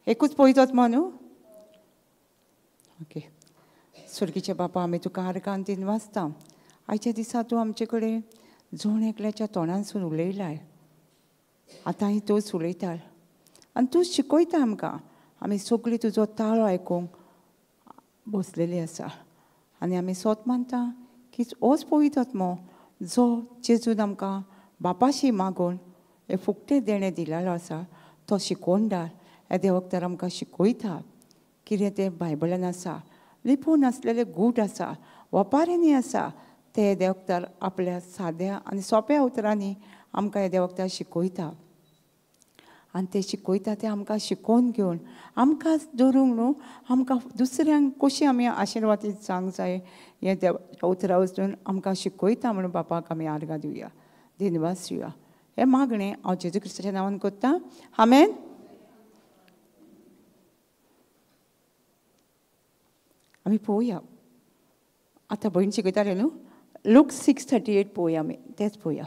एकूच पवित्र आत्मो न्हू. ओके. स्वर्गीचे बापा, आमी तुका आर्गान दिन वाचता. आयच्या दिसा तूं आमचे कडेन जण एकल्याच्या तोंडांसून उलयलाय, आतांय तूंच उलयता आनी तूं शिकयता आमकां. आमी सगळीं तुजो ताळो आयकूंक बसलेली आसा आनी आमी सोत मानता की होच पवित्र आत्मो जो जेजून आमकां बापाशी मागून हें फुकटें देणें दिलेलो आसा तो शिकोवणदार ह्या देवक तर आमकां शिकयता कितें तें बायबलान आसा, लिपून आसलेले गूट आसा, वपाऱ्यांनी आसा, ते देवकतार आपल्या साद्या आनी सोंप्या उतरांनी आमकां हे देवकतार शिकयता. आनी ते शिकयता ते आमकां शिकोवन घेवन आमकां दवरूंक न्हू, आमकां दुसऱ्यांक कशी आमी आशिर्वादीत जावंक जाय हें देवाच्या उतरां वचून आमकां शिकयता. म्हणून बापाक आमी आर्गां दिवया, दिनवास दिवया. हें मागणें हांव जेजू क्रिस्ताच्या नांवान करतां, आमेन. आमी पळोवया आतां भयण शिकयताले न्हू, लूक 6:38 पळोवया आमी, तेंच पळोवया.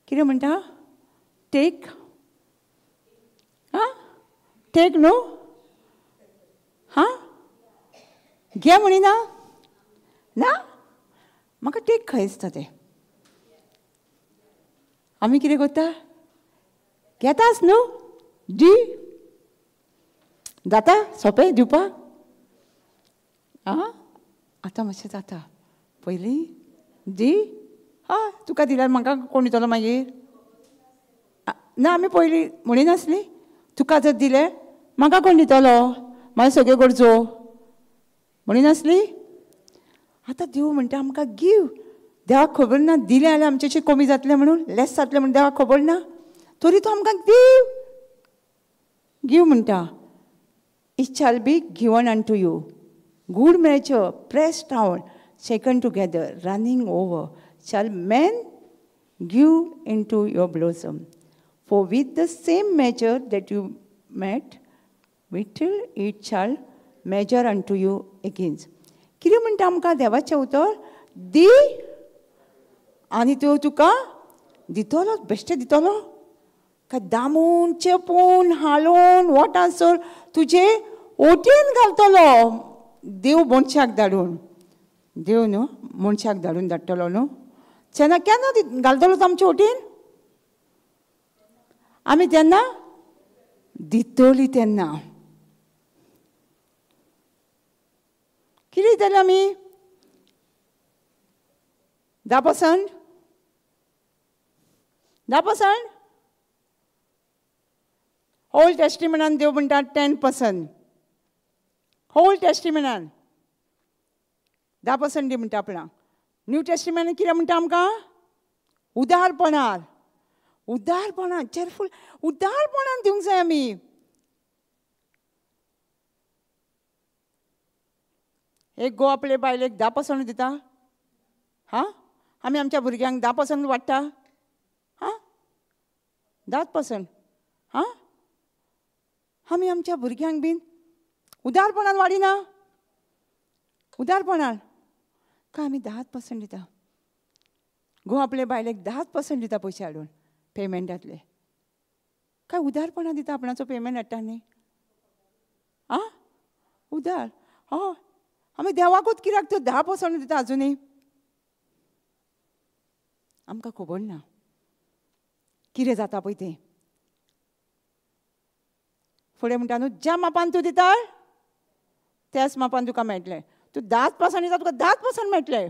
कितें म्हणटा? टेक, आं टेक न्हू, हां घे म्हणिना ना, म्हाका टेक खंय दिसता तें. आमी कितें करता? घेताच न्हू, दी जाता सोंपें दिवपाक. आं आतां मातशें जाता, पयलीं दी, हय तुका दिल्यार म्हाका कोण दितलो मागीर? ना आमी पयलीं म्हणिनासली तुका जर दिलें म्हाका कोण दितलो, मागीर सगळ्यो गरजो म्हणिनासली. आतां देव म्हणटा आमकां गिव. देवाक खबर ना दिलें जाल्यार आमचें कमी जातलें म्हणून, लेस जातलें म्हणून देवाक खबर ना, तरी तो आमकां दीव गिव म्हणटा. It shall be given unto you, good measure, pressed down, shaken together, running over, shall men give into your bosom. For with the same measure that you met, with it shall measure unto you again. कितें म्हणटा आमकां देवाचें उतर? दी आनी त्यो तुका दितलो, बेश्टें दितलो काय दामून चेपून हालोवन वोटासर तुजे ओटयेन घालतलो. देव मनशाक धाडून, देव न्हू मनशाक धाडून धाडटलो न्हू, तेन्ना केन्ना घालतलो तो आमचे वटेन? आमी तेन्ना दितली तेन्ना कितें दितले आमी? 10%, 10%. ओल्ड टेस्टिमेंटान देव म्हणटा 10%. ओल्ड टेस्टिमेंटान 10% दी म्हणटा आपणाक. न्यू टेस्टिमेंटान कितें म्हणटा आमकां? उदारपणार, उदारपणान, चेरफूल उदारपणान दिवंक जाय आमी. एक गो आपले बायलेक 10% दिता, हां आमी आमच्या भुरग्यांक 10% वाडटा, हां 10%, हां आमी आमच्या भुरग्यांक बीन उदारपणान वाडिना, उदारपणान काय आमी 10% दिता. गो आपले बायलेक 10% दिता पयशे हाडून पेमेंटांतले, काय उदारपणान दिता आपणाचो पेमेंट हाडटा न्ही, आं उदार. हय आमी देवाकूच कित्याक त्यो 10% दिता आजुनूय? आमकां खबर ना कितें जाता पळय तें. फुडें म्हणटा न्हू, ज्या मापान तूं दिता त्याच मापान तुका मेळटलें. तूं 10% दिता तुका 10% मेळटलें.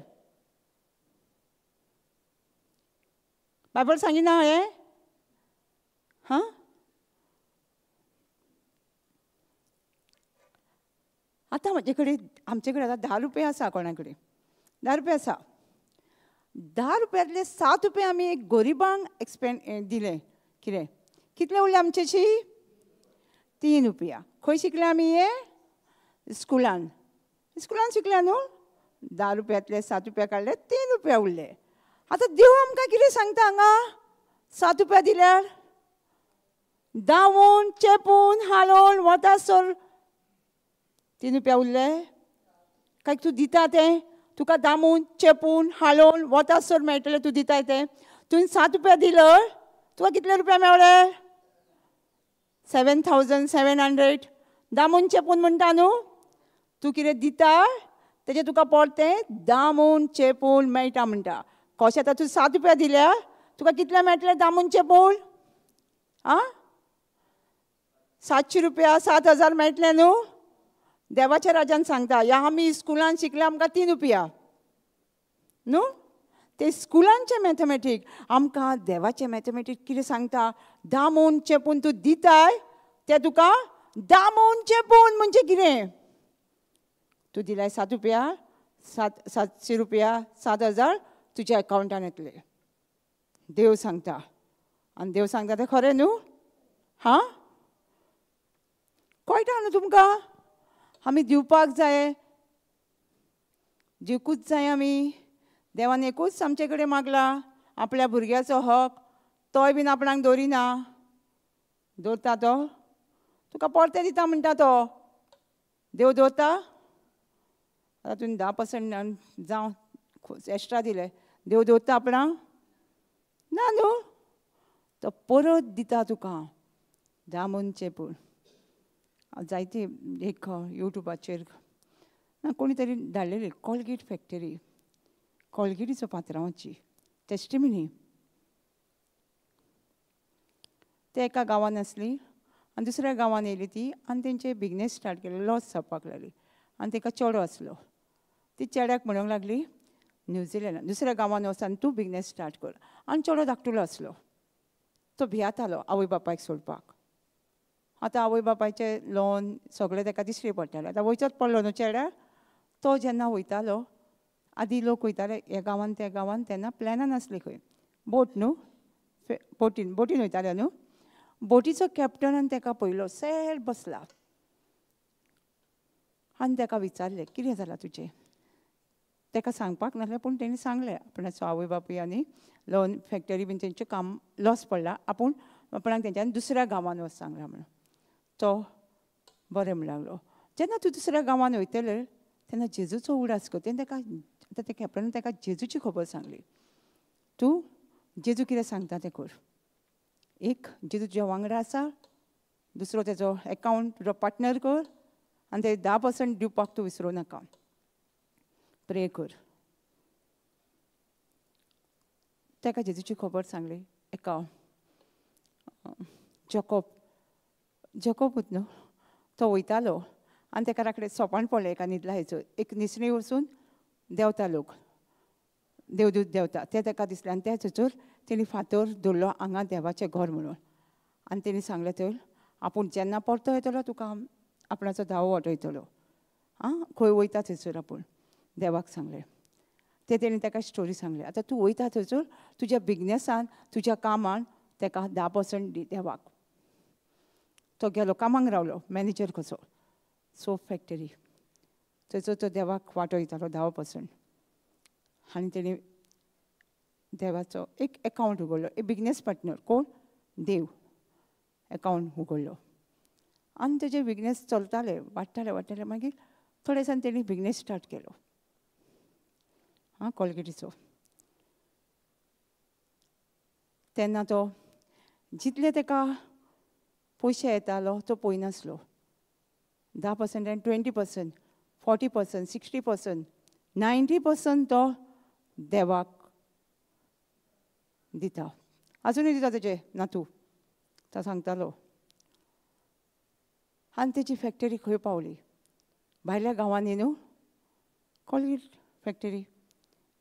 बायबल सांगिना हें? हां आतां म्हजे कडेन, आमचे कडेन आतां 10 रुपया आसा, कोणा कडेन 10 रुपया आसा. 10 रुपयांतले 7 रुपया आमी एक गरिबांक एक्सपेंड दिले, कितें कितले उरले आमचेशी? 3 रुपया. खंय शिकले आमी हे? स्कुलान, स्कुलान शिकले न्हू. 10 रुपयांतले 7 रुपया काडले, 3 रुपया उरले. आतां देव आमकां कितें सांगता हांगा? 7 रुपया दिल्यार दावून चेपून हालोवन वतासर 3 रुपया उरले. काय तूं दिता तें तुका दामून चेपून हालोवन वतासर मेळटलें, तूं दिताय तें. तुवें 7 रुपया दिले, तुका कितले रुपया मेळ्ळे? 7,700. दामून चेपून म्हणटा न्हू, तूं कितें दिता तेजें तुका परतें दामून चेपून मेळटा म्हणटा. कशें आतां तूं 7 रुपया दिल्या, तुका कितले मेळटले दामून चेपून? आं, 700 रुपया, 7000 मेळटले न्हू. देवाच्या राजान सांगता, ह्या आमी स्कुलान शिकले आमकां 3 रुपया न्हू. ते स्कुलांचें मॅथमॅटीक, आमकां देवाचें मॅथमॅटीक कितें सांगता? दामून चेपून तूं दिताय ते तुका दामून चेपून म्हणजे कितें? तूं दिलाय 7 रुपया, 700 रुपया, 7000 तुज्या अकावंटान येतले. देव सांगता. आनी देव सांगता तें खरें न्हू? हां, कळटा न्हू तुमकां? आमी दिवपाक जाय, दिवकूच जाय आमी. देवान एकूच आमचे कडेन मागला, आपल्या भुरग्याचो हक, तोय बीन आपणाक दवरिना. दवरता तो? तुका परतें दिता म्हणटा तो. देव दवरता? आतां तुवें 10% जावं एक्स्ट्रा दिले, देव दवरता आपणाक? ना न्हू, तो परत दिता तुका दामून चेपून. जायती एक यूट्यूबाचेर ना कोणी तरी धाडलेली, कॉलगेट फॅक्टरी, कॉलगेटीचो पात्रांवाची टेस्टिमनी. ते एका गांवान आसली आनी दुसऱ्या गांवान येयली ती, आनी तेंचे बिजनेस स्टार्ट केले, लॉस जावपाक लागली. आनी तेका चेडो आसलो. ती चेड्याक म्हणूंक लागली, न्यूझिलंडान दुसऱ्या गांवान वच आनी तूं बिजनेस स्टार्ट कर. आनी चेडो धाकटुलो आसलो, तो भियेतालो आवय बापायक सोडपाक. आतां आवय बापायचें लोन सगळें ताका दिश्टी पडटालें. आतां वयचोच पडलो न्हू चेड्याक. तो जेन्ना वयतालो, आदी लोक वयताले ह्या गांवान त्या गांवान, तेन्ना प्लॅनान आसली खंय बोट न्हू, बोटीन बोटीन वयताले न्हू. बोटीचो कॅप्टनान ताका पयलो सॅड बसला आनी ताका विचारलें, कितें जालां तुजें? ताका सांगपाक नासलें, पूण तेणी सांगलें आपणाचो आवय बापूय आनी लोन फॅक्टरी बीन तेंचें काम लॉस पडला, आपूण आपणाक तेंच्यान दुसऱ्या गांवान वच सांगलां म्हणून. तो बरें म्हणूंक लागलो. जेन्ना तूं दुसऱ्या गांवान वयतले तेन्ना जेजूचो उगडास कर. तेणें ताका, आतां त्या कॅप्टनान ताका जेजूची खबर सांगली, तूं जेजू कितें सांगता तें कर. एक, जेजू तुज्या वांगडा आसा, दुसरो तेजो एकावंट तुजो पार्टनर कर, आनी ते 10% दिवपाक तूं विसरूं नाका, प्रे कर. ताका जेजूची खबर सांगली. एका जॉकोब, जॉकोबूच न्हू, तो वयतालो आनी ताका राखडे सोपान पडलें एका न्हिदला हेचो, एक निसणी वचून देंवता लोक, देवदूत देंवता ते ताका दिसलें. आनी त्या थंयसर तेणी फातर धरलो हांगा देवाचें घर म्हणून. आनी तेणी सांगलें तर आपूण जेन्ना परतो येतलो तुका आपणाचो धावो वाटयतलो. आं, खंय वयता थंयसर आपूण देवाक सांगलें. ते तेणी ताका स्टोरी सांगली, आतां तूं वयता थंयसर तुज्या बिजनेसान तुज्या कामान ताका 10% दी देवाक. तो गेलो कामाक रावलो, मॅनेजर कसो सोप फॅक्टरी, थंयसर तो देवाक वांटो दितालो 10%. आनी तेणी देवाचो एक एकावंट उगडलो, एक बिजनेस पार्टनर कोण, देव, एकावंट उगडलो. आनी तेजे बिजनेस चलताले, वाडटाले वाडटाले. मागीर थोड्या दिसान तेणी बिजनेस स्टार्ट केलो, आं, कॉलगेटीचो. तेन्ना तो जितले ताका पयशे येतालो तो पळयनासलो. 10% आनी 20%, 40%, 60%, 90% तो देवाक दिता. आजुनूय दिता तेजे नातू, तो सांगतालो. आनी तेजी फॅक्टरी खंय पावली, भायल्या गांवांनी न्हू, कॉलगेट फॅक्टरी,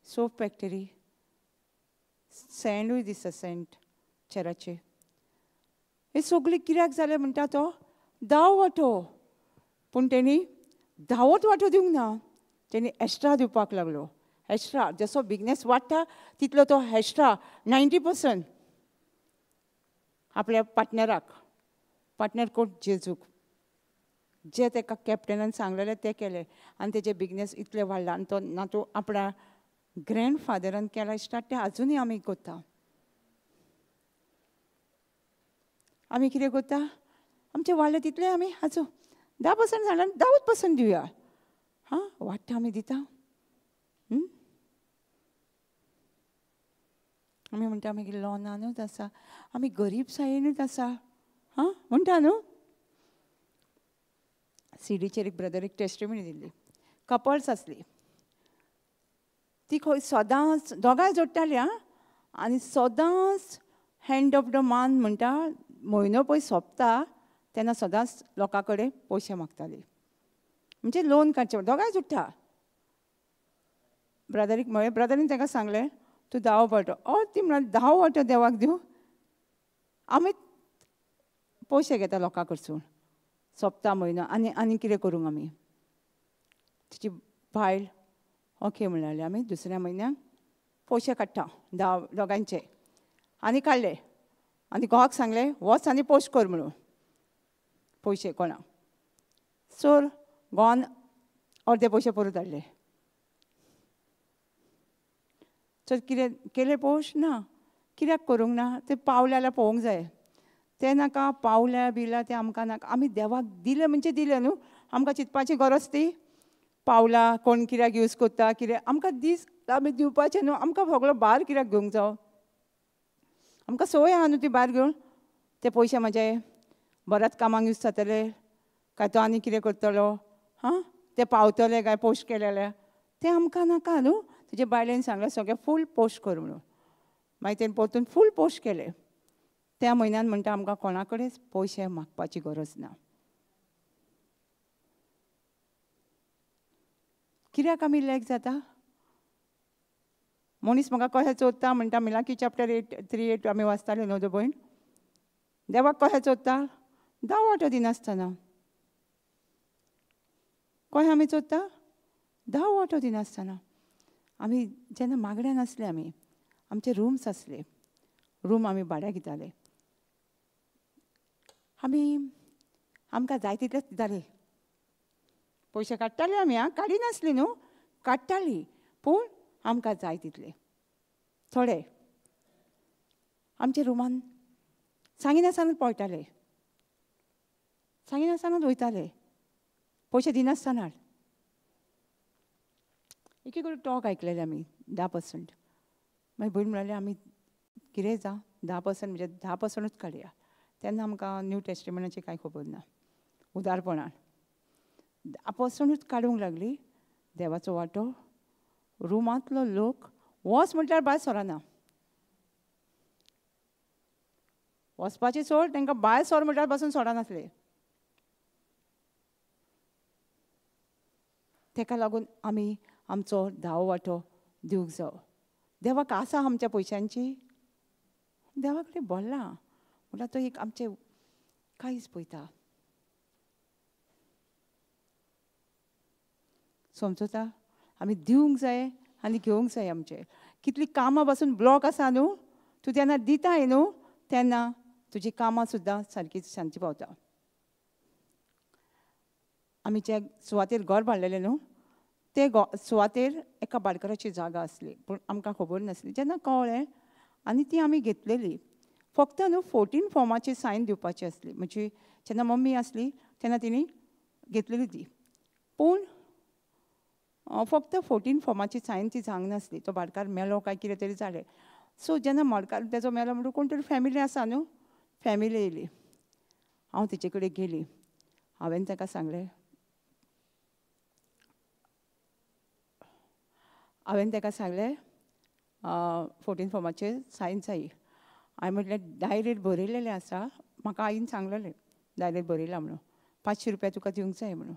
सोप फॅक्टरी, सँडूय दिसता, सँड चेराचे. हे सगळें कित्याक जालें म्हणटा तो धांव वांटो. पूण तेणी धांवत वांटो दिवंक ना, तेणी एक्स्ट्रा दिवपाक लागलो. एक्स्ट्रा जसो बिजनेस वाडटा तितलो तो एक्स्ट्रा 90% आपल्या पार्टनराक, पार्टनर कोण, जेजूक. जे ताका कॅप्टनान सांगलेलें तें केलें आनी तेजें बिजनेस इतलें वाडलां. आनी तो ना तो आपणा ग्रँड फादरान केला स्टार्ट, तें आजुनूय आमी करता. आमी कितें करता, आमचें वाडलें तितलें आमी आजून 10% सांगलें, 10% दिवया, हां, वाडटा आमी दिता. आमी म्हणटा मागीर लोनानूच आसा, आमी गरीब सायेनूच आसा, हां म्हणटा न्हू. सीडीचेर एक ब्रदर एक टेस्टिमनी दिल्ली. कपल्स आसली ती खंय सदांच दोगांय जोडटाली आं, आनी सदांच हँड ऑफ the मान म्हणटा म्हयनो पळय सोंपता तेन्ना सदांच लोकां कडेन पयशे मागताली, म्हणजे लोन काडचें. दोगांय जोडटा. ब्रदरीक म्हळें, ब्रदरीन ताका सांगलें तूं 10 वांटो, ओ ती म्हणाली 10 वांटो देवाक दिवं, आमी पयशे घेता लोकां कडसून सोंपता म्हयनो आनी आनी कितें करूंक आमी. तिची बायल ओके म्हणाली, आमी दुसऱ्या म्हयन्याक पयशे काडटा 10 दोगांयचे. आनी काडले आनी घोवाक सांगलें वच आनी पोस्ट कर म्हणून पयशे कोणाक. सो घोवान अर्दे पयशे परत हाडले. तर कितें केलें पोस्ट ना, कित्याक करूंक ना तें पावलें जाल्यार पळोवंक जाय, तें नाका पावल्या बिल्या तें आमकां नाका. आमी देवाक दिलें म्हणजे दिलें न्हू, आमकां चिंतपाची गरज ती पावला कोण कित्याक यूज करता कितें आमकां दीस आमी दिवपाचें न्हू. आमकां सगळो भार कित्याक घेवंक जावो, आमकां संवय आहा न्हू ती भार घेवन. ते पयशे म्हाजे बऱ्याच कामाक यूज जातले काय तो आनी कितें करतलो, हां ते पावतले काय पोस्ट केले जाल्यार, तें आमकां नाका न्हू. तुजे बायलेन सांगलें सगळें फूल पोस्ट कर म्हणून, मागीर तेणें परतून फूल पोस्ट केलें. त्या म्हयन्यान म्हणटा आमकां कोणा कडेन पयशे मागपाची गरज ना. कित्याक आमी लॅक जाता? मनीस म्हाका कशें चोरता म्हणटा, मिलाकी चॅप्टर 8:3-8 आमी वाचताले न्हू भयण, देवाक कशें चोरता 10 वांटो दिनासतना. कशें आमी चोरता 10 वांटो दिनासतना. आमी जेन्ना मागण्या नासले, आमी आमचे रुम्स आसले, रूम आमी भाड्याक घेताले, आमी आमकां जाय तितलेच दिताले. पयशे काडटाले आमी, आं काडिनासली न्हू, काडटाली पूण आमकां जाय तितले थोडे. आमच्या रुमान सांगिनासतना पळटाले, सांगिनासतना वयताले, पयशे दिनासतना. एक एक टॉक आयकलेले आमी 10%. मागीर भयण म्हणाले आमी कितें जावं 10% म्हणजे 10%च काडया. तेन्ना आमकां न्यू टेस्टिमेंटाची कांय खबर ना. उदारपणान 10%च काडूंक लागली. देवाचो वांटो रुमांतलो लोक वच म्हटल्यार भायर सरना, वचपाचें सोड तांकां भायर सर म्हटल्यार पासून सोडनासले. ताका लागून आमी आमचो 10 वांटो दिवंक जावो. देवाक आसा आमच्या पयशांची, देवा कडेन भरला म्हटल्यार तो एक आमचें कांयच पळयता, समजता. आमी दिवंक जाय आनी घेवंक जाय. आमचें कितलीं कामां पासून ब्लॉक आसा न्हू, तूं जेन्ना दिताय न्हू तेन्ना तुजी कामां सुद्दां सारकी शांती पावता. आमी जे सुवातेर घर बांदलेलें न्हू ते सुवातेर एका बाडकाराची जागा आसली, पूण आमकां खबर नासली. जेन्ना कळ्ळें आनी ती आमी घेतलेली. फक्त न्हू 14 फॉर्माची सायन दिवपाची आसली, म्हणजे जेन्ना मम्मी आसली तेन्ना तिणी घेतलेली ती, पूण फक्त 14 फॉर्माची सायन ती जावंक नासली. तो बाडकार मेलो काय कितें तरी जालें. सो जेन्ना मडकार तेजो मेलो म्हणटकूच कोण तरी फॅमिली आसा न्हू, फॅमिली येयली. हांव तिचे कडेन गेली, हांवें ताका सांगलें, 14 फॉर्माचेर सायन जाय. हांवें म्हटलें डायरेक्ट बरयलेलें आसा, म्हाका आईन सांगलेलें डायरेक्ट बरयलां म्हणून, 500 रुपया तुका दिवंक जाय म्हणून.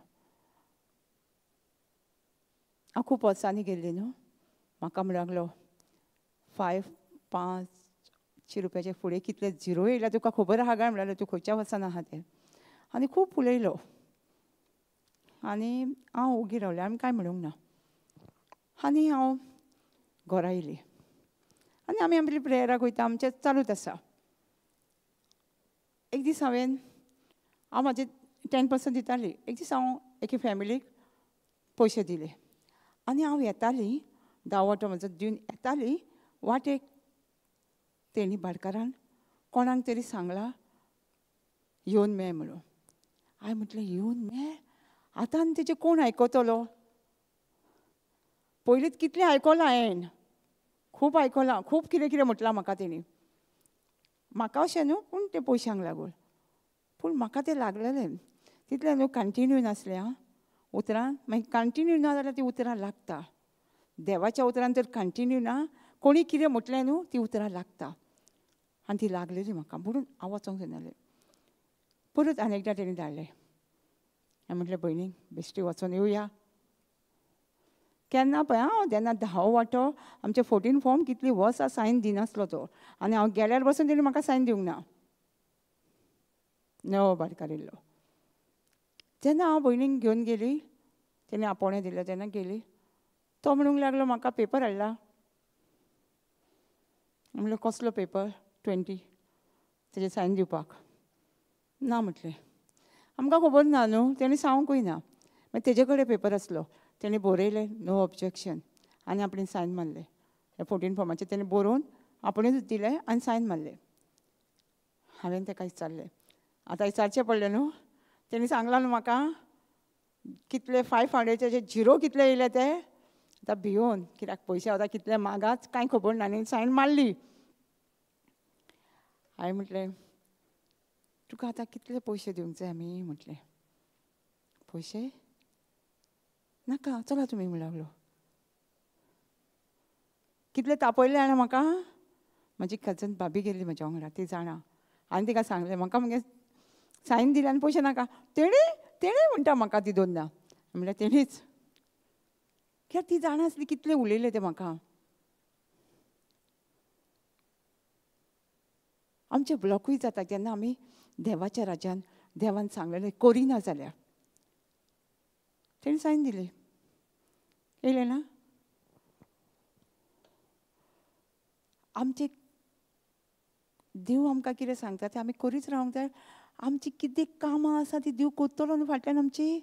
हांव खूब वर्सांनी गेल्ली न्हू, म्हाका म्हणूंक लागलो 500 रुपयाचे फुडें कितले झिरो येयल्या तुका खबर आहा काय म्हणल्यार, तूं खंयच्या वर्सान आहा तें. आनी खूब उलयलो आनी हांव ओगी रावलें, आनी कांय म्हणूंक ना. आनी हांव घरा येयली आनी आमी आमची प्रेयराक वयता, आमचें चालूच आसा. एक दीस हांवें, हांव म्हाजे 10% दिताली. एक दीस हांव एके फॅमिलीक पयशे दिले आनी हांव येताली, 10 वांटो म्हजो दिवन येताली, वाटेक तेणी भाटकारान कोणाक तरी सांगलां येवन मेळ म्हणून. हांवें म्हटलें येवन मेळ, आतां आनी तेजें कोण आयकतलो? पयलींच कितलें आयकलां हांवें, खूब आयकलां, खूब कितें कितें म्हटलां म्हाका तेणी. म्हाका अशें न्हू, पूण ते पयशांक लागून, पूण म्हाका तें लागलेलें. तितलें न्हू कंटिन्यू नासलें आं उतरां, मागीर कंटिन्यू ना जाल्यार ती उतरां लागता. देवाच्या उतरान तर कंटिन्यू ना, कोणी कितें म्हटलें न्हू ती उतरां लागता. आनी ती लागलेली म्हाका म्हणून हांव वचोंक जायनासलें. परत आनी एकदां तेणी धाडलें. हांवें म्हटलें भयणीक बेश्टी वचोन येवया. केन्ना पळय हांव जेन्ना 10 वांटो आमचे 14 फॉर्म कितली वर्सां सायन दिनासलो तो, आनी हांव गेल्यार बसून तेणी म्हाका सायन दिवंक ना, नवो बारकार येयल्लो. जेन्ना हांव भयणीक घेवन गेली, तेणी आपोवणें दिलें तेन्ना गेली, तो म्हणूंक लागलो म्हाका पेपर हाडला. म्हणलें कसलो पेपर? 20 तेजेर सायन दिवपाक. ना म्हटलें, आमकां खबर ना न्हू, तेणी सांगूंकूय ना. मागीर तेजे कडेन पेपर आसलो, तेणी बरयलें नो ऑब्जेक्शन आनी आपणें सायन मारलें. 14 फॉर्माचेर तेणी बरोवन आपणेच दिलें आनी सायन मारलें. हांवें तेका विचारलें, आतां विचारचें पडलें न्हू, तेणी सांगलां न्हू म्हाका कितले 500 झिरो कितले येयले ते. आतां भियोन कित्याक पयशे आतां कितले मागाच कांय खबर ना, आनी सायन मारली. हांवें म्हटलें तुका आतां कितले पयशे दिवंक जाय आमी? म्हटलें पयशे नाका, चला तुमी म्हणूंक लागलो. कितले तापयले जाणा म्हाका. म्हजी कजन भाभी गेल्ली म्हज्या वांगडा, ती जाणा. आनी तिका सांगलें म्हाका मगे सायन दिले आनी पयशे नाका. तेणी तेणी म्हणटा म्हाका ती दोनदां. म्हणल्यार तेणीच, कित्याक ती जाणा आसली कितले उलयले ते म्हाका. आमचे ब्लॉकूय जाता जेन्ना आमी देवाच्या राज्यान देवान सांगलेलें करिना जाल्यार. तेणी सायन दिली, येयलें ना. आमचे देव आमकां कितें सांगता तें आमी करीत रावंक जाय. आमची कितें कामां आसा ती देव करतलो न्हू फाटल्यान आमची,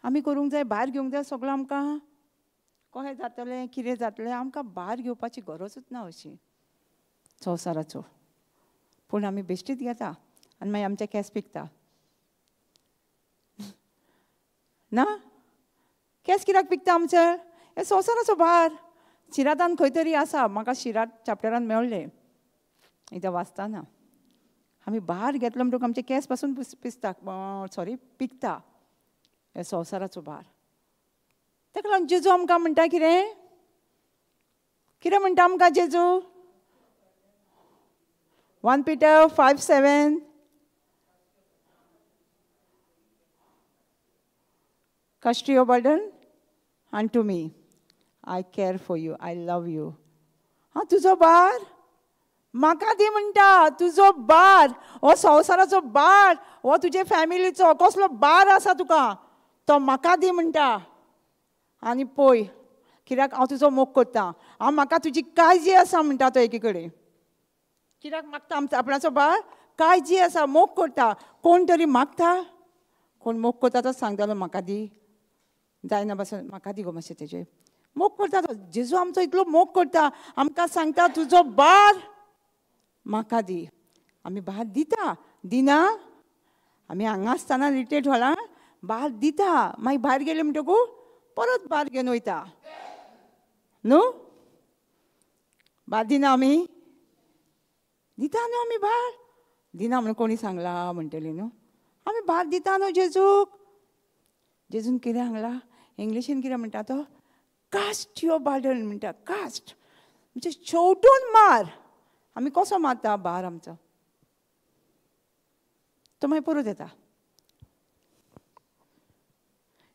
आमी करूंक जाय, भायर घेवंक जाय सगळो. आमकां कशें जातलें कितें जातलें आमकां भायर घेवपाची गरजूच ना अशी संवसाराचो. पूण आमी बेश्टीच घेता आनी मागीर आमचे केंस पिकता ना. केंस कित्याक पिकता आमचे? हे संवसाराचो भार. शिरातान खंय तरी आसा, म्हाका शिरात चॅप्टरान मेळ्ळें एकदां वाचतना. आमी भार घेतलो म्हणटकच आमचे केंस पासून पिसता, सॉरी पिकता. हे संवसाराचो भार. ताका लागून जेजू आमकां म्हणटा कितें? कितें म्हणटा आमकां जेजू? 1 Peter 5:7. Cast your burden unto me. I care for you. I love you. हां, तुजो भार म्हाका दी म्हणटा. तुजो भार हो संवसाराचो भार, हो तुजे फॅमिलीचो कसलो भार आसा तुका, तो म्हाका दी म्हणटा. आनी पळय कित्याक हांव तुजो मोग करता, हांव म्हाका तुजी काळजी आसा म्हणटा तो एकी कडेन. कित्याक मागता आमचो आपणाचो भार? काळजी आसा, मोग करता. कोण तरी मागता, कोण मोग करता तो सांगतालो म्हाका दी, जायना बसून म्हाका दी गो मातशें तेजेर. मोग करता तो. जेजू आमचो इतलो मोग करता, आमकां सांगता तुजो भार म्हाका दी. आमी भार दिता, दिना. आमी हांगा आसतना रिटेट हॉलान भार दिता, मागीर भायर गेले म्हणटकूच परत भार घेवन वयता न्हू. भार दिना आमी, दिता न्हू आमी भार दिना म्हणून कोणी सांगला म्हणटली न्हू. आमी भार दिता न्हू जेजूक. जेजून कितें सांगला इंग्लिशीन कितें म्हणटा तो? कास्ट your burden म्हणटा. कास्ट म्हणजे शेवटून मार. आमी कसो मारता भार आमचो, तो मागीर परत येता.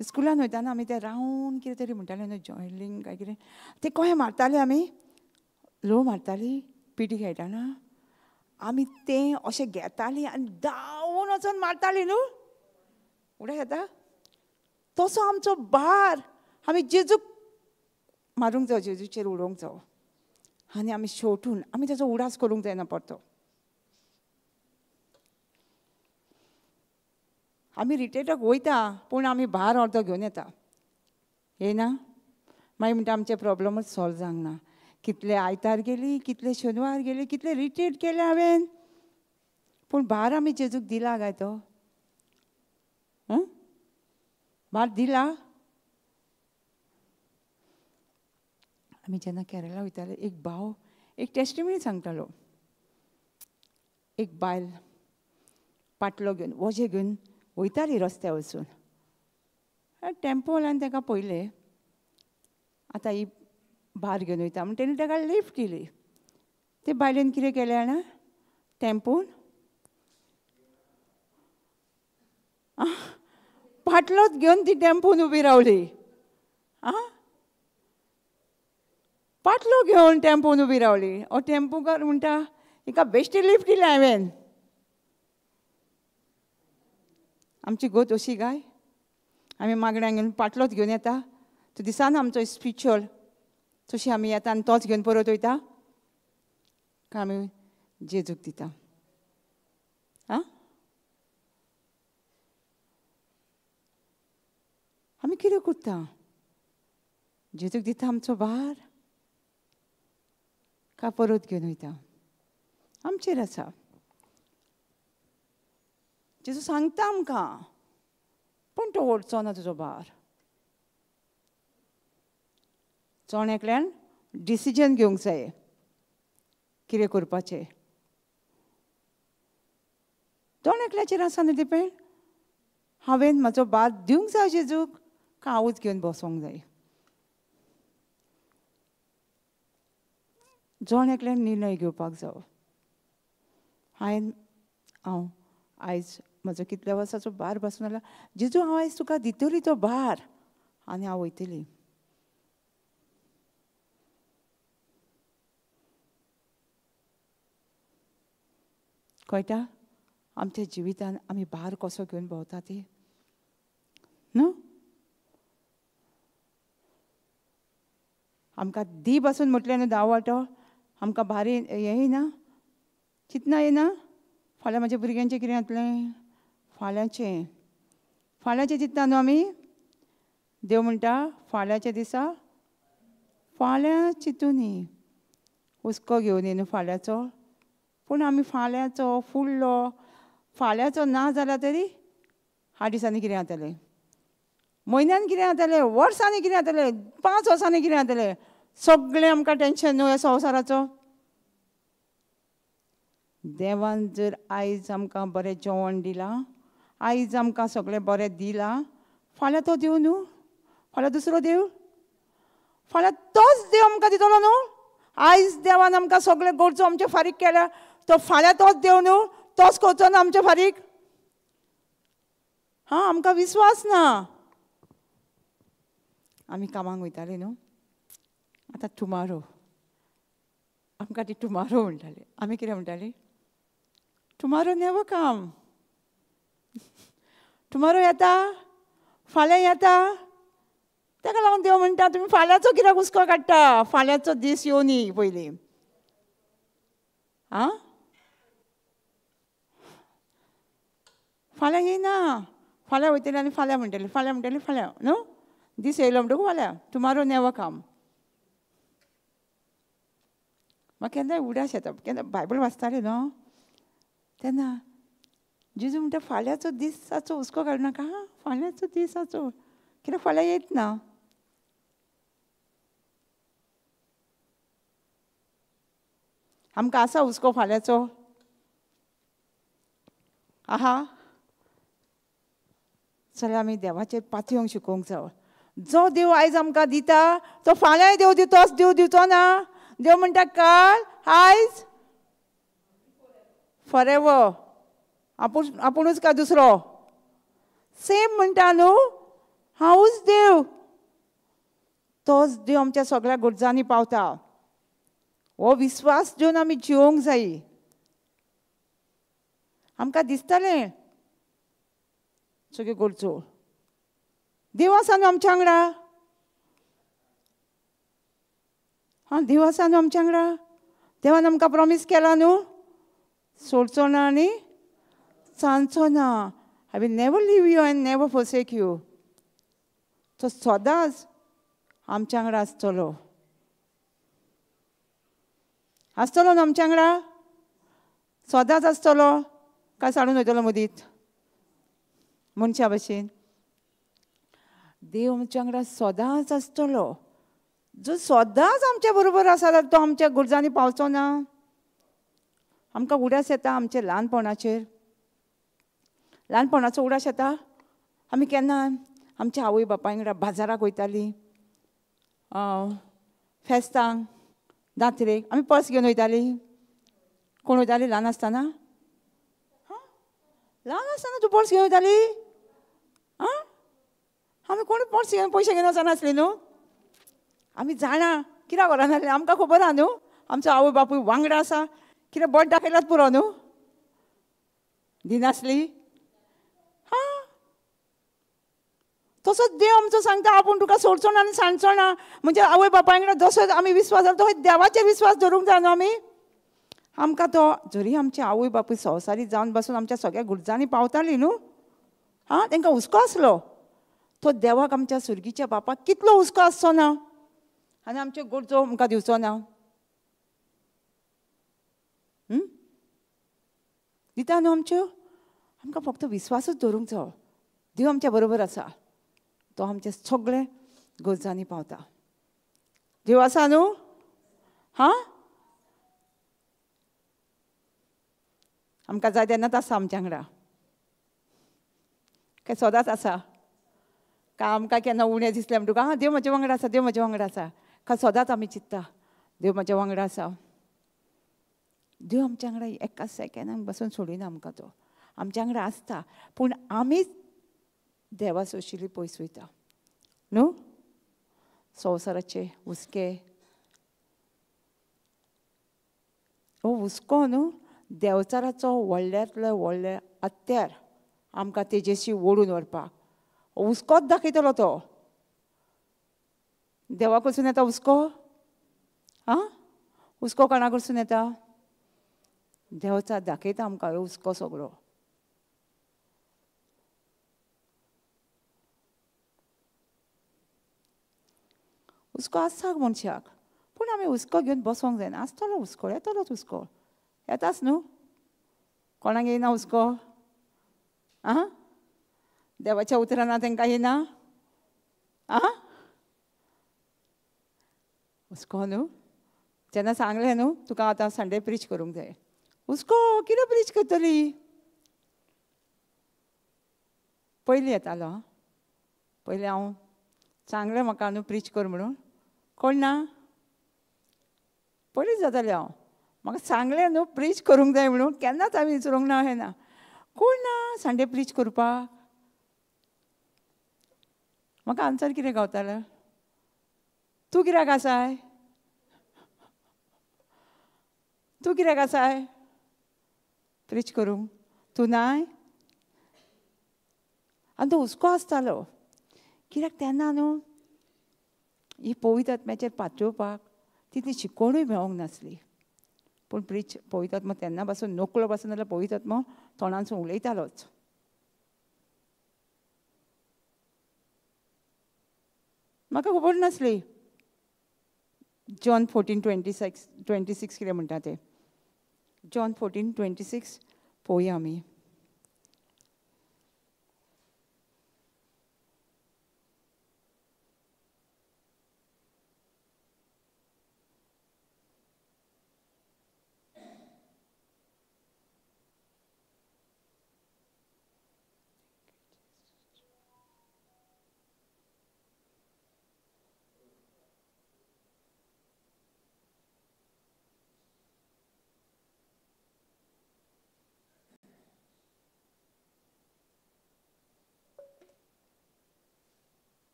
स्कुलान वयताना आमी ते रावंड कितें तरी म्हणटाले न्हू, जॉयलिंग काय कितें, ते कशें मारताले आमी? लो मारताली पिटी खेळटाना आमी तें अशें घेताली आनी धांवून वचून मारताली न्हू. उडा येता तसो आमचो भार आमी जेजूक मारूंक जावो, जेजूचेर उडोवंक जावो आनी आमी शेवटून आमी ताचो उडास करूंक जायना परतो. आमी रिटेटाक वयता पूण आमी भार अर्दो घेवन येता, येना. मागीर म्हणटा आमचे प्रॉब्लमूच सॉल्व जावंक ना. कितले आयतार गेली, कितले शेनवार गेली, कितले रिट्रीट केले हांवें, पूण भार आमी जेजूक दिला काय तो? भार दिला? आमी जेन्ना केरला वयताले, एक भाव एक टेस्टिमनी सांगतालो. एक बायल पाटलो घेवन वजें घेवन वयताली रस्त्यार वचून. टेम्पोवाल्यान ताका पळयलें, आतां ही भार घेवन वयता म्हण तेणी ताका लिफ्ट दिली. ते बायलेन कितें केलें जाणा, टेम्पोन पाटलोच घेवन ती टेम्पोन उबी रावली. आं, पाटलो घेवन टेम्पोन उबी रावली. ओ टेम्पोकार म्हणटा, हिका बेश्टी लिफ्ट दिली हांवें. आमची गोत अशी काय, आमी मागण्यांक घेवन पाटलोच घेवन येता, तो दिसाना आमचो स्पिरिच्युअल तशी आमी येता आनी तोच घेवन परत वयता काय आमी जेजूक दिता. आं, आमी कितें करता? जेजूक दिता आमचो भार काय परत घेवन वयता? आमचेर आसा. जेजू सांगता आमकां, पूण तो ओडचो ना तुजो भार. जण एकल्यान डिसिजन घेवंक जाय कितें करपाचें. जण एकल्याचेर आसा न्हू डिपेंड. हांवें म्हजो भार दिवंक जाय जेजूक काय हांवूच घेवन बसोंक जाय? जण एकल्यान निर्णय घेवपाक जावो. हांव आयज म्हजो कितल्या वर्साचो भार बसून आसला, जेजू हांव आयज तुका दितली तो भार आनी हांव वयतली. कळटा आमच्या जिवितान आमी भार कसो घेवन भोंवता ती न्हू. आमकां दी बसून म्हटलें न्हू धा वांटो, आमकां भारी हें येना, चिंतना येना, फाल्यां म्हज्या भुरग्यांचें कितें जातलें, फाल्यांचें फाल्यांचें चिंतना न्हू आमी. देव म्हणटा फाल्यांच्या दिसा फाल्यां चिंतूनी, हुस्को घेवन न्हू फाल्यांचो. पूण आमी फाल्यांचो फुडलो फाल्यांचो ना जाल्यार तरी 8 दिसांनी कितें जातलें, म्हयन्यान कितें जातलें, वर्सांनी कितें जातलें, 5 वर्सांनी कितें जातलें, सगळें आमकां टेंशन न्हू ह्या संवसाराचो. देवान जर आयज आमकां बरें जेवण दिलां, आयज आमकां सगळें बरें दिलां, फाल्यां तो देव न्हू, फाल्यां दुसरो देव, फाल्यां तोच देव आमकां दितलो न्हू. आयज देवान आमकां सगळें गरजो आमचे फारीक केल्या, तो फाल्यां तोच देव न्हू, तोच करचो ना आमचे फारीक. हां, आमकां विस्वास ना. आमी कामाक वयताले न्हू, आतां टुमारो, आमकां ती टुमारो म्हणटाली. आमी कितें म्हणटाली? टुमारो नेवर काम, टुमारो येता, फाल्यां येता. ताका लागून देव म्हणटा तुमी फाल्यांचो कित्याक हुस्को काडटा, फाल्यांचो दीस येवनी पयलीं. आं, फाल्यां येयना, फाल्यां वयतली आनी फाल्यां म्हणटली, फाल्यां म्हणटली, फाल्यां न्हू, दीस येयलो म्हणटकूच फाल्यां, टुमारो नेवर काम. म्हाका केन्नाय उडास येता, केन्ना बायबल वाचतालें न्हू तेन्ना जेजू म्हणटा फाल्यांचो दिसाचो हुस्को काडनाका, हां, फाल्यांचो दिसाचो कित्याक फाल्यां येत ना. आमकां आसा हुस्को फाल्यांचो? आहा, चल आमी देवाचेर पातयेवंक शिकोवंक जावो. जो देव आयज आमकां दिता तो फाल्यांय देव दितोच, देव दिवचो ना. देव म्हणटा काल आयज फॉरेवर, आपूण आपुणूच काय दुसरो सेम म्हणटा न्हू, हांवूच देव. तोच देव आमच्या सगळ्या गरजांनी पावता. हो विस्वास घेवन आमी जिवोंक जाय. आमकां दिसतलें सगळ्यो गरजो, देव आसा न्हू आमच्या वांगडा. हां, देव आसा न्हू आमच्या वांगडा. देवान आमकां प्रॉमीस केला न्हू, सोडचो ना आनी सांजचो ना. I will never leave you and never forsake you. तो सदांच आमच्या वांगडा आसतलो, आसतलो न्हू आमच्या वांगडा, सदांच आसतलो. काय साडून वयतलो मदींत मनशा भशेन? देव आमच्या वांगडा सदांच आसतलो. जो सदांच आमच्या बरोबर आसा जाल्यार तो आमच्या गरजांनी पावचो ना. आमकां उडास येता आमच्या ल्हानपणाचेर. ल्हानपणाचो उगडास येता. आमी केन्ना आमच्या आवय बापाय वांगडा बाजाराक वयतालीं, फेस्तांक, जात्रेक आमी पर्स घेवन वयतालीं. कोण वयतालीं ल्हान आसतना? ल्हान आसतना तूं पर्स घेवन वयताली? आं, आमी कोण पर्स घेवन पयशे घेवन वचनासली न्हू. आमी जाणा कित्याक व्हरनासली, आमकां खबर आहा न्हू, आमचो आवय बापूय वांगडा आसा, कितें बोट दाखयल्यार पुरो न्हू, दिनासली. हां, तसोच देव आमचो सांगता, आपूण तुका सोडचो ना आनी सांडचो ना. म्हणजे आवय बापाय वांगडा जसो आमी विस्वास दवरता तसो देवाचेर विस्वास दवरूंक जाय न्हू आमी. आमकां तो जरी आमचे आवय बापूय संवसारी जावन बसून आमच्या सगळ्या गुरजांनी पावताली न्हू, हां, तांकां हुस्को आसलो. तो देवाक, आमच्या सुर्गीच्या बापाक कितलो हुस्को आसचो ना आनी आमच्यो गरजो आमकां दिवचो ना. दिता न्हू आमच्यो. आमकां फक्त विस्वासूच दवरूंक जायो, देव आमच्या बरोबर आसा, तो आमचे सगळे गरजांनी पावता. देव आसा न्हू? हां, आमकां जाय तेन्नाच आसा आमच्या वांगडा, काय सदांच आसा? काय आमकां केन्ना उणें दिसलें म्हणटकच हां देव म्हज्या वांगडा आसा, देव म्हज्या वांगडा आसा, काय सदांच आमी चिंत्ता देव म्हज्या वांगडा आसा? देव आमच्या वांगडा एका सेकेंडाक बसून सोडिना आमकां, तो आमच्या वांगडा आसता, पूण आमीच देवा सोशिल्ली पयस वयता न्हू. संवसाराचे हुस्के, हो हुस्को न्हू देवचाराचो व्हडल्यांतलो व्हडले हत्यार आमकां तेजेशी ओडून व्हरपाक. हुस्कोच दाखयतलो तो. देवा कडसून येता हुस्को? आं, हुस्को कोणा कडसून येता? देवचार दाखयता आमकां हो हुस्को सगळो. हुस्को आसता मनशाक, पूण आमी हुस्को घेवन बसोंक जायना. आसतलो हुस्को, येतलोच हुस्को, येताच न्हू. कोणाक येयना हुस्को? आं, देवाच्या उतरां ना तांकां येना? आं, हुस्को न्हू. जेन्ना सांगलें न्हू तुका आतां संडे प्रीच करूंक जाय, हुस्को कितें प्रीच करतली? पयलीं येतालो, पयलीं हांव सांगलें म्हाका न्हू प्रीच कर म्हणून, कोण ना, पयलींच जातालें हांव. म्हाका सांगलें न्हू प्रीच करूंक जाय म्हणून, केन्नाच हांवें विचारूंक ना, हें ना, कोण ना संडे प्रीच करपाक. म्हाका आन्सर कितें गावतालो, तूं कित्याक आसाय, तूं कित्याक आसाय प्रीच करूंक, तूं नाय. आनी तो हुस्को आसतालो कित्याक तेन्ना न्हू ही पवित्र आत्म्याचेर पातळोवपाक तितली शिकवणूय मेळोंक नासली. पूण प्रीच पवित्र आत्मो तेन्ना पासून नकळो पासून जाल्यार पवित्र आत्मो तोंडांसून उलयतालोच. म्हाका खबर नासली जॉन 14:26 कितें म्हणटा तें. जॉन 14:26 पळोवया आमी.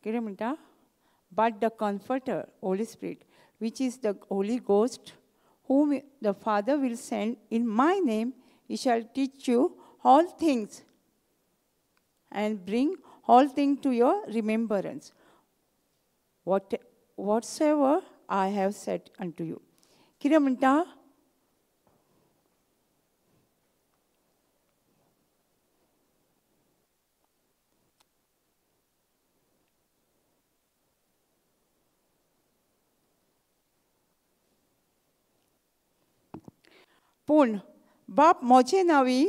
कितें म्हणटा? But the Comforter, Holy Spirit, which is the Holy Ghost, whom the Father will send in my name, he shall teach you all things and bring all things to your remembrance, whatsoever I have said unto you. कितें म्हणटा? पूण बाप म्हजे नांवी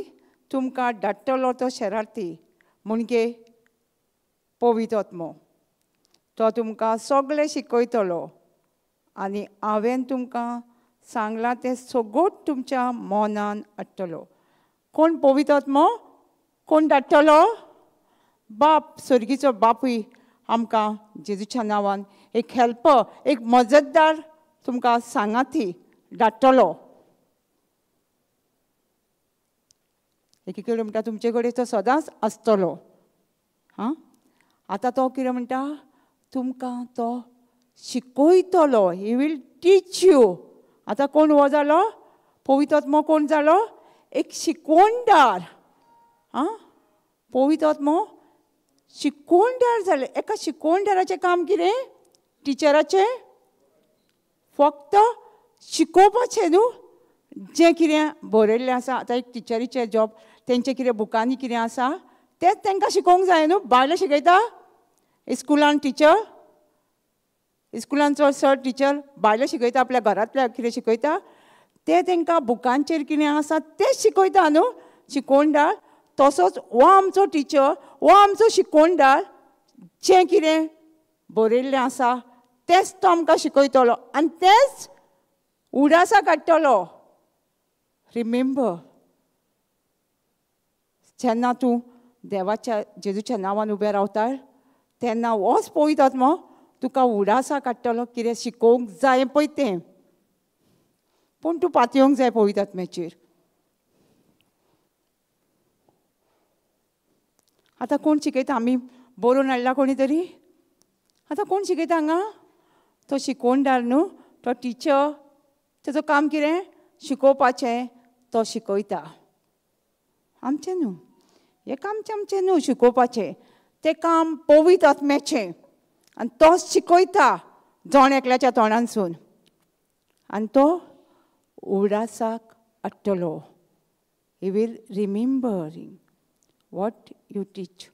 तुमकां धाडटलो तो शरार्थी म्हणजे पवित्र आत्मो, तो तुमकां सगळें शिकयतलो आनी हांवें तुमकां सांगलां तें सगळोच तुमच्या मनान हाडटलो. कोण पवित्र आत्मो कोण धाडटलो? बाप, स्वर्गीचो बापूय आमकां जेजूच्या नांवान एक हेल्पर, एक मजतदार तुमकां सांगाती धाडटलो. एकी कडेन म्हणटा तुमचे कडेन तो सदांच आसतलो. हां, आतां तो कितें म्हणटा? तुमकां तो शिकयतलो. He will teach you. आतां कोण हो जालो? पवित्र आत्मो कोण जालो? एक शिकवणदार. आं, पवित्र आत्मो शिकवणदार जाले. एका शिकवणदाराचें काम कितें? टिचराचें फक्त शिकोवपाचें न्हू, जें कितें बरयल्लें आसा. आतां एक टिचरीचें जॉब, तेंचें कितें बुकांनी कितें आसा तेंच तांकां शिकोवंक जाय न्हू. बायलां शिकयता स्कुलान टिचर, स्कुलान चड सर टिचर बायलां शिकयता, आपल्या घरांतल्या कितें शिकयता तें तांकां बुकांचेर कितें आसा तेंच शिकयता न्हू शिकोवणदार. तसोच हो आमचो टिचर, हो आमचो शिकोवणदार, जें कितें बरयल्लें आसा तेंच तो आमकां शिकयतलो आनी तेंच उडासा काडटलो. रिमेंबर, जेन्ना तूं देवाच्या जेजूच्या नांवान उबें रावता तेन्ना होच पवित्र आत्मो तुका उडासा काडटलो कितें शिकोवंक जाय पळय तें. पूण तूं पातयेवंक जाय पवित्र आत्म्याचेर. आतां कोण शिकयता? आमी बरोवन हाडला कोणी तरी. आतां कोण शिकयता हांगा? तो शिकोवणदार न्हू, तो टिचर. तेजो काम कितें? शिकोवपाचें. तो शिकयता. आमचें न्हू हें काम, आमचें न्हू शिकोवपाचें, तें काम पवित्र आत्म्याचें. आनी तो शिकयता जण एकल्याच्या तोंडानसून आनी तो उडासाक हाडटलो. He will remembering what you teach,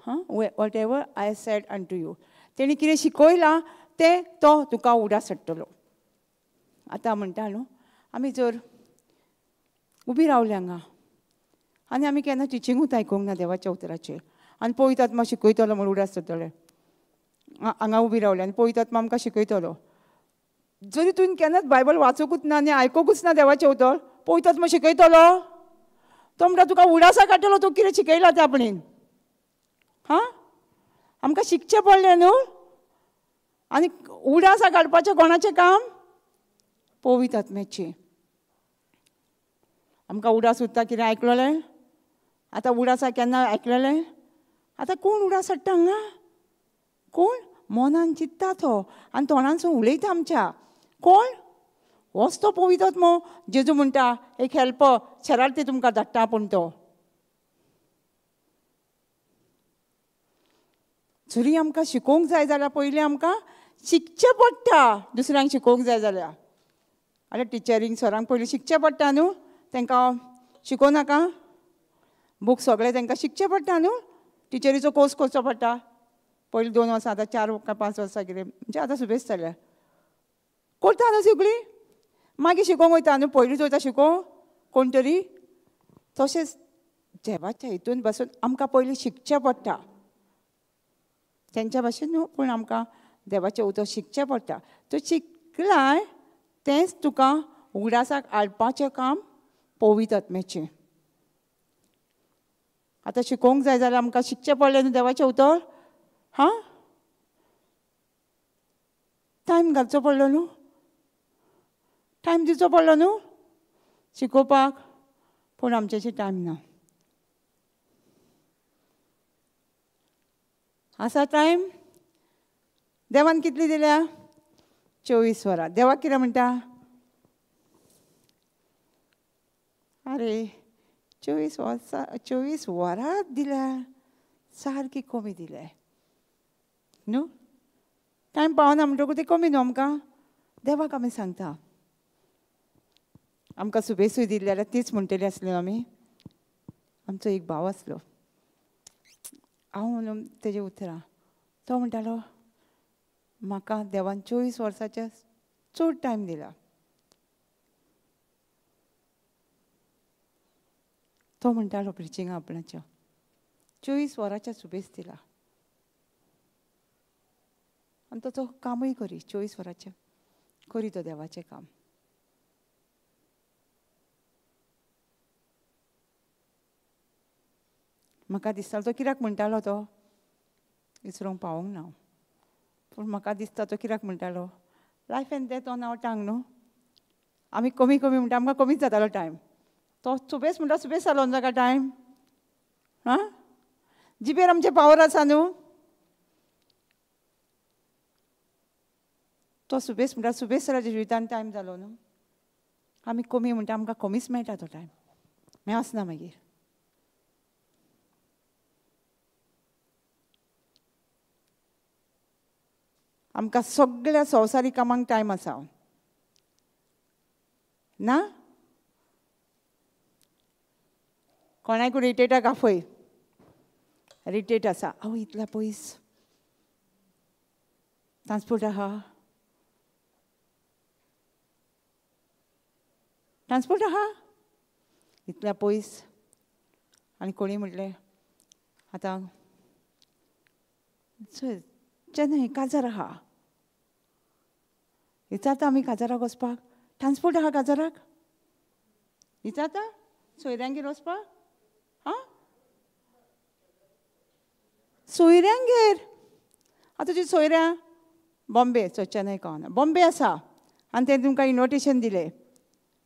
हां, whatever I said unto you. तेणी कितें शिकयलां तें तो तुका उडास हाडटलो. आतां म्हणटा न्हू, आमी जर उबी रावली हांगा आनी आमी केन्ना टिचिंगूच आयकूंक ना देवाच्या उतराचेर आनी पवित्र आत्मा शिकयतलो म्हूण उडास जातले. हांगा उबी रावली आनी पवित्र आत्मा आमकां शिकयतलो. जरी तुवें केन्नाच बायबल वाचूंकूच ना आनी आयकूंकूच ना देवाचें उतर, पवित्र आत्मा शिकयतलो. तो म्हणटा तुका उडासा काडटलो, तूं कितें शिकयलां तें आपणेन. हां, आमकां शिकचें पडलें न्हू. आनी उडासा काडपाचें कोणाचें काम? पवित्र आत्म्याचें. आमकां उडास उरता कितें आयकलें? आतां उडासा केन्ना आयकलें? आतां कोण उडास हाडटा हांगा? कोण मनान चिंत्ता तो आनी तोंडानसून उलयता आमच्या. कोण? होच तो पवित्र आत्मो. जेजू म्हणटा एक हेल्पर शरार्थी तुमकां धाडटा पूण तो जरी आमकां शिकोवंक जाय जाल्यार पयलीं आमकां शिकचें पडटा. दुसऱ्यांक शिकोवंक जाय जाल्यार आतां टिचरींक सरांक पयलीं शिकचें पडटा न्हू. तांकां शिकोवं नाका? बूक सगळें तांकां शिकचें पडटा न्हू. टिचरीचो कोर्स करचो पडटा पयलीं 2 वर्सां, आतां 4 काय 5 वर्सां कितें, म्हणजे आतां सुबेज जाल्या करता न्हू सगळीं. मागीर शिकोवंक वयता न्हू, पयलींच वयता शिकोवंक कोण तरी. तशेंच देवाच्या हितून बसून आमकां पयलीं शिकचें पडटा. तेंच्या भाशेन न्हू, पूण आमकां देवाचें उतर शिकचें पडटा. तूं शिकलाय तेंच तुका उगडासाक हाडपाचें काम पवित्र आत्म्याचें. आतां शिकोवंक जाय जाल्यार आमकां शिकचें पडलें न्हू देवाचें उतर. हां, टायम घालचो पडलो न्हू, टायम दिवचो पडलो न्हू शिकोवपाक. पूण आमच्याशी टायम ना. आसा टायम? देवान कितली दिल्या? 24 वरां. देवाक कितें म्हणटा? अरे 24 वर्सां, 24 वरां दिल्या, सारकी कमी दिल्या न्हू. टायम पावना म्हणटकूच तें कमी न्हू आमकां. देवाक आमी सांगता आमकां सुबेसूय दिल्ली जाल्यार तीच म्हणटली आसली आमी. आमचो एक भाव आसलो, हांव म्हणून तेजे उतरां, तो म्हणटालो म्हाका देवान 24 वर्सांचे चड टायम दिला. तो म्हणटालो प्रिचिंगा आपणाच्या 24 वरांच्या सुबेज दिला आनी तो कामूय करी 24 वरांचें. करी तो देवाचें काम. म्हाका दिसतालो तो कित्याक म्हणटालो तो विसरूंक पावूंक ना, पूण म्हाका दिसता तो कित्याक म्हणटालो life and death on our tongue न्हू. आमी कमी कमी म्हणटा, आमकां कमीच जातालो टायम. तो सुबेस म्हणटा सुबेस जालो जाका टायम. आं, जिबेर आमचे पावर आसा न्हू. तो सुबेस म्हणटा सुबेस जाल्यार जिवितान टायम जालो न्हू. आमी कमी म्हणटा आमकां कमीच मेळटा तो टायम, मेळना मागीर. आमकां सगळ्या संवसारी कामांक टायम आसा ना. कोणाकूय रिटेटाक आफय, रिटेट आसा, आवय इतल्या पयस ट्रांसपोर्ट आहा, ट्रांसपोर्ट आहा इतल्या पयस. आनी कोणी म्हटलें आतां चेन्नय काजार आहा, विचारता आमी काजाराक वचपाक ट्रांसपोर्ट आहा काजाराक, विचारता सोयऱ्यांगेर वचपाक, आं सोयऱ्यांगेर. आतां तुजी सोयऱ्यां बॉम्बे, चेन्नय कळना, बॉम्बे आसा आनी ते तुमकां इन्विटेशन दिलें,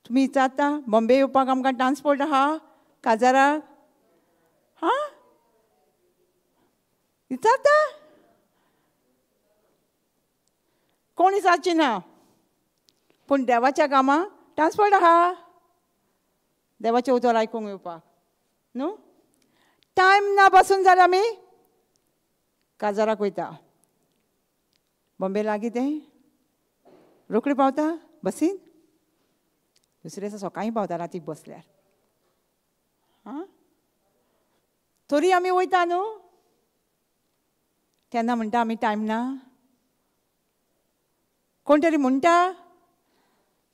तुमी विचारता बॉम्बे येवपाक आमकां ट्रांसपोर्ट आहा काजाराक, हां विचारता. कोण विचारची ना, पूण देवाच्या कामाक ट्रांसपोर्ट आहा, देवाचें उतर आयकूंक येवपाक न्हू. टायम ना बसून जाल्यार आमी काजाराक वयता. बॉम्बे लागीं तें रोखडी पावता बसीन, दुसरे दिसा सकाळीं पावता रातीक बसल्यार. आं, तरी आमी वयता न्हू. तेन्ना म्हणटा आमी टायम ना. कोण तरी म्हणटा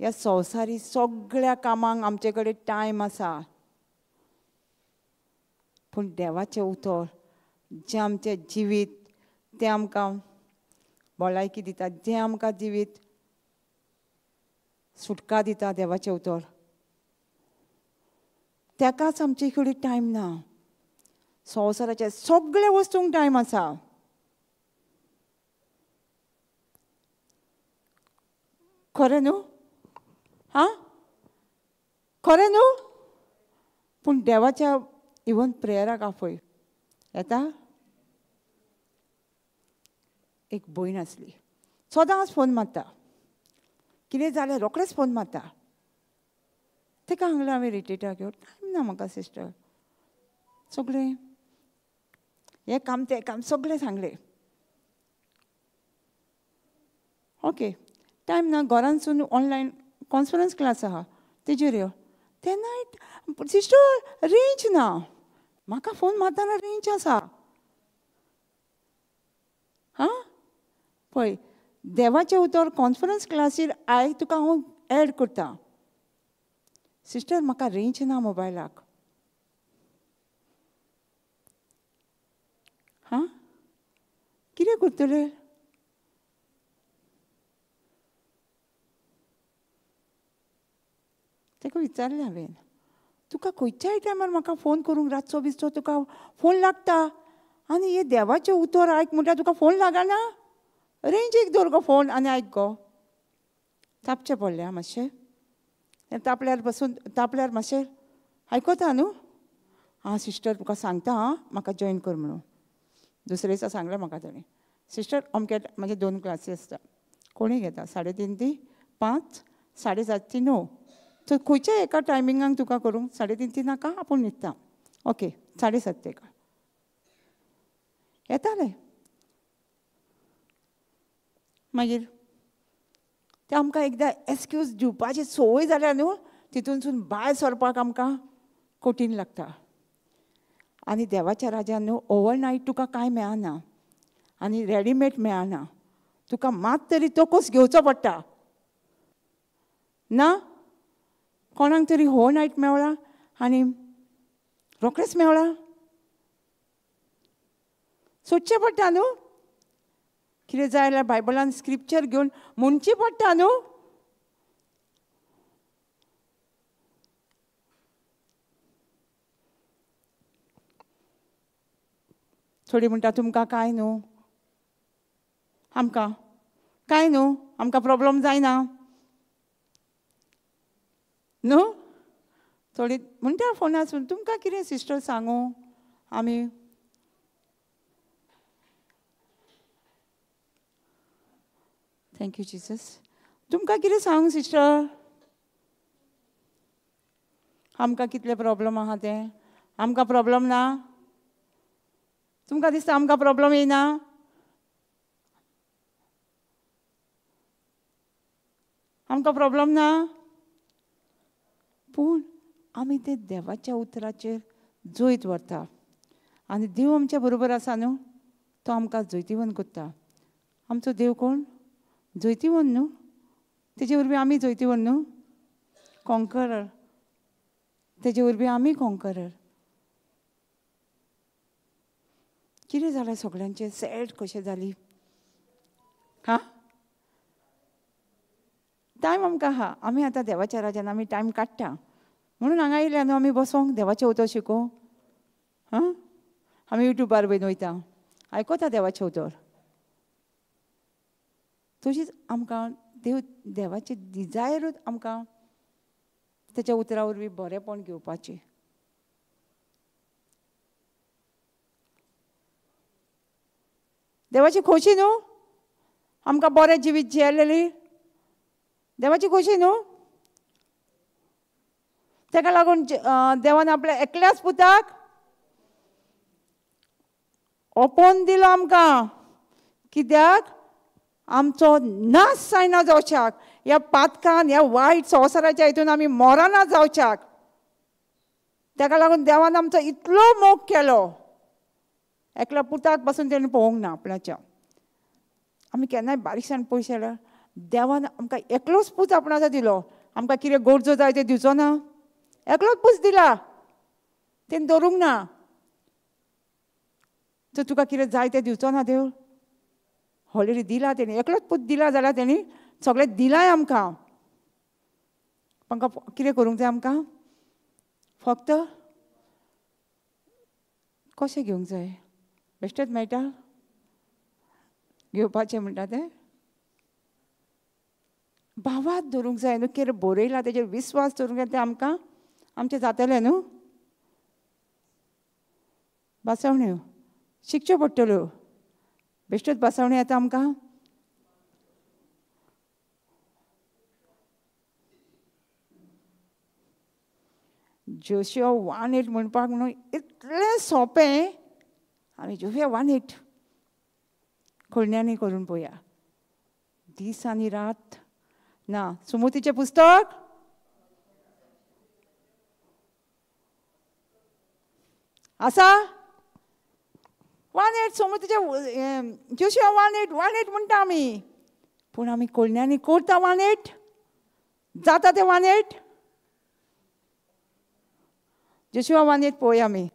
ह्या संवसारी सगळ्या कामांक आमचे कडेन टायम आसा, पूण देवाचें उतर जें आमचें जिवीत तें आमकां भलायकी दिता, जें आमकां जिवीत सुटका दिता देवाचें उतर, ताकाच आमचे कडेन टायम ना. संवसाराच्या सगळ्या वस्तूंक टायम आसा. खरें न्हू? हां, खरें न्हू? पूण देवाच्या इवन प्रेयराक आफय येता. एक भयण आसली, सदांच फोन मारता, कितें जालें रोखडेंच फोन मारता. ताका सांगलें हांवें रिटेटाक घेवन टायम ना म्हाका सिस्टर, सगळें हें काम तें काम सगळें सांगलें. ओके टायम ना, घरानसून ऑनलायन कॉन्फरन्स क्लास आहा तेजेर यो. तेन्ना सिस्टर रेंज ना, म्हाका फोन मारतना रेंज आसा. हां पळय देवाचें उतर कॉन्फरन्स क्लासीर आयक, तुका हांव एड करता. सिस्टर म्हाका रेंज ना मोबायलाक. हां कितें करतलें? ताका विचारलें हांवें, तुका खंयच्याय टायमार म्हाका फोन करूंक रातचो बिचो तुका फोन लागता आनी हे देवाचें उतर आयक म्हणल्यार तुका फोन लागना? रेंज एक दवर गो फोन आनी आयक गो. तापचें पडलें आं मातशें, तापल्यार बसून तापल्यार मातशें आयकता न्हू. आं सिस्टर तुका सांगता आं म्हाका जॉयन कर म्हणून. दुसरे दिसा सांगलें म्हाका ताणें, सिस्टर अमके म्हाजे 2 क्लासी आसता, कोणी घेता 3:30 ते 5, 7:30 ते 9, तर खंयच्या एका टायमिंगाक तुका करूंक 3:30 ते नाका आपूण न्हिदता. ओके 7:30 ते येतालें. मागीर ते आमकां एकदां एक्सक्यूज दिवपाची संवय जाल्या न्हू, तितूनसून भायर सरपाक आमकां कठीण लागता. आनी देवाच्या राजान न्हू ओवरनायट तुका कांय मेळना आनी रेडीमेड मेळना, तुका मात तरी तोकोस घेवचो पडटा ना. कोणाक तरी ओवरनायट मेवळा आनी रोखडेंच मेवळा, सोदचें पडटा न्हू. कितें जाय जाल्यार बायबलान स्क्रिप्चर घेवन म्हणचें पडटा न्हू. थोडी म्हणटा तुमकां कांय न्हू, आमकां कांय न्हू, आमकां प्रॉब्लम जायना न्हू. थोडी म्हणटा फोनासून तुमकां कितें सिस्टर सांगू आमी. Thank you Jesus. तुमकां कितें सांगू सिस्टर, आमकां कितले प्रॉब्लम आहा ते. आमकां प्रॉब्लम ना? तुमकां दिसता आमकां प्रॉब्लम येयना? आमकां प्रॉब्लम ना, पूण आमी ते देवाच्या उतराचेर जैत व्हरता आनी देव आमच्या बरोबर आसा न्हू, तो आमकां जैतिवंत करता. आमचो देव कोण? जैतिवंत न्हू, तेजे वरवीं आमी जैतिवंत न्हू, कॉन्करर. तेजे वरवीं आमी कॉन्करर. कितें जालें सगळ्यांचें? सॅड कशें जाली? हां, टायम आमकां आहा. आमी आतां देवाच्या राजान आमी टायम काडटा म्हणून हांगा येयल्या न्हू आमी बसोंक देवाचें उतर शिकोवंक. हां, आमी युट्यूबार बीन वयता, आयकता देवाचें उतर. तशीच आमकां देव देवाचे डिजायरूच आमकां तेच्या उतरा वरवीं बरेंपण घेवपाचें. देवाची खोशी न्हू आमकां बरें जिवीत जियेलेली, देवाची खोशी न्हू. ताका लागून देवान आपल्या एकल्याच पुताक ओपोवन दिलो आमकां. कित्याक? आमचो नाश जायना जावच्याक, ह्या पातकान ह्या वायट संवसाराच्या हितून आमी मरना जावच्याक. ताका लागून देवान आमचो इतलो मोग केलो, एकल्या पुताक पासून तेणें पळोवंक ना आपणाच्या. आमी केन्नाय बारीकसाण पयशे जाल्यार देवान आमकां एकलोच पूत आपणाचो दिलो. आमकां कितें गरजो जाय तें दिवचो ना, एकलोच पूत दिला, तेणें दवरूंक ना. तर तुका कितें जाय तें दिवचो ना देव, ऑलरेडी दिला तेणी. एकलोच पूत दिला जाल्यार तेणी सगळें दिलाय आमकां. आमकां कितें करूंक जाय? आमकां फक्त कशें घेवंक जाय? बेश्टेच मेळटा घेवपाचें म्हणटा तें भावात धरूंक जाय न्हू. कितें बरयलां तेजेर विस्वास दवरूंक जाय, तें आमकां आमचें जातलें न्हू. भासवण्यो शिकच्यो पडटल्यो, बेश्टोच भासवण्यो येता आमकां. जोशिया 1:8 म्हणपाक न्हू इतलें सोंपें. आमी जोशिया 1:8 खोलण्यांनी करून पळोवया, दीस आनी रात ना. सुमतीचें पुस्तक आसा 1:8, सुमतीचें जोशिया 1:8 1:8 म्हणटा आमी, पूण आमी कोळण्यांनी करता 1:8 जाता तें 1:8. जोशिया 1:8 पळोवया आमी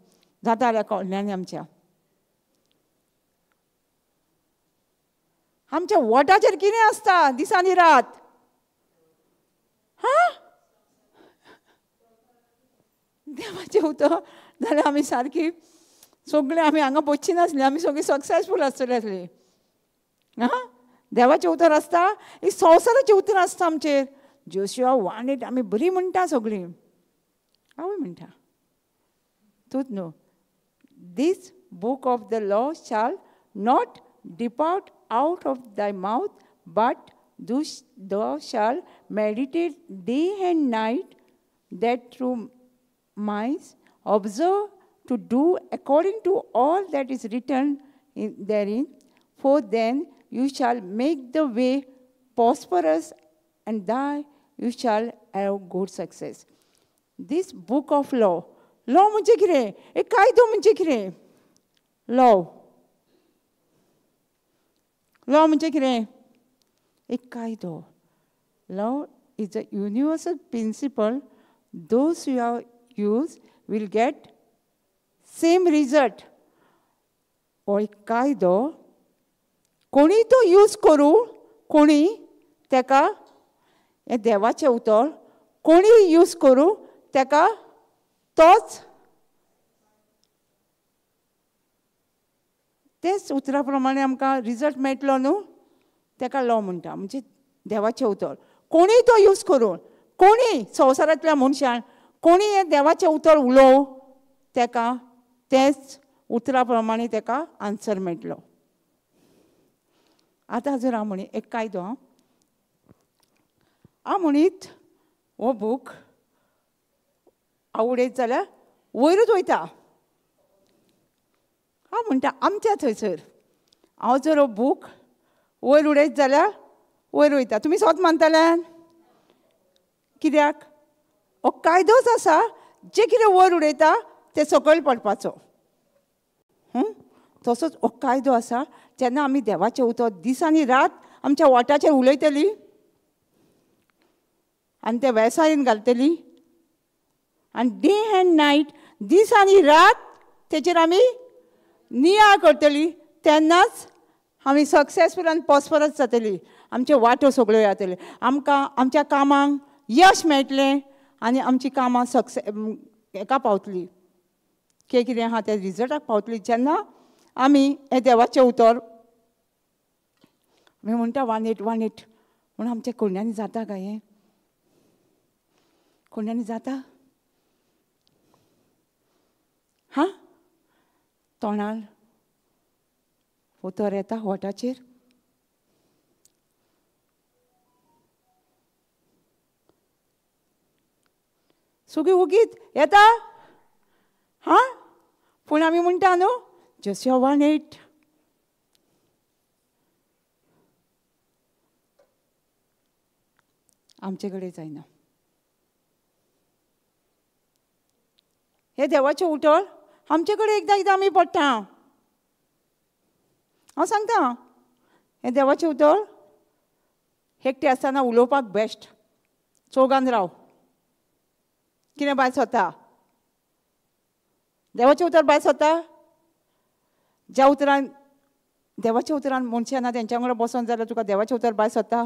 जाता जाल्यार कोळण्यांनी आमच्या आमच्या वोटाचेर कितें आसता दीस आनी रात. हां, देवाचें उतर जाल्यार आमी सारकी सगळीं आमी हांगा बसची नासली, आमी सगळीं सक्सेसफूल आसतली आसली. हां, देवाचें उतर आसता, ही संवसाराचें उतर आसता आमचेर. जोशिया 1:8 आमी बरी म्हणटा सगळीं, हांवूय म्हणटा. तूंच न्हू, this book of the law shall not depart out of thy mouth, but thou shalt meditate day and night, that through minds observe to do according to all that is written in therein, for then you shall make the way prosperous and thy you shall have good success. This book of law, law म्हणजे कितें? एक कायदो म्हणजे कितें? Law, law म्हणजे कितें? एक कायदो. Law is a universal principle. Those who have use will get same result. हो एक कायदो, कोणी तो यूज करूं, कोणी तेका हें देवाचें उतर कोणी यूज करूं तेका तोच तेच उतरा प्रमाणे आमकां रिजल्ट मेळटलो न्हू, तेका लॉ म्हणटा. म्हणजे देवाचें उतर कोणीय तो यूज करून, कोणी संवसारांतल्या मनशान कोणी हें देवाचें उतर उलोवं तेका तेच उतरा प्रमाणे तेका आन्सर मेळटलो. आतां जर हांव म्हणी एक कायदो, हांव म्हणीत हो बूक आवडयत जाल्यार वयरूच वयता. हांव म्हणटा आमच्या थंयसर हांव जर हो बूक वयर उडयत जाल्यार वयर वयता. तुमी सोत मानतल्यान? कित्याक हो कायदोच आसा, जे कितें वयर उडयता तें सकयल पडपाचो. तसोच हो कायदो आसा. जेन्ना आमी देवाचें उतर दीस आनी रात आमच्या वाटाचेर उलयतली आनी ते वेवसायेन घालतली आनी डे अँड नायट दीस आनी रात तेचेर आमी नियाळ करतली, तेन्नाच आमी सक्सेसफूल आनी प्रॉस्परस जातली. आमच्यो वाटो सगळ्यो जातल्यो, आमकां आमच्या कामांक यश मेळटलें आनी आमची कामां सक्सेस हेका पावतली, कितें आहा त्या रिजल्टाक पावतली. जेन्ना आमी हें देवाचें उतर आमी म्हणटा 1 8 1 8 म्हूण, आमच्या कोंड्यांनी जाता काय हें? कोंड्यांनी जाता? हां, तोंडार उतर येता वोटाचेर. सगळीं ओगीत येता. हां, पूण आमी म्हणटा न्हू जस्ट 1 8. आमचे कडेन जायना हे देवाचें उतर. आमचे कडेन एकदां एकदां आमी पडटा. हांव सांगता हें देवाचें उतर एकटें आसतना उलोवपाक बेस्ट. चौगान राव, कितें भायर सोता? देवाचें उतर भायर सोता? ज्या उतरान देवाच्या उतरान मनशां ना तेंच्या वांगडा बसोन जाल्यार तुका देवाचें उतर भायर सोता?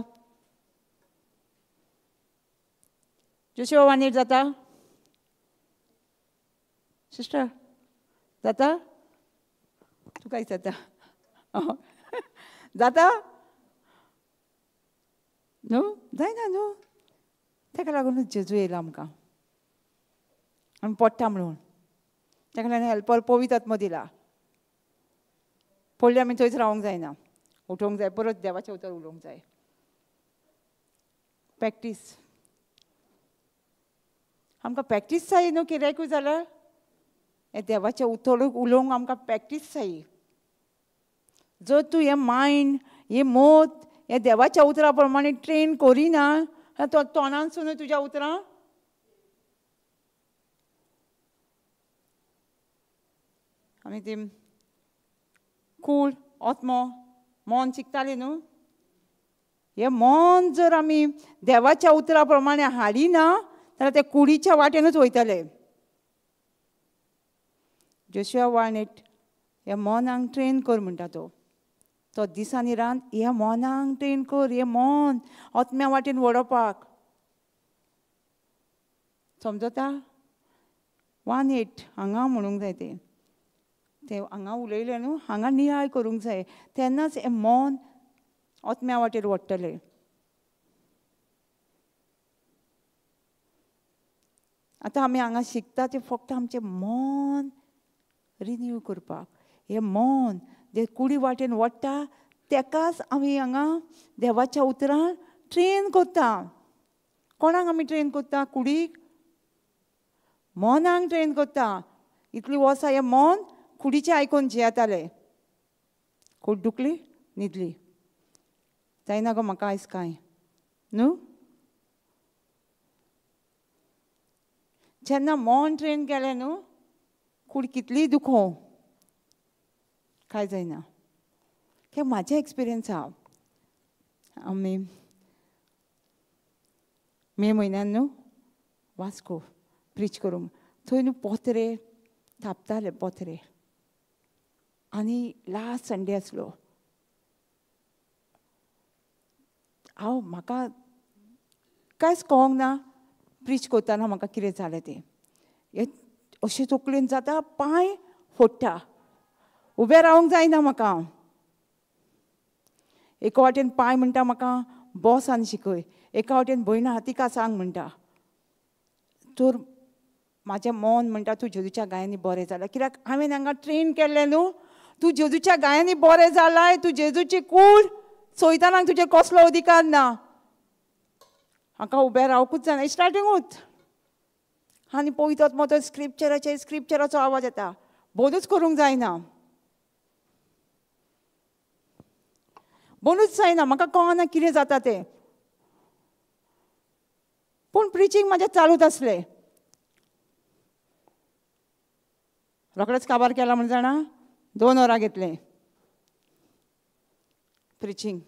जोशिवा 1 8 जाता? सिस्टर जाता? तुकाय जाता? जाता न्हू? जायना न्हू. तेका लागूनच जेजू येयला आमकां, आमी पडटा म्हणून. तेका लागून हेल्पर पवित्र आत्मो दिला. पडले आमी थंयच रावंक जायना, उठोवंक जाय, परत देवाचें उतर उलोवंक जाय. प्रॅक्टीस आमकां प्रॅक्टीस जाय न्हू. कित्याकूय जाल्यार हें देवाचें उतर उलोवंक आमकां प्रॅक्टीस जाय. जर तूं हें मायंड हें मोत हें देवाच्या उतरा प्रमाणे ट्रेन करिना, तो तोंडानसून तुज्या उतरां आमी ती कूड आत्मो मन शिकताली न्हू. हें मन जर आमी देवाच्या उतरा प्रमाणे हाडिना जाल्यार ते कुडीच्या वाटेनूच वयतले. जोशिवा 1 8 ह्या मनांक ट्रेन कर म्हणटा तो. तो दिसांनी रान ह्या मनांक ट्रेन कर, हें मन आत्म्या वाटेन वडोवपाक. समजता? 1 8 हांगा म्हणूंक जाय. तें तें हांगा उलयलें न्हू, हांगा नियाळ करूंक जाय, तेन्नाच हें मन आत्म्या वाटेर वडटलें. आतां आमी हांगा शिकता तें फक्त आमचें मन रिन्यू करपाक. हें मन जे कुडी वाटेन वडटा तेकाच आमी हांगा देवाच्या उतरान ट्रेन करता. कोणाक आमी ट्रेन करता? कुडीक, मनाक ट्रेन करता. इतली वर्सां हें मन कुडीचें आयकून जियेतालें. कूड दुखली, न्हिदली, जायना गो म्हाका आयज कांय न्हू. जेन्ना मन ट्रेन केलें न्हू, कूड कितलीय दुखो कांय जायना. कित्याक म्हाजें एक्सपिरियन्स आहा. आमी मे म्हयन्यान न्हू वास्को प्रीच करूंक थंय न्हू पोत्रे थापताले, पोत्रे. आनी लास्ट संडे आसलो. हांव म्हाका कांयच कळोंक ना प्रीच करतना म्हाका कितें जालें तें. अशें तकलेन जाता, पांय फोडटा, उबें रावंक जायना म्हाका. एका वाटेन पांय म्हणटा म्हाका बॉस आनी शिकय, एका वाटेन भयण आहा तिका सांग म्हणटा. तर म्हाजें मन म्हणटा तूं जेजूच्या गायांनी बरें जालां, कित्याक हांवें हांगा ट्रेन केल्लें न्हू. तूं जेजूच्या गायांनी बरें जालाय, तूं जेजूची कूड, सैतानाक तुजेर कसलो अधिकार ना. हाका उबें रावकूच जायना स्टार्टिंगूच. आनी पळयतात मग तो स्क्रिप्चराचे स्क्रिप्चराचो आवाज येता, बोनूच करूंक जायना, बोनूच जायना. म्हाका कळना कितें जाता तें. पूण प्रिचींग म्हाजें चालूच आसलें. रोखडेंच काबार केला म्हण जाणा, 2 वरां घेतलें प्रिचींग.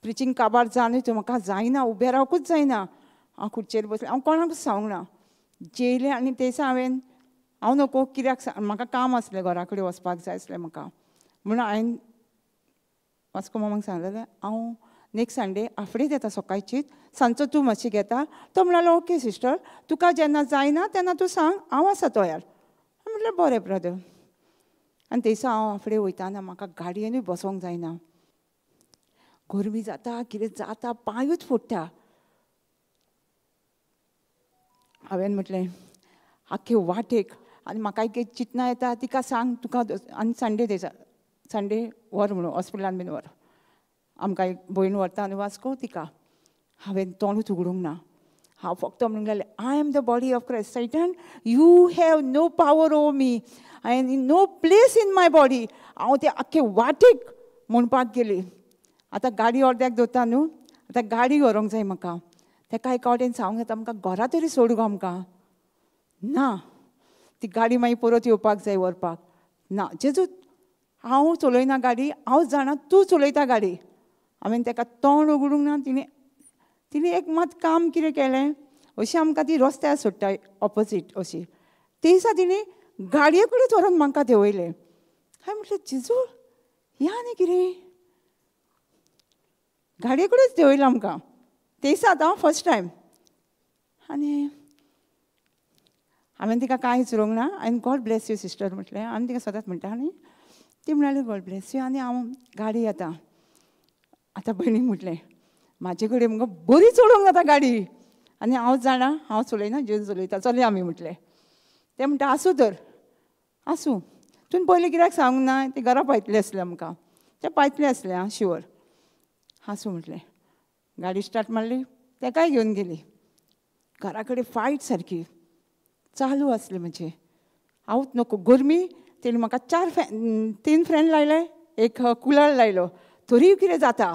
प्रिचींग काबार जावन तूं म्हाका जायना, उबें रावकूच जायना. हांव खुर्चेर बसलें, हांव कोणाकूच सांगूंक ना. जेयलें आनी ते दिसा हांवें हांव नको कित्याक म्हाका काम आसलें, घरा कडेन वचपाक जाय आसलें म्हाका. म्हणून हांवें वास्को मामाक सांगलेलें हांव नेक्स्ट संडे आफ्डेच येता सकाळचीच, सांजचो तूं मातशी घेता. तो म्हणालो ओके सिस्टर, तुका जेन्ना जायना तेन्ना तूं सांग, हांव आसा तयार. म्हटलें बरें ब्रदर. आनी ते दिसा हांव आफ्डे वयताना म्हाका गाडयेनूय बसोंक जायना, गरमी जाता, कितें जाता, पांयूच फोडटा. हांवें म्हटलें आख्खे वाटेक आनी म्हाका एक चिंतना येता तिका सांग तुका, आनी संडे दिसा संडे व्हर म्हणून हॉस्पिटलान बीन व्हर, आमकां एक भयण व्हरता आनी वास्को तिका. हांवें तोंडूच उगडूंक ना. हांव फक्त म्हणूंक लागलें I am the body of Christ, Satan you have no power over me and no place in my body. हांव ते आख्खे वाटेक म्हणपाक गेली. आतां गाडी अर्द्याक दवरता न्हू, आतां गाडी व्हरूंक जाय म्हाका. तेका एका वाटेन सांगूंक जाता आमकां घरा तरी सोड गो आमकां. ना, ती गाडी मागीर परत येवपाक जाय व्हरपाक. ना जेजू हांव चलयना गाडी, हांव जाणा तूं चलयता गाडी. हांवें तेका तोंड उगडूंक ना. तिणें तिणें एक मात काम कितें केलें, अशी आमकां ती रस्त्यार सोडटा ऑपोजीट अशी. ते दिसा तिणें गाडये कडेन व्हरोन म्हाका देंवयलें. हांवें म्हटलें जेजू ह्या आनी कितें, गाडये कडेच देंवयलें आमकां ते दिसा आतां फर्स्ट टायम. आनी हांवें तिका कांय विचारूंक ना. हांवें गॉड ब्लेस you sister म्हटलें. आनी तिका सदांच म्हणटा. आनी ती म्हणाली गॉड ब्लेस you. आनी हांव गाडी येता. आतां भयणीक म्हटलें म्हाजे कडेन मुगो बरी चलोवंक जाता गाडी, आनी हांव जाणा हांव चलयना, जेजू चलयता, चलया आमी म्हटलें. तें म्हणटा आसूं तर आसूं, तुवें पयलीं कित्याक सांगूंक ना, तें घरा पायतलें आसलें आमकां, तें पायतलें आसलें आं शुवर. आसूं म्हटलें. गाडी स्टार्ट मारली, तेकाय घेवन गेली. घरा कडेन फायट सारकी चालू आसली म्हजी. हांवूच नको गरमी, तेणी म्हाका 3 फ्रेंड लायले, एक कुलर लायलो, तरीय कितें जाता.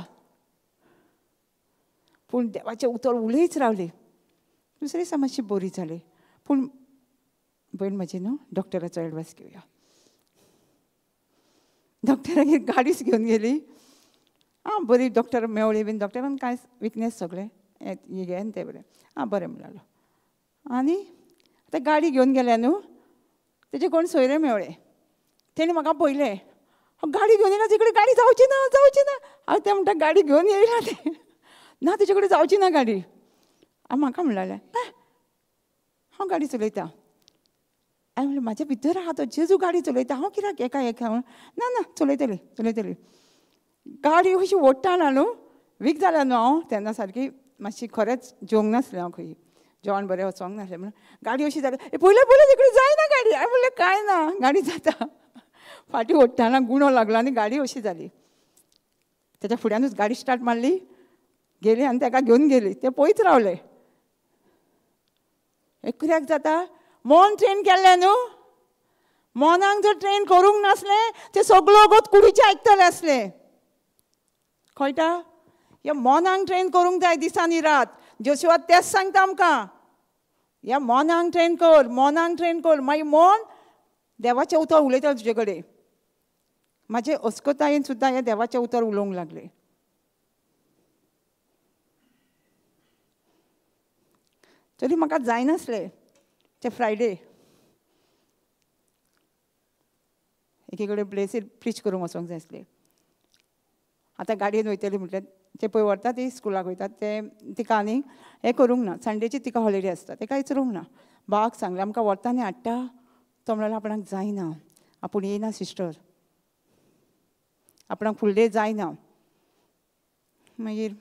पूण देवाचें उतर उलयच रावली. दुसरे दिसा मातशी बरी जाली. पूण भयण म्हजी न्हू डॉक्टराचो एडवायस घेवया. डॉक्टरागेर गाडीच घेवन गेली. आं बरी डॉक्टर मेवळी बीन, डॉक्टरान कांय विकनेस सगळें हें घे आनी तें बरें आं बरें म्हणालो. आनी आतां गाडी घेवन गेल्या न्हू, तेजे कोण सोयरे मेवळे, तेणी म्हाका पळयलें, गाडी घेवन येयला तिकडे, गाडी जावची ना जावची ना. हांव तें म्हणटा गाडी घेवन येयला तें ना, तेजे कडेन जावची ना गाडी. हांव म्हाका म्हणलें हांव गाडी चलयता. हांवें म्हणलें म्हाज्या भितर आहा तो जेजू गाडी चलयता, हांव कित्याक एका एका ना ना चलयतली चलयतली. गाडी अशी ओडटाना न्हू, वीक जाल्या न्हू हांव तेन्ना सारकी, मातशी खरेंच जेवंक नासलें हांव, खंय जेवण बरें वचोंक नासलें म्हणून गाडी अशी जाली. पयलें पयलें तिकडे जायना गाडी. हांवें म्हणलें कांय ना गाडी जाता. फाटीं ओडटाना गुणो लागलो आनी गाडी अशी जाली. तेच्या फुड्यानूच गाडी स्टार्ट मारली, गेली आनी तेका घेवन गेली. ते पळयत रावले. हें कित्याक जाता, मन ट्रेन केल्लें न्हू. मनाक जर ट्रेन करूंक नासलें ते सगळो गोत कुडीचें आयकतलें आसलें. कळटा? ह्या मनाक ट्रेन करूंक जाय दिसांनी रात. जोशुआ तेंच सांगता आमकां, ह्या मनाक ट्रेन कर, मनाक ट्रेन कर. मागीर मन देवाचें उतर उलयता तुजे कडेन. म्हाजे अस्कतायेन सुद्दां हें देवाचें उतर उलोवंक लागलें. तरी म्हाका जायनासलें. ते फ्रायडे एके कडेन प्लेसीर प्रिच करूंक वचोंक जाय आसलें. आतां गाडयेन वयतली म्हटल्यार ते पळय व्हरता ती स्कुलाक वयता, ते तिका आनी हें करूंक ना. संडेची तिका हॉलिडे आसता, तेका विचारूंक ना. बाबाक सांगलें आमकां व्हरता आनी हाडटा. तो म्हणलो आपणाक जायना, आपूण येयना सिस्टर. आपणाक फुडलें जायना. मागीर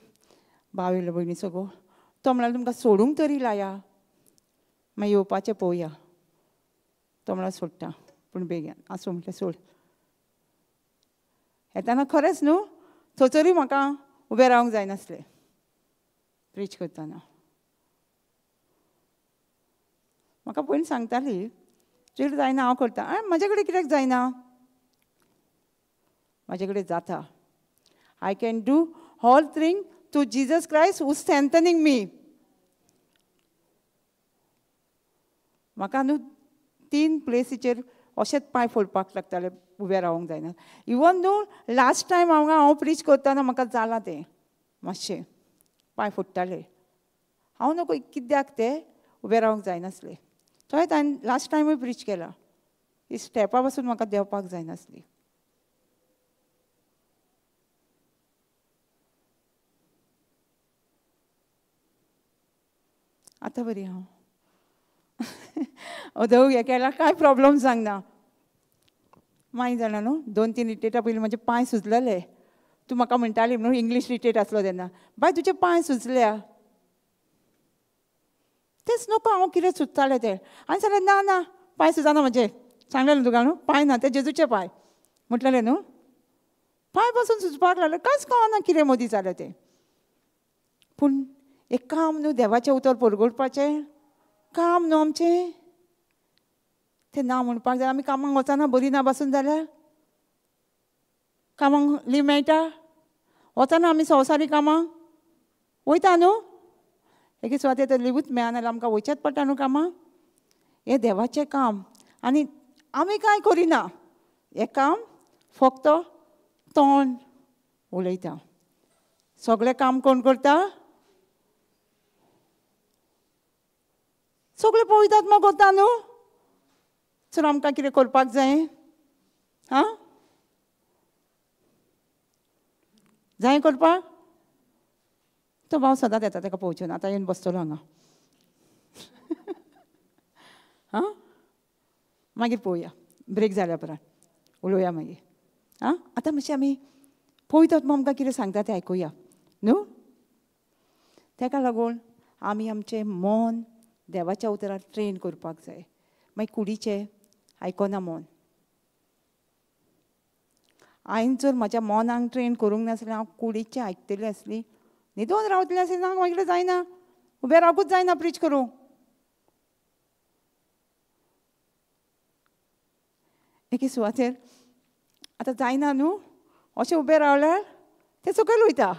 भाव येयलो भयणीचो गो, तो म्हणालो तुमकां सोडूंक तरी लाया, मागीर येवपाचें पळोवया. तो म्हणालो सोडटा पूण बेगीन आसूं म्हटलें सोड. येताना खरेंच न्हू थंयसरूय म्हाका उबें रावंक जायनासलें प्रीच करतना. म्हाका पयलीं सांगताली तुजे जायना हांव करता. आनी म्हजे कडेन कित्याक जायना? म्हजे कडेन जाता. I can do all thing through Jesus Christ who strengthening me. म्हाका न्हू 3 प्लेसीचेर अशेंच पांय फोडपाक लागताले, उबें रावंक जायना. इवन न्हू लास्ट टायम हांगा हांव प्रीच करतना म्हाका जालां तें मातशें पांय फोडटाले. हांव न्हू कित्याक तें उबें रावंक जायनासलें. थंयच हांवें लास्ट टायमूय प्रीच केला. ही स्टेपा पासून म्हाका देंवपाक जायनासली. आतां बरी हांव अदव हें केला कांय प्रॉब्लम सांगना. मागीर जाणा न्हू 2-3 रिट्रेटा पयलीं म्हजे पांय सुजलेले. तूं म्हाका म्हणटाली न्हू इंग्लीश रिट्रेट आसलो तेन्ना, बाय तुजे पांय सुजल्या. तेंच नको हांव कितें सुजतालें तें. आनी सांगलें ना ना पांय सुजना म्हजे. सांगलें न्हू तुका न्हू पांय ना ते जेजूचे पांय म्हटलेलें न्हू. पांय पासून सुजपाक लागले, कांयच कळना कितें मदीं जालें तें. पूण एक काम न्हू देवाचें उतर परगटपाचें काम न्हू आमचें, तें ना म्हणपाक जाय. आमी कामाक वचना बरी ना बसून जाल्यार कामाक लीव मेळटा? वचना आमी संवसारी कामाक वयता न्हू. एके सुवातेर तर लिवूच मेळना जाल्यार आमकां वयचेंच पडटा न्हू कामाक. हें देवाचें काम आनी आमी कांय करिना. हें काम फक्त तोंड उलयता. सगळें काम कोण करता? सगळें पळयतात मग करता न्हू. सर आमकां कितें करपाक जाय? आं जाय करपाक? तो भाव सदांच येता ताका पळोवचें ना. आतां येवन बसतलो हांगा. आं मागीर पळोवया, ब्रेक जाल्या उपरांत उलोवया मागीर. आं आतां मातशें आमी पळयतात मग आमकां कितें सांगता तें आयकुया न्हू. ताका लागून आमी आमचें मन देवाच्या उतरार ट्रेन करपाक जाय. मागीर कुडीचें आयकना मन. हांवें जर म्हज्या मनाक ट्रेन करूंक नासलें हांव कुडीचें आयकतलें आसली, न्हिदोन रावतलें आसलें ना मागीर जायना, उबें रावकूच जायना प्रीच करूंक. एके सुवातेर आतां जायना न्हू अशें उबें रावल्यार तें सकयल वयता.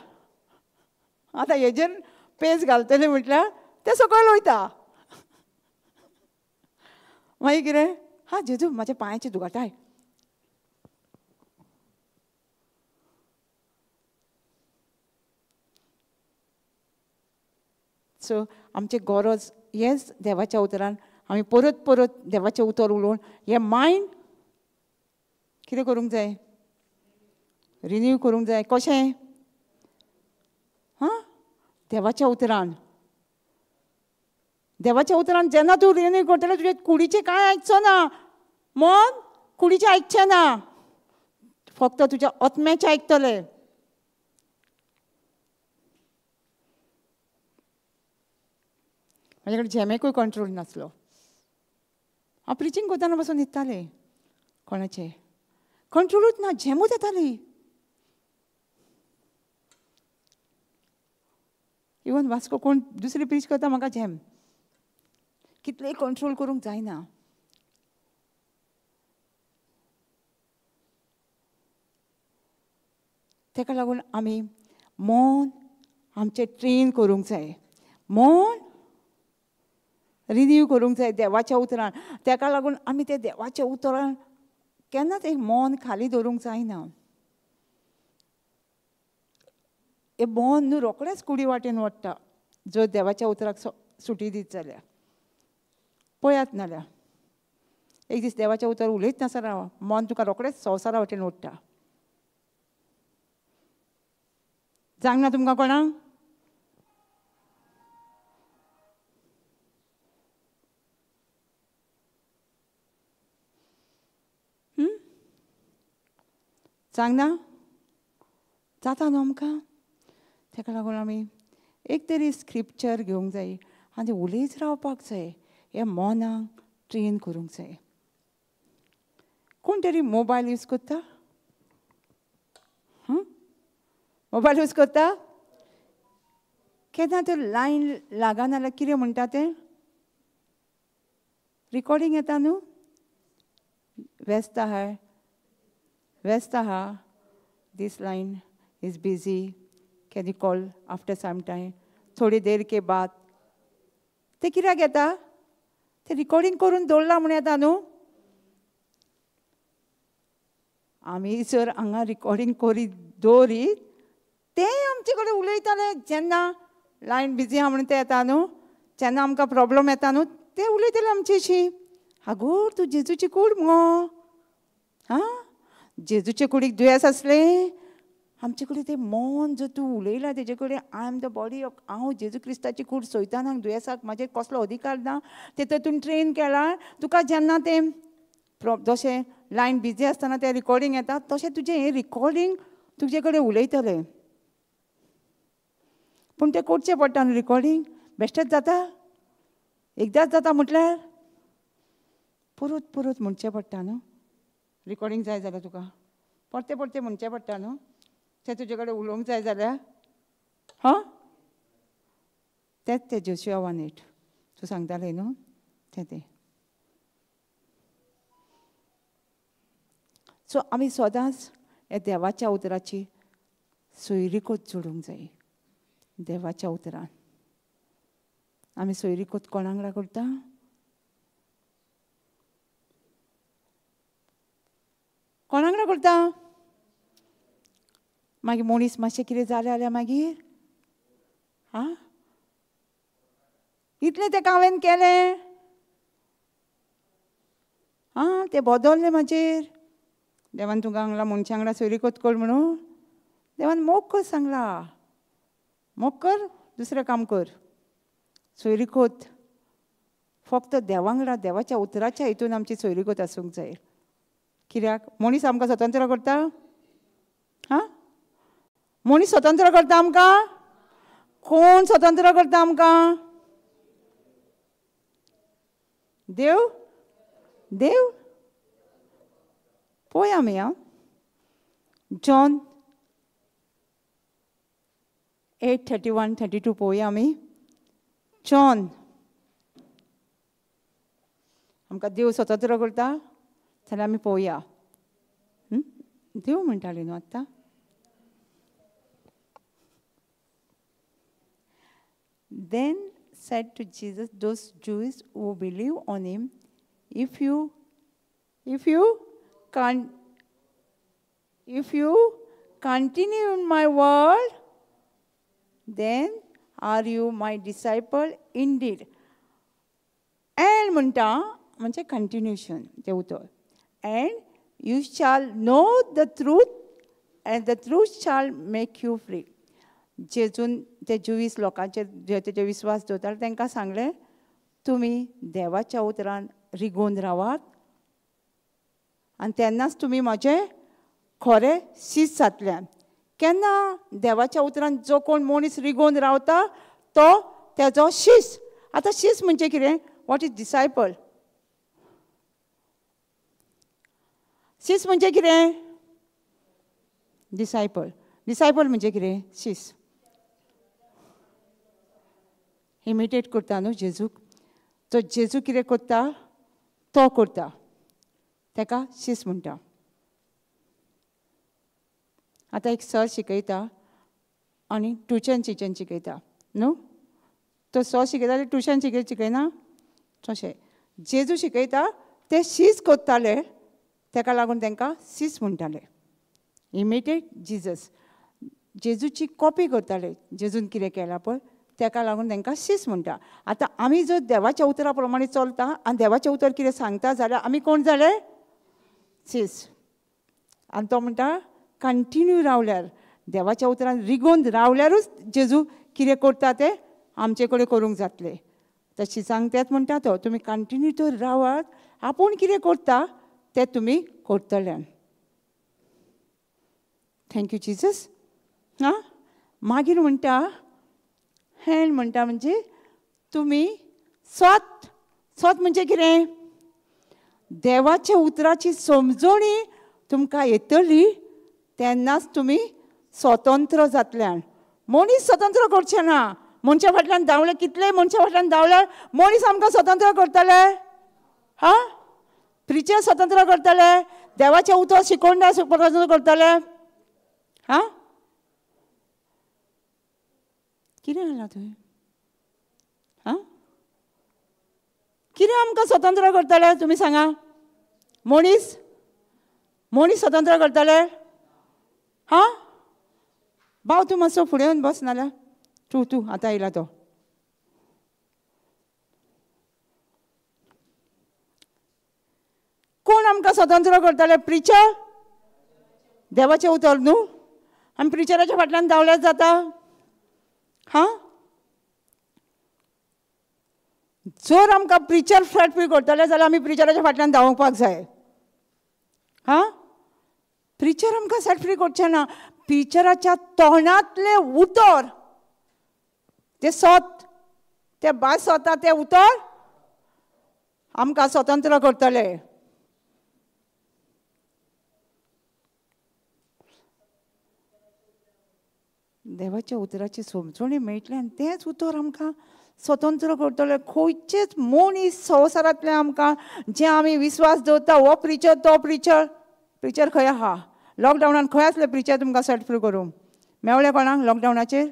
आतां हेजेर पेज घालतलें म्हटल्यार तें सकयल वयता. मागीर कितें? हा जेजू म्हाज्या पांयाचे दुखाटाय. सो आमचें गरज हेंच देवाच्या उतरान आमी परत परत देवाचें उतर उलोवन हें मायंड कितें करूंक जाय? रिन्यू करूंक जाय. कशें? हां देवाच्या उतरान. देवाच्या उतरान जेन्ना तूं रिन्यू करतलें तुजे कुडीचें कांय आयकचो ना, मन कुडीचें आयकचें ना, फक्त तुज्या आत्म्याचें आयकतलें. म्हजे कडेन झेमेकूय कंट्रोल नासलो. हांव प्रिचींग करतना पासून न्हिदतालें. कोणाचें कंट्रोलूच ना, झेमूच येताली. इवन वास्को कोण दुसरी प्रीच करता म्हाका झेम. कितलें कंट्रोल करूंक जायना. ताका लागून आमी मन आमचें ट्रेन करूंक जाय, मन रिन्यू करूंक जाय देवाच्या उतरान. ताका लागून आमी ते देवाच्या उतरान केन्नाच एक मन खाली दवरूंक जायना. हें मन न्हू रोखडेंच कुडी वाटेन वडटा जर देवाच्या उतराक सुटी दीत जाल्यार. पळयात नाल्यार एक दीस देवाचें उतर उलयत नासतना राव, मन तुका रोखडेंच संवसारा वाटेन ओडटा. जावंक ना तुमकां कोणाक? जावंक ना? जाता न्हू आमकां? ताका लागून आमी एक तरी स्क्रिप्चर घेवंक जाय आनी उलयत रावपाक जाय, हे मनाक ट्रेन करूंक जाय. कोण तरी मोबायल यूज करता? मोबायल यूज करता? केन्ना तर लायन लागना जाल्यार कितें म्हणटा तें? रिकॉर्डिंग येता न्हू? व्यस्त आहा, व्यस्त आहा, this line is busy, can you call after some time, थोडी देर के बाद. ते कित्याक येता? ते रिकॉर्डिंग करून दवरलां म्हूण येता न्हू? आमी जर हांगा रिकॉर्डिंग करीत दवरीत ते आमचे कडेन उलयताले. जेन्ना लायन बिजी आहा म्हणून ते येता न्हू, जेन्ना आमकां प्रॉब्लम येता न्हू ते उलयताले आमचेशी. आगो तूं जेजूची कूड मुगो, आं जेजूचे कुडीक दुयेंस आसलें. आमचे कडेन तें मन जर तूं उलयला तेजे कडेन, I am the body of, हांव जेजू क्रिस्ताची कूड सोयतानाक दुयेंसाक म्हाजेर कसलो अधिकार ना, ते तितून ट्रेन केला तुका. जेन्ना तें जशें लायन बिजी आसतना तें रिकॉर्डिंग येता तशें तुजें हें रिकॉर्डिंग तुजे कडेन उलयतलें. पूण तें करचें पडटा न्हू रिकॉर्डिंग, बेश्टेच जाता? एकदांच जाता म्हटल्यार परत परत म्हणचें पडटा न्हू. रिकॉर्डिंग जाय जाल्यार तुका परतें परतें म्हणचें पडटा न्हू, तें तुजे कडेन उलोवंक जाय जाल्यार. हां, तेंच तें जोशुआ 1:8 तूं सांगतालें न्हू तें तें. सो आमी सदांच ह्या देवाच्या उतराची सोयरीकोत जोडूंक जाय. देवाच्या उतरान आमी सोयरीकोत कोणा वांगडा करता? कोणा वांगडा करता? मागीर मनीस मातशें कितें जालें जाल्यार मागीर आं इतलें तेका हांवें केलें, आं तें बदल्लें म्हाजेर. देवान तुका सांगलां मनशा वांगडा सोयरीकोत कर म्हणून? देवान मोग कर सांगला, मोग कर, दुसरें काम कर. सोयरीकोत फक्त देवा वांगडा, देवाच्या उतराच्या हितून आमची सोयरीकोत आसूंक जाय. कित्याक मनीस आमकां स्वतंत्र करता? हां, मनीस स्वतंत्र करता आमकां? कोण स्वतंत्र करता आमकां? देव. देव पळोवया आमी. आं, जॉन 8:31-32 पळोवया आमी. जॉन आमकां देव स्वतंत्र करता जाल्यार आमी पळोवया. देव म्हणटाले न्हू आतां. Then said to Jesus those Jews who believe on him, if you continue in my word, then are you my disciple indeed. And म्हणटा म्हणजे कंटिन्युएशन तें उतर. And you shall know the truth and the truth shall make you free. जेजून ते जुवीस लोकांचेर जे तेजे विस्वास दवरताले तांकां सांगलें, तुमी देवाच्या उतरान रिगोवन रावात आनी तेन्नाच तुमी म्हजे खरे शीस जातले. केन्ना देवाच्या उतरान जो कोण मनीस रिगोवन रावता तो तेजो शीस. आतां शीस म्हणजे कितें? What is disciple? शीस म्हणजे कितें? डिसायपल. डिसायपल म्हणजे कितें? शीस. इमिटेट करता न्हू जेजूक. तो जेजू कितें करता तो करता, ताका शीस म्हणटा. आतां एक सर शिकयता आनी ट्युशन टिचर शिकयता न्हू, तो सर शिकयता ट्युशन शिकयना. तशें जेजू शिकयता ते शीस करताले, ताका लागून तांकां शीस म्हणटाले. इमिटेट जिजस, जेजूची कॉपी करताले, जेजून कितें केलां पळय ताका लागून तांकां शीस म्हणटा. आतां आमी जर देवाच्या उतरा प्रमाणे चलता आनी देवाचें उतर कितें सांगता जाल्यार आमी कोण जाले? शीस. आनी तो म्हणटा कंटिन्यू रावल्यार, देवाच्या उतरान रिगोवन रावल्यारूच जेजू कितें करता तें आमचे कडेन करूंक जातलें. तशी सांग तेंच म्हणटा तो, तुमी कंटिन्यू तर रावात, आपूण कितें करता तें तुमी करतले. Thank you Jesus. आं मागीर म्हणटा हँड म्हणटा म्हणजे तुमी सत. सत म्हणजे कितें? देवाच्या उतराची समजणी तुमकां येतली तेन्नाच तुमी स्वतंत्र जातल्यान. मनीस स्वतंत्र करचे ना. मनशा फाटल्यान धांवले, कितले मनशा फाटल्यान धांवल्यार मनीस आमकां स्वतंत्र करतले? हां, प्रिचर स्वतंत्र करतले? देवाचें उतर शिकोवन स्वतंत्र करतले? हां, कितें जालां तुवें? हां, कितें आमकां स्वतंत्र करतले तुमी सांगा? मनीस मनीस स्वतंत्र करतले? हां भाव, तूं मातसो फुडें येवन बस, नाल्यार तूं तूं आतां येयला तो. कोण आमकां स्वतंत्र करतले? प्रिचर? देवाचें उतर न्हू? आमी प्रिचराच्या फाटल्यान धांवल्यार जाता? हां, जर आमकां प्रिचर फ्लॅट फ्री करतले जाल्यार आमी प्रिचराच्या फाटल्यान धांवपाक जाय. हां, प्रिचर आमकां सेट फ्री करचें ना. प्रिचराच्या तोंडांतलें उतर तें सत, तें भायर सोता तें उतर आमकां स्वतंत्र करतले. देवाच्या उतराची समजणी मेळटली आनी तेंच उतर आमकां स्वतंत्र करतले. खंयचेच मनीस संवसारांतले आमकां जे आमी विस्वास दवरता हो प्रिचर तो प्रिचर, प्रिचर खंय आहा? लॉकडावनान खंय आसले प्रिचर तुमकां सेट फ्री करूंक? मेवले कोणाक लॉकडावनाचेर?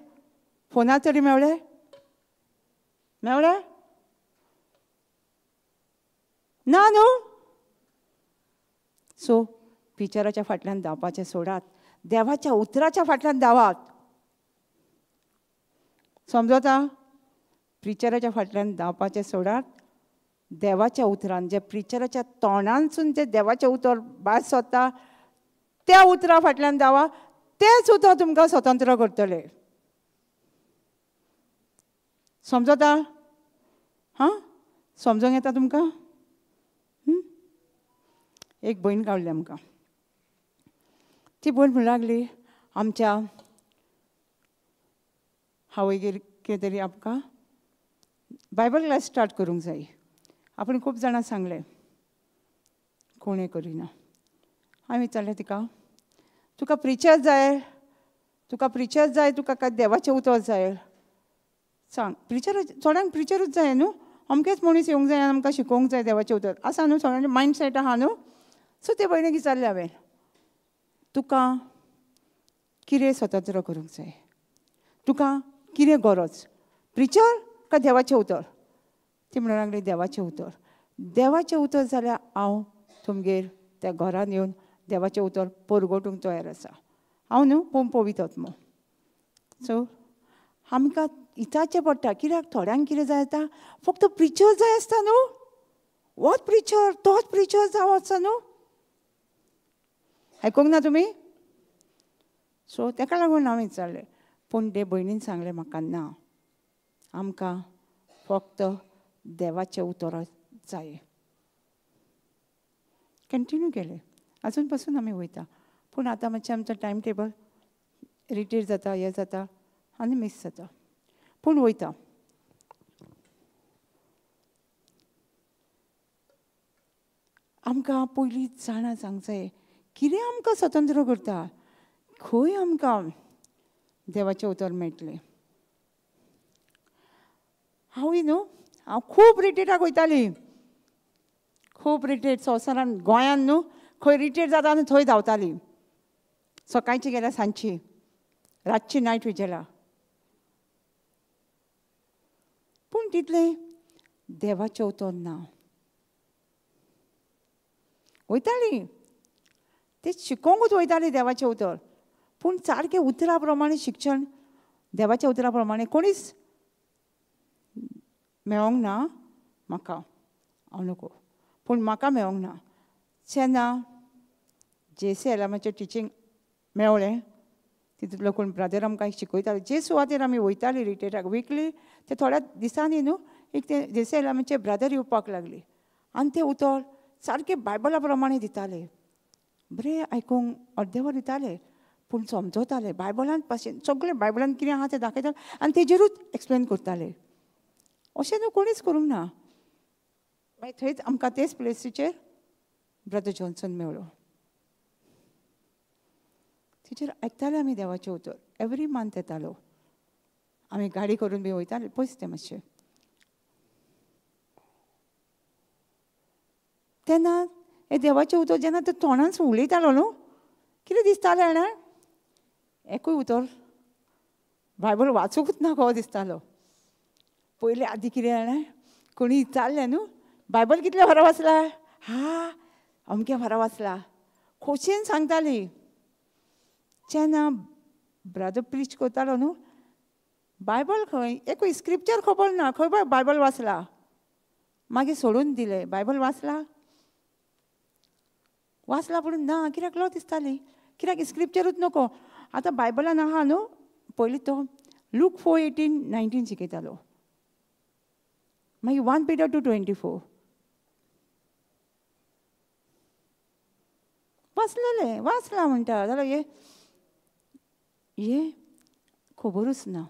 फोनार तरी मेवले? मेवले ना न्हू? सो प्रिचराच्या फाटल्यान धांवपाचें सोडात, देवाच्या उतराच्या फाटल्यान धांवात. समजता? प्रिचराच्या फाटल्यान धांवपाचें सोडात, देवाच्या उतरान, जे प्रिचराच्या तोंडानसून जे देवाचें उतर भायर सोदता त्या उतरा फाटल्यान धांवा, तेंच उतर तुमकां स्वतंत्र करतले. समजता? हां, समजोंक येता तुमकां? एक भयण गावली आमकां, ती भयण म्हणूंक लागली आमच्या आवयगेर कितें तरी आमकां बायबल क्लास स्टार्ट करूंक जाय. आपण खूब जाणां सांगलें, कोणें करिना. हांवें विचारलें तिका, तुका प्रिचर जाय? तुका प्रिचर जाय? तुका काय देवाचें उतर जाय? सांग. प्रिचर चोडांक प्रिचरूच जाय न्हू? अमकेच मनीस येवंक जाय आनी आमकां शिकोवंक जाय देवाचें उतर आसा न्हू? सगळ्यांचे मायंड सेट आहा न्हू? सो ते भयणीक विचारलें हांवें, तुका कितें स्वतंत्र करूंक जाय? तुका कितें गरज? प्रिचर काय देवाचें उतर? ती म्हणूंक लागली देवाचें उतर. देवाचें उतर जाल्यार हांव तुमगेर त्या घरान येवन देवाचें उतर परगटूंक तयार आसा. हांव न्हू पूण पवित्र मो. सो आमकां विचारचें पडटा, कित्याक थोड्यांक कितें जाय आसता, फक्त प्रिचर जाय आसता न्हू? होच प्रिचर तोच प्रिचर जावं आसता न्हू? आयकूंक ना तुमी? सो तेका लागून हांवें विचारलें. पूण ते भयणीन सांगलें म्हाका, ना, आमकां फक्त देवाचें उतर जाय. कंटिन्यू केलें, आजून पासून आमी वयता. पूण आतां मातशें आमचो टायम टेबल रिटेर जाता, हें जाता आनी मीस जाता, पूण वयता. आमकां पयलीं जाणा जावंक जाय कितें आमकां स्वतंत्र करता, खंय आमकां देवाचें उतर मेळटलें. हांवूय न्हू, हांव खूब रिट्रीटाक वयताली, खूब रिट्रीट संवसारान गोंयान न्हू खंय रिट्रीट जाता न्हू थंय धांवताली. सकाळची गेल्यार सांजची, रातची नायट विजेला. पूण तितलें देवाचें उतर ना. वयताली ते शिकोवंकूच वयताली देवाचें उतर, पूण सारकें उतरा प्रमाणे शिक्षण देवाच्या उतरा प्रमाणे कोणीच मेळोंक ना म्हाका. हांव नको, पूण म्हाका मेळोंक ना. जेन्ना जेसी एलामाचें टिचींग मेवळें, तितूंतलो कोण ब्रदर आमकां शिकयताले, जे सुवातेर आमी वयताली रिट्रीटाक विकली ते थोड्या दिसांनी न्हू एक ते जेसी एलामाचे ब्रदर येवपाक लागली आनी ते उतर सारकें बायबला प्रमाणे दिताले. बरें आयकूंक अर्देवर दिताले, पूण समजताले बायबलान पासून सगळें बायबलान कितें आहा तें दाखयताले आनी तेजेरूच एक्सप्लेन करताले. अशें न्हू कोणीच करूंक ना. मागीर थंयच आमकां तेच प्लेसीचेर ब्रदर जॉन्सन मेळ्ळो. तेचेर आयकताले आमी देवाचें उतर. एवरी मंथ येतालो. आमी गाडी करून बी वयताले पयस तें मातशें. तेन्ना हें देवाचें उतर जेन्ना तें तोंडान उलयतालो न्हू कितें दिसतालें जाणा, एकूय उतर बायबल वाचूंकच ना गो दिसतालो. पयलीं आदी कितें जाणा कोणी विचारलें न्हू बायबल कितले फारा वाचला, हा अमके फारा वाचला, खोशयेन सांगताली. जेन्ना ब्रदर प्रीच करतालो न्हू बायबल खंय एकूय स्क्रिप्चर खबर ना, खंय बायबल वाचला. मागीर सोडून दिलें बायबल वाचला वाचला पूण ना कित्याक लॉ दिसताली, कित्याक स्क्रिप्चरूच नको. आतां बायबलान आहा न्हू पयलीं तो लूक 4:18-19 शिकयतालो, मागीर 1 Peter 2:24 वाचलेलें वाचलां म्हणटा जाल्यार हे हे खबरूच ना.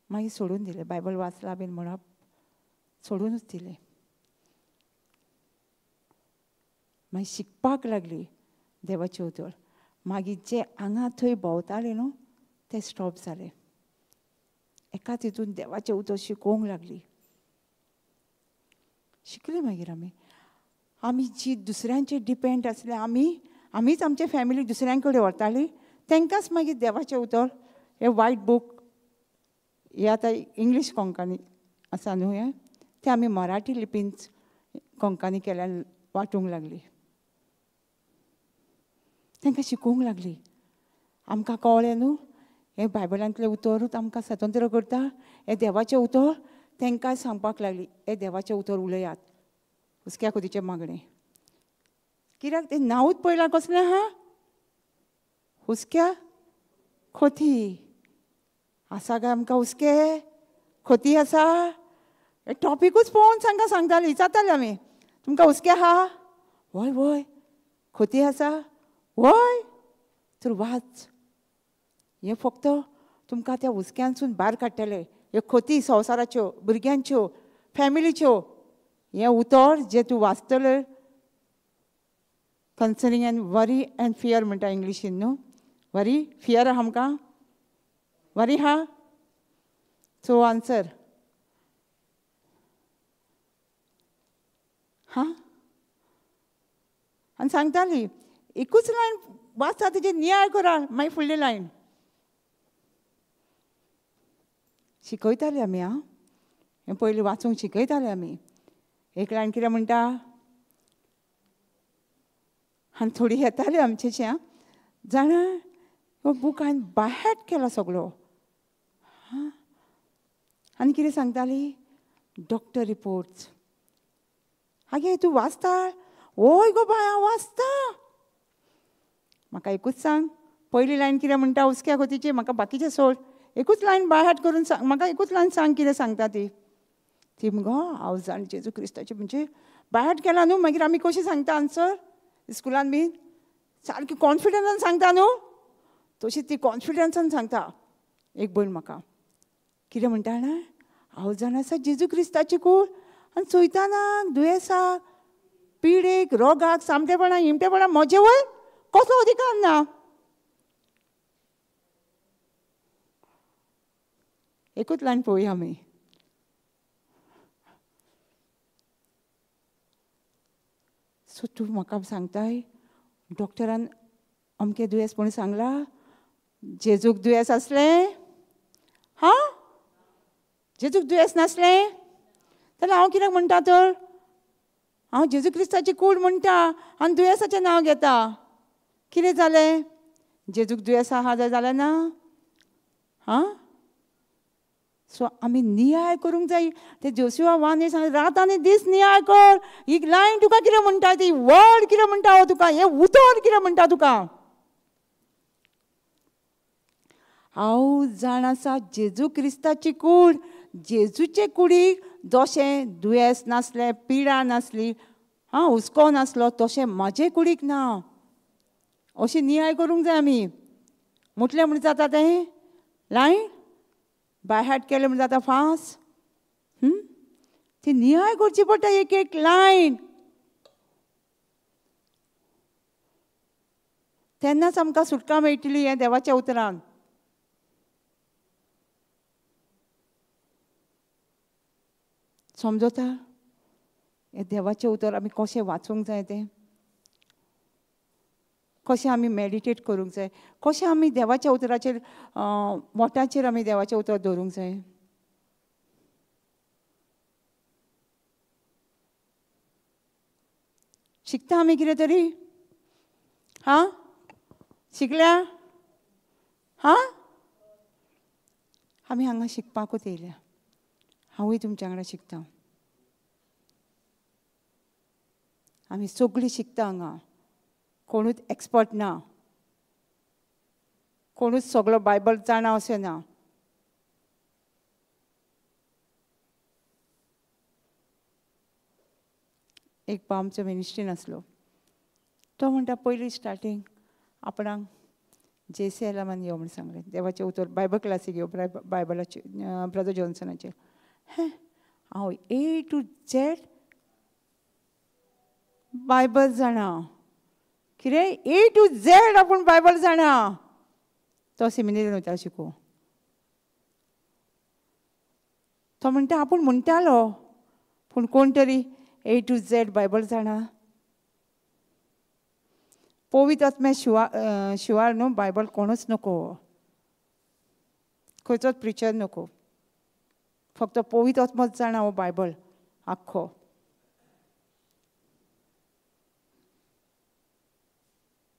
मागीर सोडून दिलें बायबल वाचलां बीन म्हणप सोडूनच दिलें. मागीर शिकपाक लागली देवाचें उतर. मागीर जे हांगा थंय भोंवताले न्हू ते स्टॉप जाले. एकाच हितून देवाचें उतर शिकोवंक लागली. शिकली मागीर आमी आमी जी दुसऱ्यांचेर डिपेंड आसले आमी आमीच आमचे फॅमिली दुसऱ्यां कडेन व्हरताली तांकांच मागीर देवाचें उतर हें वायट बूक हे आतां इंग्लीश कोंकणी आसा न्हू हें तें आमी मराठी लिपीन कोंकणी केल्यान वांटूंक लागली. तांकां शिकोवंक लागली. आमकां कळ्ळें न्हू हें बायबलांतलें उतरूच आमकां स्वतंत्र करता, हें देवाचें उतर तांकां सांगपाक लागली हें देवाचें उतर उलयात हुस्क्या खोतीचें मागणें. कित्याक तें नांवूच पळयलां कसलें आहा हुस्क्या खोती आसा काय आमकां हुस्के खोती आसा. हें टॉपिकूच पळोवन तांकां सांगताली विचारताले आमी तुमकां हुस्के आहा, वय वय खोती आसा वय तर वाच, हें फक्त तुमकां त्या हुस्क्यांसून भायर काडटलें. ह्यो खोती संवसाराच्यो भुरग्यांच्यो फॅमिलीच्यो हें उतर जें तूं वाचतलें concerning and worry and fear म्हणटा इंग्लिशीन न्हू, वरी फियर आहा आमकां, वरी आहा सो आन्सर हां. आनी सांगताली एकूच लायन वाचा तेजेर नियाळ करा मागीर फुडली लायन शिकयताले आमी. आं हें पयलीं वाचूंक शिकयताले आमी. एक लायन कितें म्हणटा आनी थोडी येताली आमचें आं जाणा हो बूक हांवें बायहार्ट केला सगळो. हां आनी कितें सांगताली डॉक्टर रिपोर्ट्स आगे तूं वाचता, वय गो बाय हांव वाचता. म्हाका एकूच सांग पयली लायन कितें म्हणटा हुस्क्या खोतीची, म्हाका बाकीचें सोड, एकूच लायन बायहार्ट करून सांग म्हाका, एकूच लायन सांग कितें सांगता ती. ती मुगो हांव जाण जेजू क्रिस्ताची म्हणजे बायहार्ट केला न्हू मागीर आमी कशी सांगता आन्सर स्कुलान बीन सारकी कॉन्फिडन्सान सांगता न्हू तशी ती कॉन्फिडन्सान सांगता. एक भयण म्हाका कितें म्हणटा जाणा हांव जाण आसा जेजू क्रिस्ताची कूड आनी चोयतानाक दुयेंसाक पिडेक रोगाक सामटेपणाक हिमटेपणाक म्हजे वयर कसलो अधिकार ना. एकूच लायन पळोवया आमी. सो तूं म्हाका सांगताय डॉक्टरान अमकें दुयेंस म्हूण सांगलां, जेजूक दुयेंस आसलें, हां जेजूक दुयेंस नासलें जाल्यार हांव कित्याक म्हणटा तर हांव जेजू क्रिस्ताची कूड म्हणटा आनी दुयेंसाचें नांव घेता. कितें जालें जेजूक दुयेंस आहा जालें ना? हां सो आमी नियाळ करूंक जाय. ते जोशुआ 1 सांग रात आनी दीस नियाळ कर, ही लायन तुका कितें म्हणटा ती वर्ड कितें म्हणटा हो तुका, हें उतर कितें म्हणटा तुका. हांव जाण आसा जेजू क्रिस्ताची कूड, जेजूचे कुडीक जशें दुयेंस नासलें पिडा नासली हां हुस्को नासलो तशें म्हजे कुडीक ना. अशी नियाळ करूंक जाय आमी. म्हटलें म्हूण जाता तें लायन बाय हार्ट केलें म्हूण जाता फास्ट. ती नियाळ करची पडटा एक एक लायन. तेन्नाच आमकां सुटका मेळटली हें देवाच्या उतरान. समजता हें देवाचें उतर आमी कशें वाचूंक जाय तें, कशें आमी मेडिटेट करूंक जाय, कशें आमी देवाच्या उतराचेर मोटाचेर आमी देवाचें उतर दवरूंक जाय. शिकता आमी कितें तरी? हां शिकल्या? हां आमी हांगा शिकपाकूच येयल्या. हांवूय तुमच्या वांगडा शिकता. आमी सगळीं शिकता हांगा. कोणूच एक्सपर्ट ना, कोणूच सगळो बायबल जाणा अशें ना. एक बा आमचो मिनिस्ट्रीन आसलो, तो म्हणटा पयलीं स्टार्टींग आपणाक जे सी एलामान यो म्हूण सांगलें, देवाचें उतर बायबल क्लासीक यो, बायबलाचे ब्रदर जॉन्सनाचेर. हें हांव ए टू झॅड बायबल जाणा. कितें ए टू झॅड आपूण बायबल जाणा. तो सेमिनेरीन वयतालो शिकूं. तो म्हणटा आपूण म्हणटालो पूण कोण तरी ए टू झॅड बायबल जाणा. पवित्र आत्म्या शिवार न्हू बायबल कोणूच नको, खंयचोच प्रिचर नको, फक्त पवित्र आत्मोच जाणा हो बायबल आख्खो.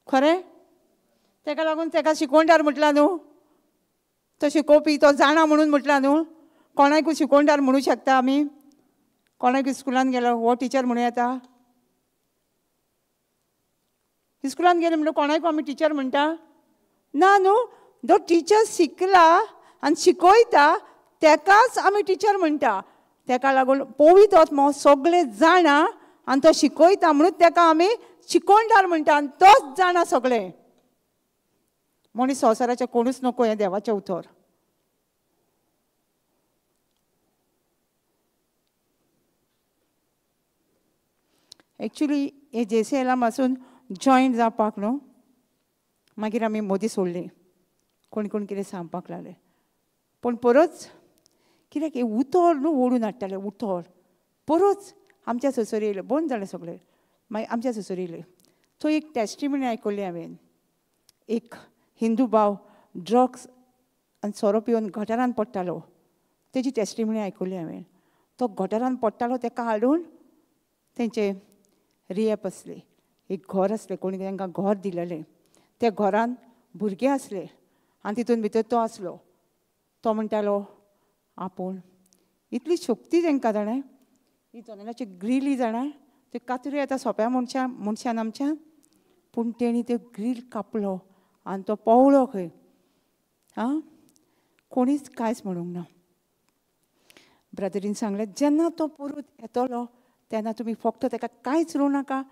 खरें तेका लागून तेका शिकोवणदार म्हटला न्हू, तो शिकोवपी तो जाणा म्हणून म्हटला न्हू. कोणाकूय शिकोवणदार म्हणू शकता आमी? कोणाकूय स्कुलान गेलो हो टिचर म्हणूं येता? स्कुलान गेले म्हणटा कोणाकूय आमी टिचर म्हणटा ना न्हू. जो टिचर शिकला आनी शिकयता तेकाच आमी टिचर म्हणटा. तेका लागून पवित्र आत्मो सगळें जाणा आनी तो शिकयता म्हणून तेका आमी शिकोवणदार म्हणटा आनी तोच जाणा सगळें. म्हणून संवसाराचें कोणूच नको हें देवाचें उतर. एक्चुली हे जे सी एला पासून जॉयन जावपाक न्हू मागीर आमी मोदी सोडली. कोण कोण कितें सांगपाक लागले पूण परत कित्याक हें उतर न्हू ओडून हाडटालें उतर. परत आमच्या ससरी येयलें बंद जालें सगळें. मागीर आमच्या ससरी येयलें तो एक टेस्टिमनी आयकली हांवें. एक हिंदू भाव ड्रग्स आनी सोरो पिवन गटारान पडटालो, तेजी टेस्टिमनी आयकली हांवें. तो गटारान पडटालो तेका हाडून तेंचे रिएप आसले, एक घर आसलें, कोणी तांकां घर दिलेलें. त्या घरान भुरगे आसले आनी तितून भितर तो आसलो. तो म्हणटालो आपूण इतली शक्ती तांकां जाणा, ही जनेलाची ग्रिली जाणा, त्यो कातऱ्यो येता सोंप्या मनशां मनशान आमच्या, पूण तेणी त्यो ग्रील कापलो आनी तो पोवलो खंय. आं कोणीच कांयच म्हणूंक ना. ब्रदरीन सांगलें जेन्ना तो परत येतलो तेन्ना तुमी फक्त ताका कांयच रोवं नाका,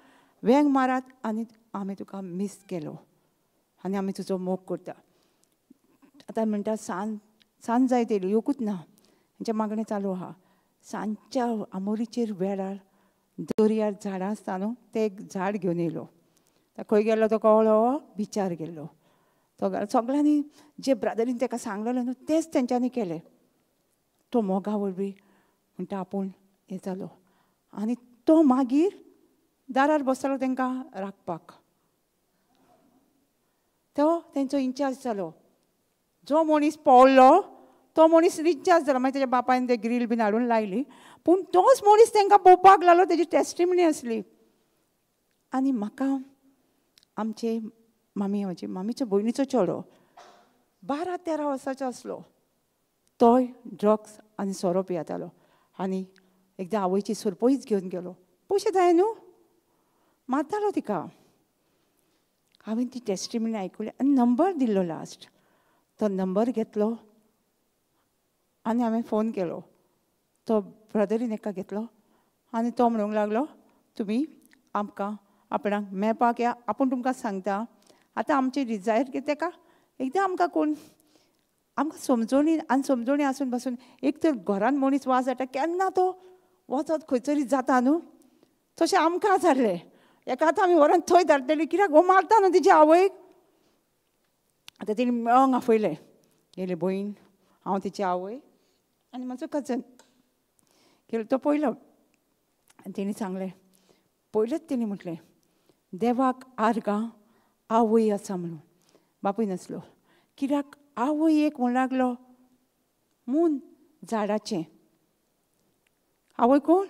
वेंग मारात आनी आमी तुका मीस केलो आनी आमी तुजो मोग करता. आतां म्हणटा सांज सांज जायत येयली, येवकूच ना, हेंचें मागणें चालू आहा. सांजच्या आमोरीचेर वेळार दर्यार झाडां आसता न्हू, तें एक झाड घेवन येयलो. खंय गेल्लो तो कळ्ळो, बिचार गेल्लो. तो सगळ्यांनी जे ब्रदरीन ताका सांगलेलें न्हू तेंच तेंच्यांनी केलें. तो मोगा वरवीं म्हणटा आपूण हें जालो आनी तो मागीर दारार बसतालो तांकां राखपाक. तो तेंचो इन्चार्ज जालो. जो मनीस पळ्ळो तो मनीस इन्चार्ज जालो. मागीर तेज्या बापायन ते ग्रील बीन हाडून लायली, पूण तोच मनीस तांकां पळोवपाक लागलो. तेजी टेस्टिमनी आसली. आनी म्हाका आमचे मामी, म्हजी मामीचो भयणीचो चेडो 12-13 वर्सांचो आसलो, तोय ड्रग्स आनी सोरो पियेतालो आनी एकदां आवयची सरपळीच घेवन गेलो. पयशे जाय न्हू, मारतालो तिका. हांवें ती टेस्टिमनी आयकली आनी नंबर दिल्लो लास्ट. तो नंबर घेतलो आनी हांवें फोन केलो. तो ब्रदरीन एका घेतलो आनी तो म्हणूंक लागलो तुमी आमकां आपणाक मेळपाक या, आपूण तुमकां सांगता आतां आमचें डिजायर कितें तेका एकदां आमकां कोण आमकां समजोणी आनी समजोणी आसून बसून एक तर घरान मनीस वाज जाता केन्ना तो वचत खंयतरी जाता न्हू, तशें आमकां जाल्लें. एका आतां आमी व्हरोन थंय धाडटली कित्याक हो मारता न्हू तिची आवयक. आतां तिणें मेळोंक आफयलें, गेली भयण, हांव तिची आवय आनी म्हजो कजन गेलो तो पयलो. आनी तेणी सांगलें, पयलेंच तेणी म्हटलें देवाक आर्गां आवय आसा म्हणून, बापूय नासलो. कित्याक आवय एक म्हण लागलो मून झाडाचें. आवय कोण?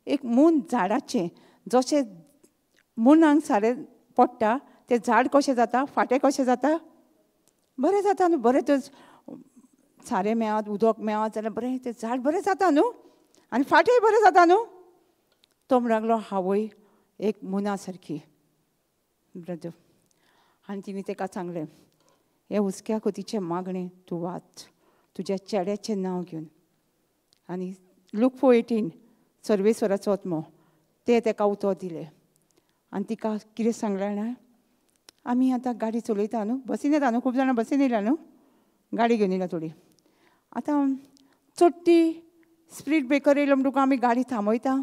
एक मून झाडाचें. जशें मुनांक सारें पडटा तें झाड कशें जाता, फांटें कशें जाता, बरें जाता न्हू. बरें तर सारें मेळत उदक मेळत जाल्यार बरें तें झाड बरें जाता न्हू आनी फांटेय बरें जाता न्हू. तो म्हण लागलो आवय एक मुना सारकी ब्रदर. आनी तिणें ताका सांगलें हे हुसक्या खोतीचें मागणें तूं वाच तुज्या चेड्याचें नांव घेवन. आनी लूक 4:18 सर्वेस्वराचो आत्मो ते ताका उतर दिलें. आनी तिका कितें सांगलें ना, आमी आतां गाडी चलयता न्हू, बसीन येता न्हू, खूब जाणां बसीन येयल्या न्हू, गाडी घेवन येयल्या थोडी. आतां चडटी स्पीड ब्रेकर येयलो म्हणटकूच आमी गाडी थांबयता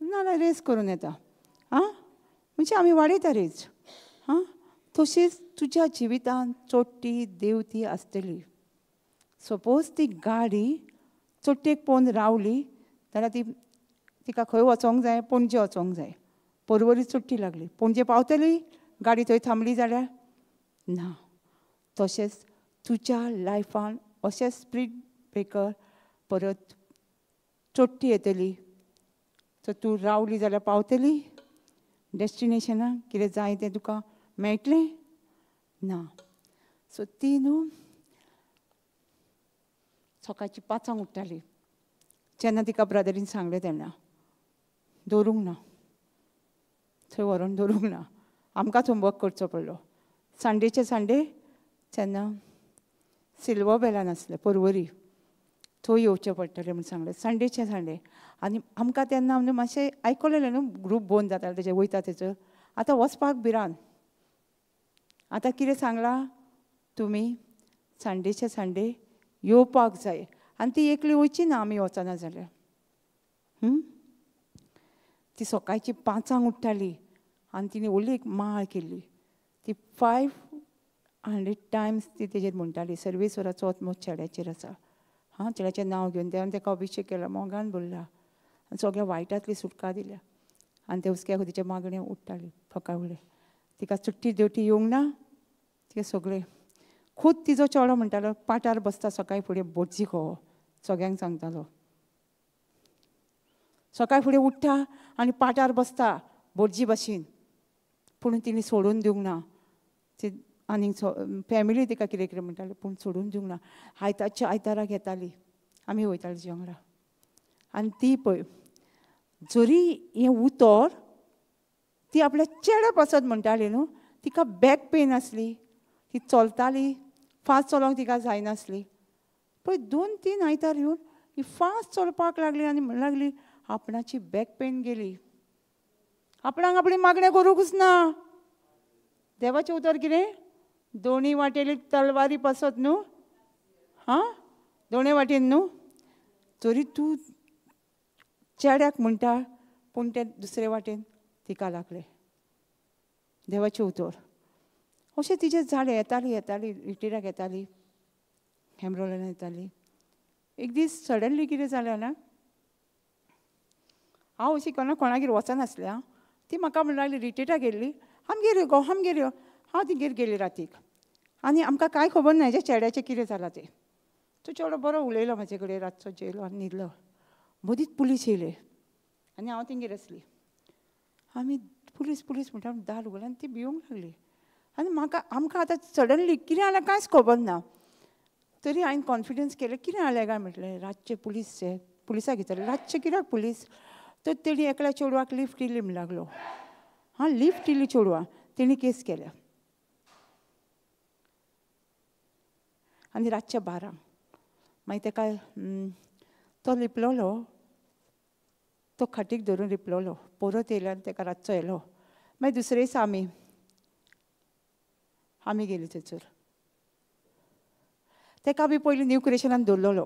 ना ना रेस करून येता. आं म्हणजे आमी वाडयता रेस. आं तशीच तुज्या जिवितान चडटी देवती आसतली. सपोज ती गाडी चडटेक पळोवन रावली जाल्यार ती तिका खंय वचोंक जाय, पणजे वचोंक जाय. परवरी चडटी लागली, पणजे पावतली गाडी थंय थांबली जाल्यार ना. तशेंच तुज्या लायफान अशें स्पीड ब्रेकर परत चडटी येतली, तर तूं रावली जाल्यार पावतली डेस्टिनेशनाक, कितें जाय तें तुका मेळटलें ना. सो ती न्हू सकाळची 5 उठ्ठाली जेन्ना तिका ब्रदरीन सांगलें तेन्ना दवरूंक ना, थंय व्हरोन दवरूंक ना, आमकांच होमवर्क करचो पडलो. संडेचे संडे जेन्ना सिल्वर बेलान आसलें परवरी थंय येवचें पडटलें म्हूण सांगलें संडेचे संडे. आनी आमकां तेन्ना न्हू मातशें आयकलेलें न्हू ग्रूप बंद जाताले तेजे वयता तेचो, आतां वचपाक भिरांत. आतां कितें सांगलां तुमी संडेचे संडे येवपाक जाय. आनी ती एकली वयची ना आमी वचना जाल्यार. ती सकाळची 5 उठ्ठाली आनी तिणें व्हडली एक माळ केल्ली, ती 500 टायम्स ती तेजेर म्हणटाली सर्वेस्वराचो आत्मो चेड्याचेर आसा. हां चेड्याचें नांव घेवन देवान ताका अभिशेक केला, मोगान भरला आनी सगळ्या वायटांतली सुटका दिल्या. आनी ते हुसक्या खोतीचें मागणें उठ्ठाली सकाळ फुडें. तिका चुट्टी देवटी येवंक ना, तिका सगळें खूद तिजो चेडो म्हणटालो पाटार बसता सकाळी फुडें बोटजी खो, सगळ्यांक सांगतालो सकाळी फुडें उठ्ठा आनी पाटार बसता बोटजी बशीन. पूण तिणें सोडून दिवंक ना. ती आनीक फॅमिली तिका कितें कितें म्हणटाली पूण सोडून दिवंक ना. आयतारच्या आयताराक येताली, आमी वयताली तिच्या वांगडा. आनी ती पळय जरी हें उतर ती आपल्या चेड्या पासत म्हणटाली न्हू, तिका बॅक पेन आसली, ती चलताली फास्ट चलोवंक तिका जायनासली. पळय 2-3 आयतार येवन ती फास्ट चलपाक लागली आनी म्हण लागली आपणाची बॅक पेन गेली, आपणाक आपली मागणें करूंकच ना. देवाचें उतर कितें, दोनी वाटेली तलवारी पासत न्हू, हां दोनी वाटेन न्हू. तरी तूं चेड्याक म्हणटा पूण तें दुसरे वाटेन तिका लागलें देवाचें उतर. अशें तिचें जालें, येताली येताली रिटिराक येताली, हेमरोलान येताली. एक दीस सडनली कितें जालें ना, हांव अशी केन्ना कोणागेर वचनासलें. आं ती म्हाका म्हणूंक लागली रिटिराक गेल्ली, आमगेर यो गो आमगेर यो. हांव तिगेर गेली रातीक आनी आमकां कांय खबर ना हेज्या चेड्याचें कितें जालां तें. तो चेडो बरो उलयलो म्हाजे कडेन, रातचो जेयलो आनी न्हिदलो. मदींच पुलीस येयले आनी हांव तेंगेर आसली. आमी पुलीस पुलीस म्हणटा दार उगडलें आनी ती भिवंक लागली. आनी म्हाका आमकां आतां सडनली कितें जालें कांयच खबर ना, तरी हांवें कॉन्फिडन्स केलें कितें जालें काय म्हटलें रातचे पुलीस जे पुलिसाक विचारलें रातचे कित्याक पुलीस, तर तेणी एकल्या चेडवाक लिफ्ट दिली म्हण लागलो. हां लिफ्ट दिली चेडवा, तेणी केस केल्या. आनी रातच्या 12 मागीर तेका तो लिपलोलो, तो खाटीक धरून लिपलोलो. परत येयलो आनी तेका रातचो येयलो. मागीर दुसरे दिसा आमी आमी गेली थंयसर. ताका बी पयलीं न्यू क्रिएशनान दवरलेलो.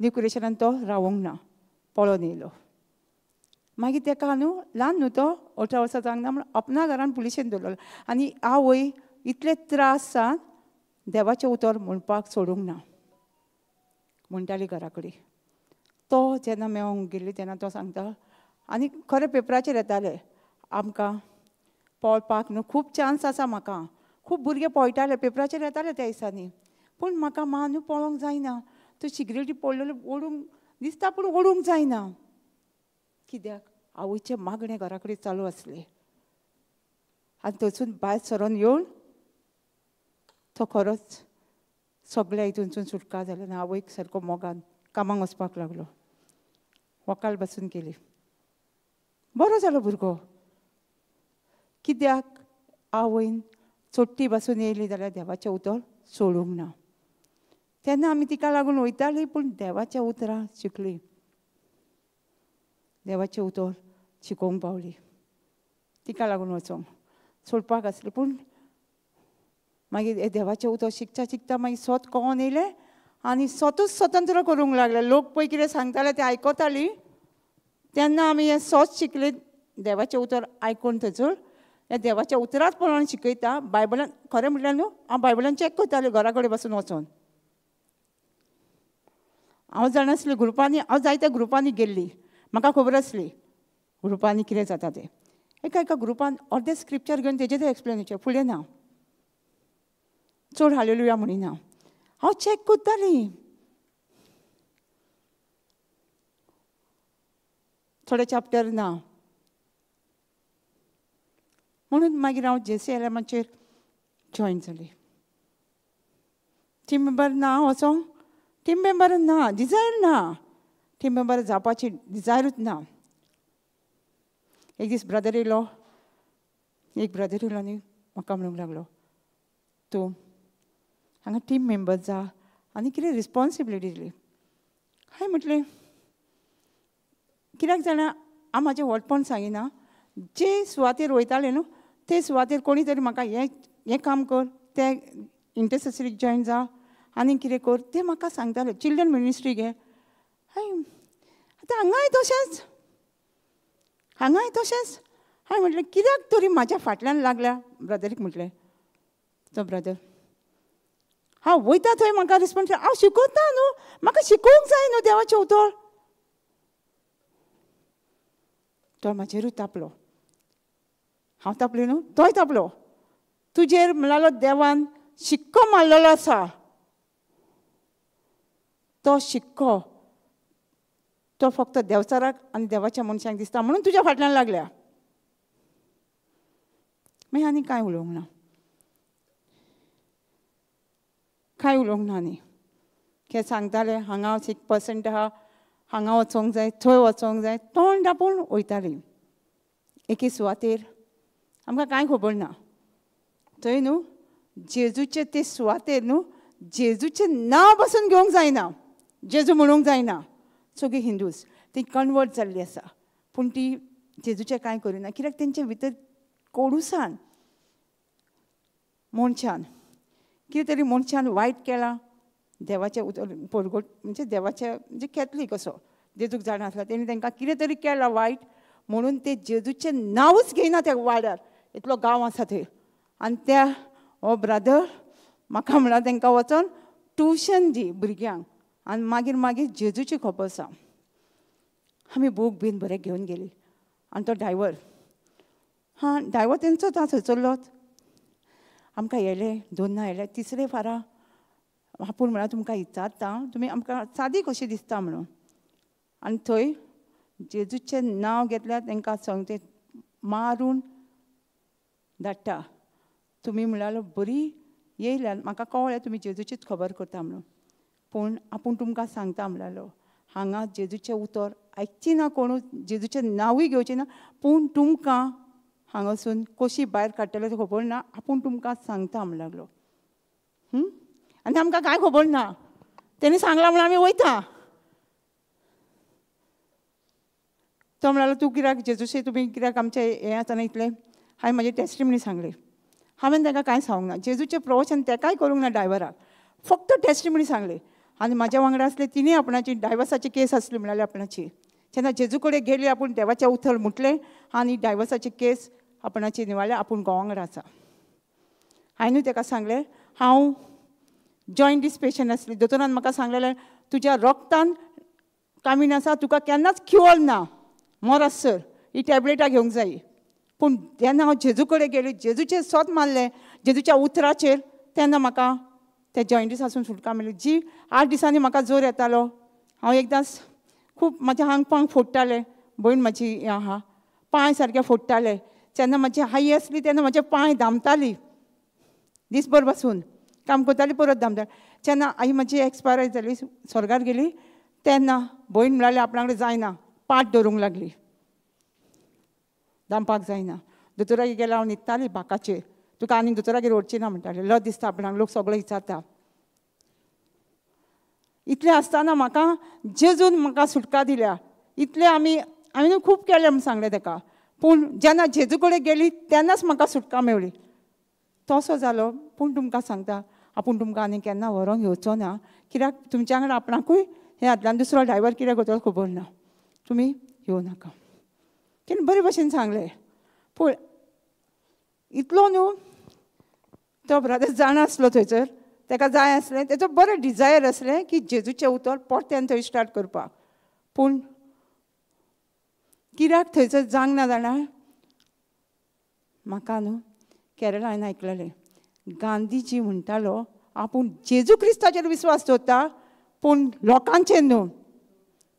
न्यू क्रिएशनान तो रावोंक ना, पळोवन येयलो. मागीर ताका न्हू ल्हान न्हू तो 18 वर्सां जावंक ना म्हूण आपणा घरान पुलिशेन दवरलेलो. आनी आवय इतले त्रास जावन देवाचें उतर म्हणपाक सोडूंक ना, म्हणटाली घरा कडेन. तो जेन्ना मेळोंक गेल्ली तेन्ना तो सांगता, आनी खरें पेपराचेर येताले आमकां पळपाक न्हू खूब चान्स आसा, म्हाका खूब भुरगे पळटाले पेपराचेर येताले त्या दिसांनी, पूण म्हाका मा न्हू पळोवंक जायना, तो सिगरेटी पडलेलो ओडूंक दिसता पूण ओडूंक जायना. कित्याक आवयचें मागणें घरा कडेन चालू आसलें. आनी थंयसून भायर सरोन येवन तो खरोच सगळ्या हितूनसून सुटका जाली आनी आवयक सारको मोगान कामाक वचपाक लागलो. वकाल बसून केली, बरो जालो भुरगो. कित्याक आवयन चोट्टी बसून येयली जाल्यार देवाचें उतर सोडूंक ना. तेन्ना आमी तिका लागून वयताली, पूण देवाच्या उतरां शिकली, देवाचें उतर शिकोवंक पावली. तिका लागून वचोंक सोडपाक आसली, पूण मागीर देवाचें उतर शिकता शिकता मागीर स्वत कळोन येयलें आनी स्वतूच स्वतंत्र करूंक लागले. लोक पळय कितें सांगताले तें आयकताली. तेन्ना आमी हें स्वत शिकले, देवाचें उतर आयकून थंयसर ह्या देवाच्या उतरांच प्रमाण शिकयता. बायबलान खरें म्हटल्यार न्हू हांव बायबलान चॅक करतालें घरा कडेन बसून वचोन. हांव जाणा आसलें ग्रुपांनी, हांव जायत्या ग्रुपांनी गेल्ली, म्हाका खबर आसली ग्रुपांनी कितें जाता तें. एका एका ग्रुपान अर्दें स्क्रिप्चर घेवन तेजें तें एक्सप्लेनेशन फुडें ना, चड हालेलुया म्हणिना. हांव चॅक करतालीं थोडे चॅप्टर ना म्हणून मागीर हांव JCLMचेर जॉयन जाली. टीम मेंबर ना वचोंक, टीम मेंबर ना, डिजायर ना, टीम मेंबर जावपाची डिजायरूच ना. एक दीस ब्रदर येयलो, एक ब्रदर येयलो आनी म्हाका म्हणूंक लागलो, तूं हांगा टीम मेंबर जा आनी कितें रिस्पोन्सिबिलिटी दिली. हांवें म्हटलें कित्याक जाणा हांव म्हाजें व्हडपण सांगिना, जे सुवातेर वयताले न्हू ते सुवातेर कोणी तरी म्हाका हें हें काम कर, तें इंटरसेसरीक जॉयन जा आनी कितें कर तें म्हाका सांगताले. चिल्ड्रन मिनिस्ट्री घे. हांवें आतां हांगाय तशेंच, हांगाय तशेंच. हांवें म्हटलें कित्याक तरी म्हाज्या फाटल्यान लागल्या. ब्रदरीक म्हटलें, तो ब्रदर हांव वयता थंय म्हाका रिस्पोन्स, हांव शिकयता न्हू, म्हाका शिकोवंक जाय न्हू देवाचें उतर. तो म्हाजेरूय तापलो, हांव तापलें न्हू तोय तापलो. तुजेर म्हणालो देवान शिक्को मारलेलो आसा, तो शिक्को तो फक्त देवचाराक आनी देवाच्या मनशांक दिसता म्हणून तुज्या फाटल्यान लागल्या. मागीर आनी कांय उलोवंक ना, कांय उलोवंक ना. आनी कितें सांगताले हांगा 6% आहा, हांगा वचोंक जाय, थंय वचोंक जाय, तोंड दापून वयताली. एके सुवातेर आमकां कांय खबर ना, थंय न्हू जेजूचे ते सुवातेर न्हू जेजूचें नांव बसून घेवंक जायना, जेजू म्हणूंक जायना. सगळीं हिंदूज ती कन्वर्ट जाल्ली आसा, पूण ती जेजूचें कांय करिना, कित्याक तेंचे भितर कोडूसान मनशान कितें तरी मनशान वायट केलां देवाचें उतर पोरगोट म्हणजे देवाचें म्हणजे कॅथलीक असो जेजूक जाणा आसला तेणी तांकां कितें तरी केलां वायट म्हणून ते जेजूचें नांवूच घेयना त्या वाड्यार. इतलो गांव आसा थंय. आनी त्या हो ब्रदर म्हाका म्हणल्यार तांकां वचोन ट्युशन दी भुरग्यांक आनी मागीर मागीर जेजूची खबर सांग. आमी बूक बीन बरें घेवन गेली आनी तो ड्रायवर, हां ड्रायवर तेंचोच आसा थंयसरलोच. आमकां येयले दोन येयले तिसरे फारा आपूण म्हळ्यार तुमकां विचारता तुमी आमकां सादी कशी दिसता म्हणून. आनी थंय जेजूचें नांव घेतल्यार तांकां सांगते मारून धाडटा. तुमी म्हळ्यार बरी येयल्यार म्हाका कळ्ळें तुमी जेजूचीच खबर करता म्हणून, पूण आपूण तुमकां सांगता म्हणलो हांगा जेजूचें उतर आयकची ना कोणूच, जेजूचें नांवूय घेवचें ना, पूण तुमकां हांगासून कशी भायर काडटले तें खबर ना, आपूण तुमकां सांगता म्हण लागलो. आनी आमकां कांय खबर ना, तेणी सांगलां म्हणून आमी वयता. तो म्हणालो तूं कित्याक जेजूशें तुमी कित्याक आमचें हें आसतना इतलें. हांवें म्हजी टेस्टिमनी सांगली. हांवें ताका कांय सांगूंक ना, जेजूचें प्रवचन तेकाय करूंक ना ड्रायव्हराक, फक्त टेस्टिमनी सांगली. आनी म्हाज्या वांगडा आसले तिणें आपणाची डायवर्साची केस आसली म्हळ्यार आपणाची. जेन्ना जेजू कडेन गेली आपूण देवाचें उतर म्हटलें आनी डायवर्साची केस आपणाची निवाळ्या, आपूण घोवा वांगडा आसा. हांवें ताका सांगलें हांव जॉयंटीस पेशंट आसली, दोतोरान म्हाका सांगलेलें तुज्या रोगतान कामीण आसा, तुका केन्नाच क्युअर ना, मरस सर ही टॅबलेटां घेवंक जाय. पूण जेन्ना हांव जेजू कडेन गेली, जेजूचेर सोद मारलें, जेजूच्या उतराचेर, तेन्ना म्हाका त्या जॉयंटीस आसून सुटका मेळ्ळी. जी 8 दिसांनी म्हाका जोर येतालो. हांव एकदांच खूब म्हाज्या आंग पांग फोडटालें, भयण म्हाजी आहा पांय सारके फोडटाले. जेन्ना म्हाजी आई आसली तेन्ना म्हाजे पांय दामताली, दीसभर बसून काम करताली, परत दामताली. जेन्ना आई म्हाजी एक्सपायर जाली, स्वर्गार गेली, तेन्ना भयण म्हळ्यार आपणा कडेन जायना, पाट धरूंक लागली, दामपाक जायना. दोतोरागेर गेल्यार हांव न्हिदताली बाकाचेर, तुका आनीक दोतोरागेर व्हरची ना म्हणटाले, लज दिसता आपणाक, लोक सगळे विचारता. इतलें आसतना म्हाका जेजून म्हाका सुटका दिल्या. इतलें आमी हांवें खूब केलें म्हूण सांगलें ताका, पूण जेन्ना जेजू कडेन गेली तेन्नाच म्हाका सुटका मेवली. तसो जालो. पूण तुमकां सांगता आपूण तुमकां आनी केन्ना व्हरोंक येवचो ना, कित्याक तुमच्या वांगडा आपणाकूय हे हातल्यान दुसरो ड्रायव्हर कितें करतलो खबर ना, तुमी येवं नाका. तेणें बरे भशेन सांगलें. पूण इतलो न्हू तो ब्रदर जाणा आसलो थंयसर, ताका जाय आसलें, तेचो बरें डिजायर आसलें की जेजूचें उतर परत्यान थंय स्टार्ट करपाक. पूण कित्याक थंयसर जावंक ना जाणा, म्हाका न्हू केरळा हांवें आयकलेलें, गांधीजी म्हणटालो आपूण जेजू क्रिस्ताचेर विस्वास दवरता, पूण लोकांचेर न्हू.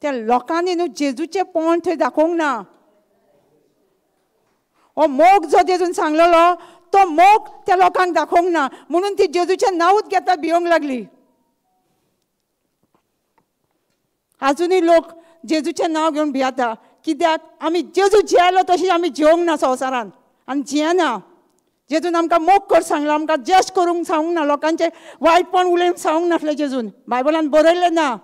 त्या लोकांनी न्हू जेजूचें पोंड थंय दाखोवंक ना. हो मोग जो जेजून सांगलेलो तो मोग त्या लोकांक दाखोवंक ना, म्हणून ती जेजूचें नांवूच घेता भियोंक लागली. आजुनूय लोक जेजूचें नांव घेवन भियेता, कित्याक आमी जेजू जियेलो तशी आमी जिवंक ना संवसारांत, आनी जियेना. जेजून आमकां मोग कर सांगला, आमकां जज करूंक सांगूंक ना, लोकांचें वायटपण उलोवंक सांगूंक नासलें जेजून, बायबलान बरयल्लें ना.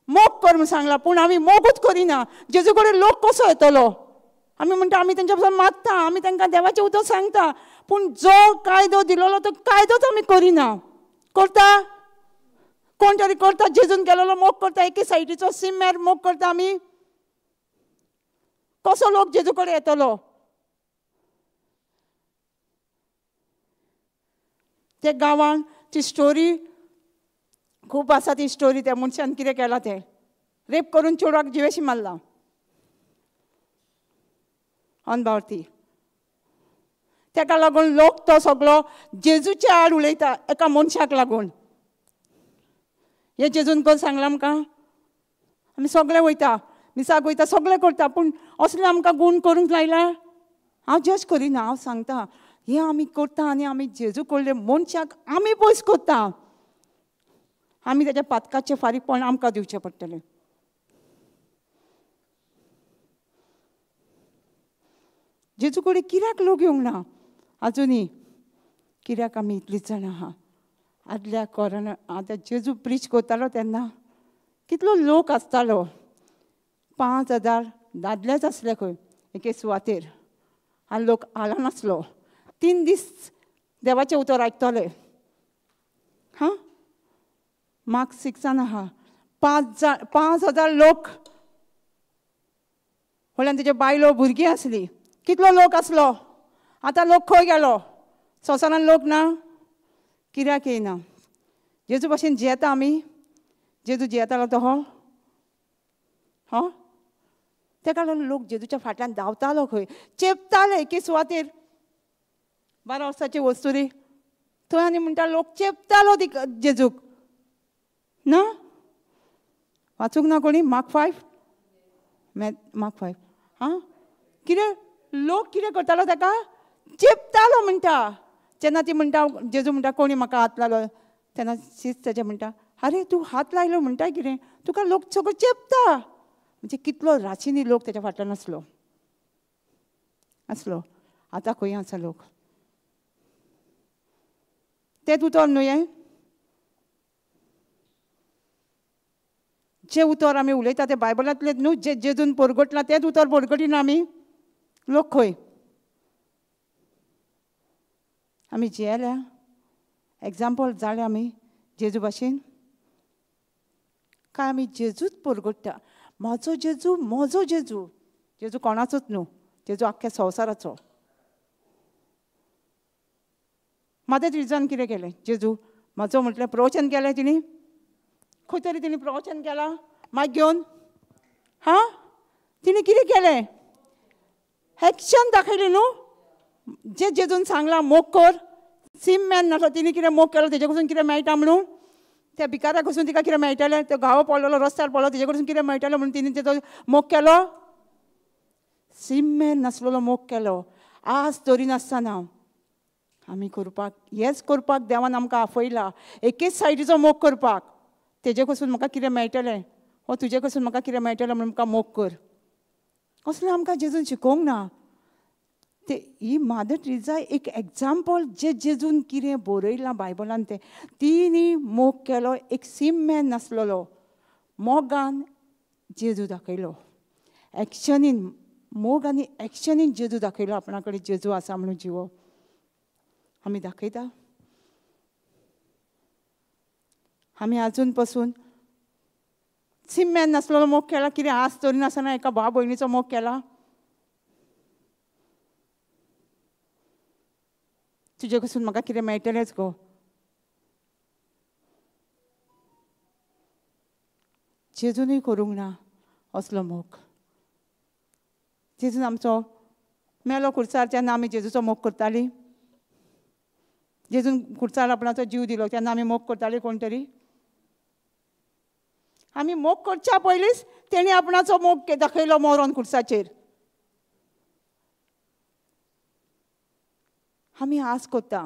मोग कर म्हूण सांगला, पूण आमी मोगूच करिना. जेजू कडेन लोक कसो येतलो? आमी म्हणटा आमी तेंच्या पासून मागता, आमी तांकां देवाचें उतर सांगता, पूण जो कायदो दिलेलो तो कायदोच आमी करिना. करता कोण तरी करता, जेजून केलेलो मोग करता, एके सायडीचो सिमेर मोग करता आमी. कसो लोक जेजू कडेन येतलो? त्या गांवान ती स्टोरी खूब आसा, ती स्टोरी त्या मनशान कितें केलां तें, रेप करून चेडवाक जिवेशी मारला अनभावती. तेका लागून लोक तो सगळो जेजूच्या आड उलयता, एका मनशाक लागून. हें जेजून कोण सांगलां आमकां? आमी सगळे वयता, मिसाक वयता, सगळें करता, पूण असलें आमकां गूण करूंक लायला? हांव जज करिना, हांव सांगता हें आमी करता आनी आमी जेजू कडले मनशाक आमी पयस करता. आमी तेज्या पातकाचें फारीकपण आमकां दिवचें पडटलें. जेजू कडेन कित्याक लोक येवंक ना आजुनूय? कित्याक आमी इतलींच जाणां आहा? आदल्या कोरोना आतां जेजू प्रीच करतालो तेन्ना कितलो लोक आसतालो, 5000 दादलेच आसले खंय एके सुवातेर, आनी लोक हालनासलो. 3 दीस देवाचें उतर आयकतले. हां, मार्क 6 आहा, 5000 लोक, व्हडल्यान तेजे बायलो भुरगीं आसली. कितलो लोक आसलो? आतां लोक खंय गेलो? संवसारान लोक ना, कित्याक येयना? जेजू भशेन जियेता आमी? जेजू जियेतालो तो हो तेका लागून लोक जेजूच्या फाटल्यान धांवतालो खंय, चेपताले एके सुवातेर. 12 वर्साची वस्तुरी थंय आनी म्हणटा लोक चेपतालो ती जेजूक. ना वाचूंक ना कोणी? Mark 5, mark 5. आं, कितें लोक कितें करतालो ताका? चेपतालो म्हणटा. जेन्ना ती म्हणटा, जेजू म्हणटा कोणी म्हाका हात लायलो, तेन्ना शीत तेजें म्हणटा आरे तूं हात लायलो म्हणटा कितें, तुका लोक सगळो चेपता. म्हणजे कितलो राशींनी लोक तेच्या फाटल्यान आसलो आसलो. आतां खंय आसा लोक? तें उतर न्हू हें, जें उतर आमी उलयता तें बायबलांतलें न्हू, जें जेजून परगटलां तेंच उतर परगटिना आमी. लोक खंय? आमी जियेल्या एग्जाम्पल जालें आमी जेजू भाशेन? काय आमी जेजूच परगट्टा, म्हजो जेजू, म्हजो जेजू? जेजू कोणाचोच न्हू, जेजू आख्ख्या संवसाराचो. मादर तेरेजान कितें केलें? जेजू म्हजो म्हटलें, प्रवचन केलें तिणी, खंय तरी तिणी प्रवचन केलां मायक घेवन. हां, तिणें कितें केलें? एक्शन दाखयली न्हू. जे जेजून सांगलां मोग कर, सीम मॅन नासलो, तिणें कितें मोग केलो, तेजे कडसून कितें मेळटा म्हणून, त्या भिकाऱ्या कडसून तिका कितें मेळटलें, तो गांव पडलेलो रस्त्यार पडलो तेजे कडसून कितें मेळटलें म्हणून तिणें तेजो मोग केलो. सीम मॅन नासलेलो मोग केलो. आज तरी नासतना आमी करपाक, हेच करपाक देवान आमकां आफयला, एकेच सायडीचो मोग करपाक. तेजे कडसून म्हाका कितें मेळटलें, हो तुजे कडसून म्हाका कितें मेळटलें म्हणून म्हाका मोग कर, असलें आमकां जेजून शिकोवंक ना. ते ही मादर तेरेजा एक एग्जाम्पल, जे जेजून कितें बरयलां बायबलान तें तिणी मोग केलो, एक सीम मॅन नासलेलो मोगान जेजू दाखयलो, एक्शनीन मोग आनी एक्शनीन जेजू दाखयलो आपणा कडेन जेजू आसा म्हणून जिवो आमी दाखयता. आमी आजून पसून सीम मॅन नासलेलो मोग केला, कितें आज तरी नासतना एका भाव भयणीचो मोग केला. तुजे कडसून म्हाका कितें मेळटलेंच गो. जेजूनय करूंक ना असलो मोग. जेजून आमचो मेलो खुर्सार तेन्ना आमी जेजूचो मोग करताली. जेजून खुर्सार आपणाचो जीव दिलो तेन्ना आमी मोग करताली कोण तरी. आमी मोग करच्या पयलींच तेणी आपणाचो मोग दाखयलो मरोन खुर्साचेर. आमी आस करता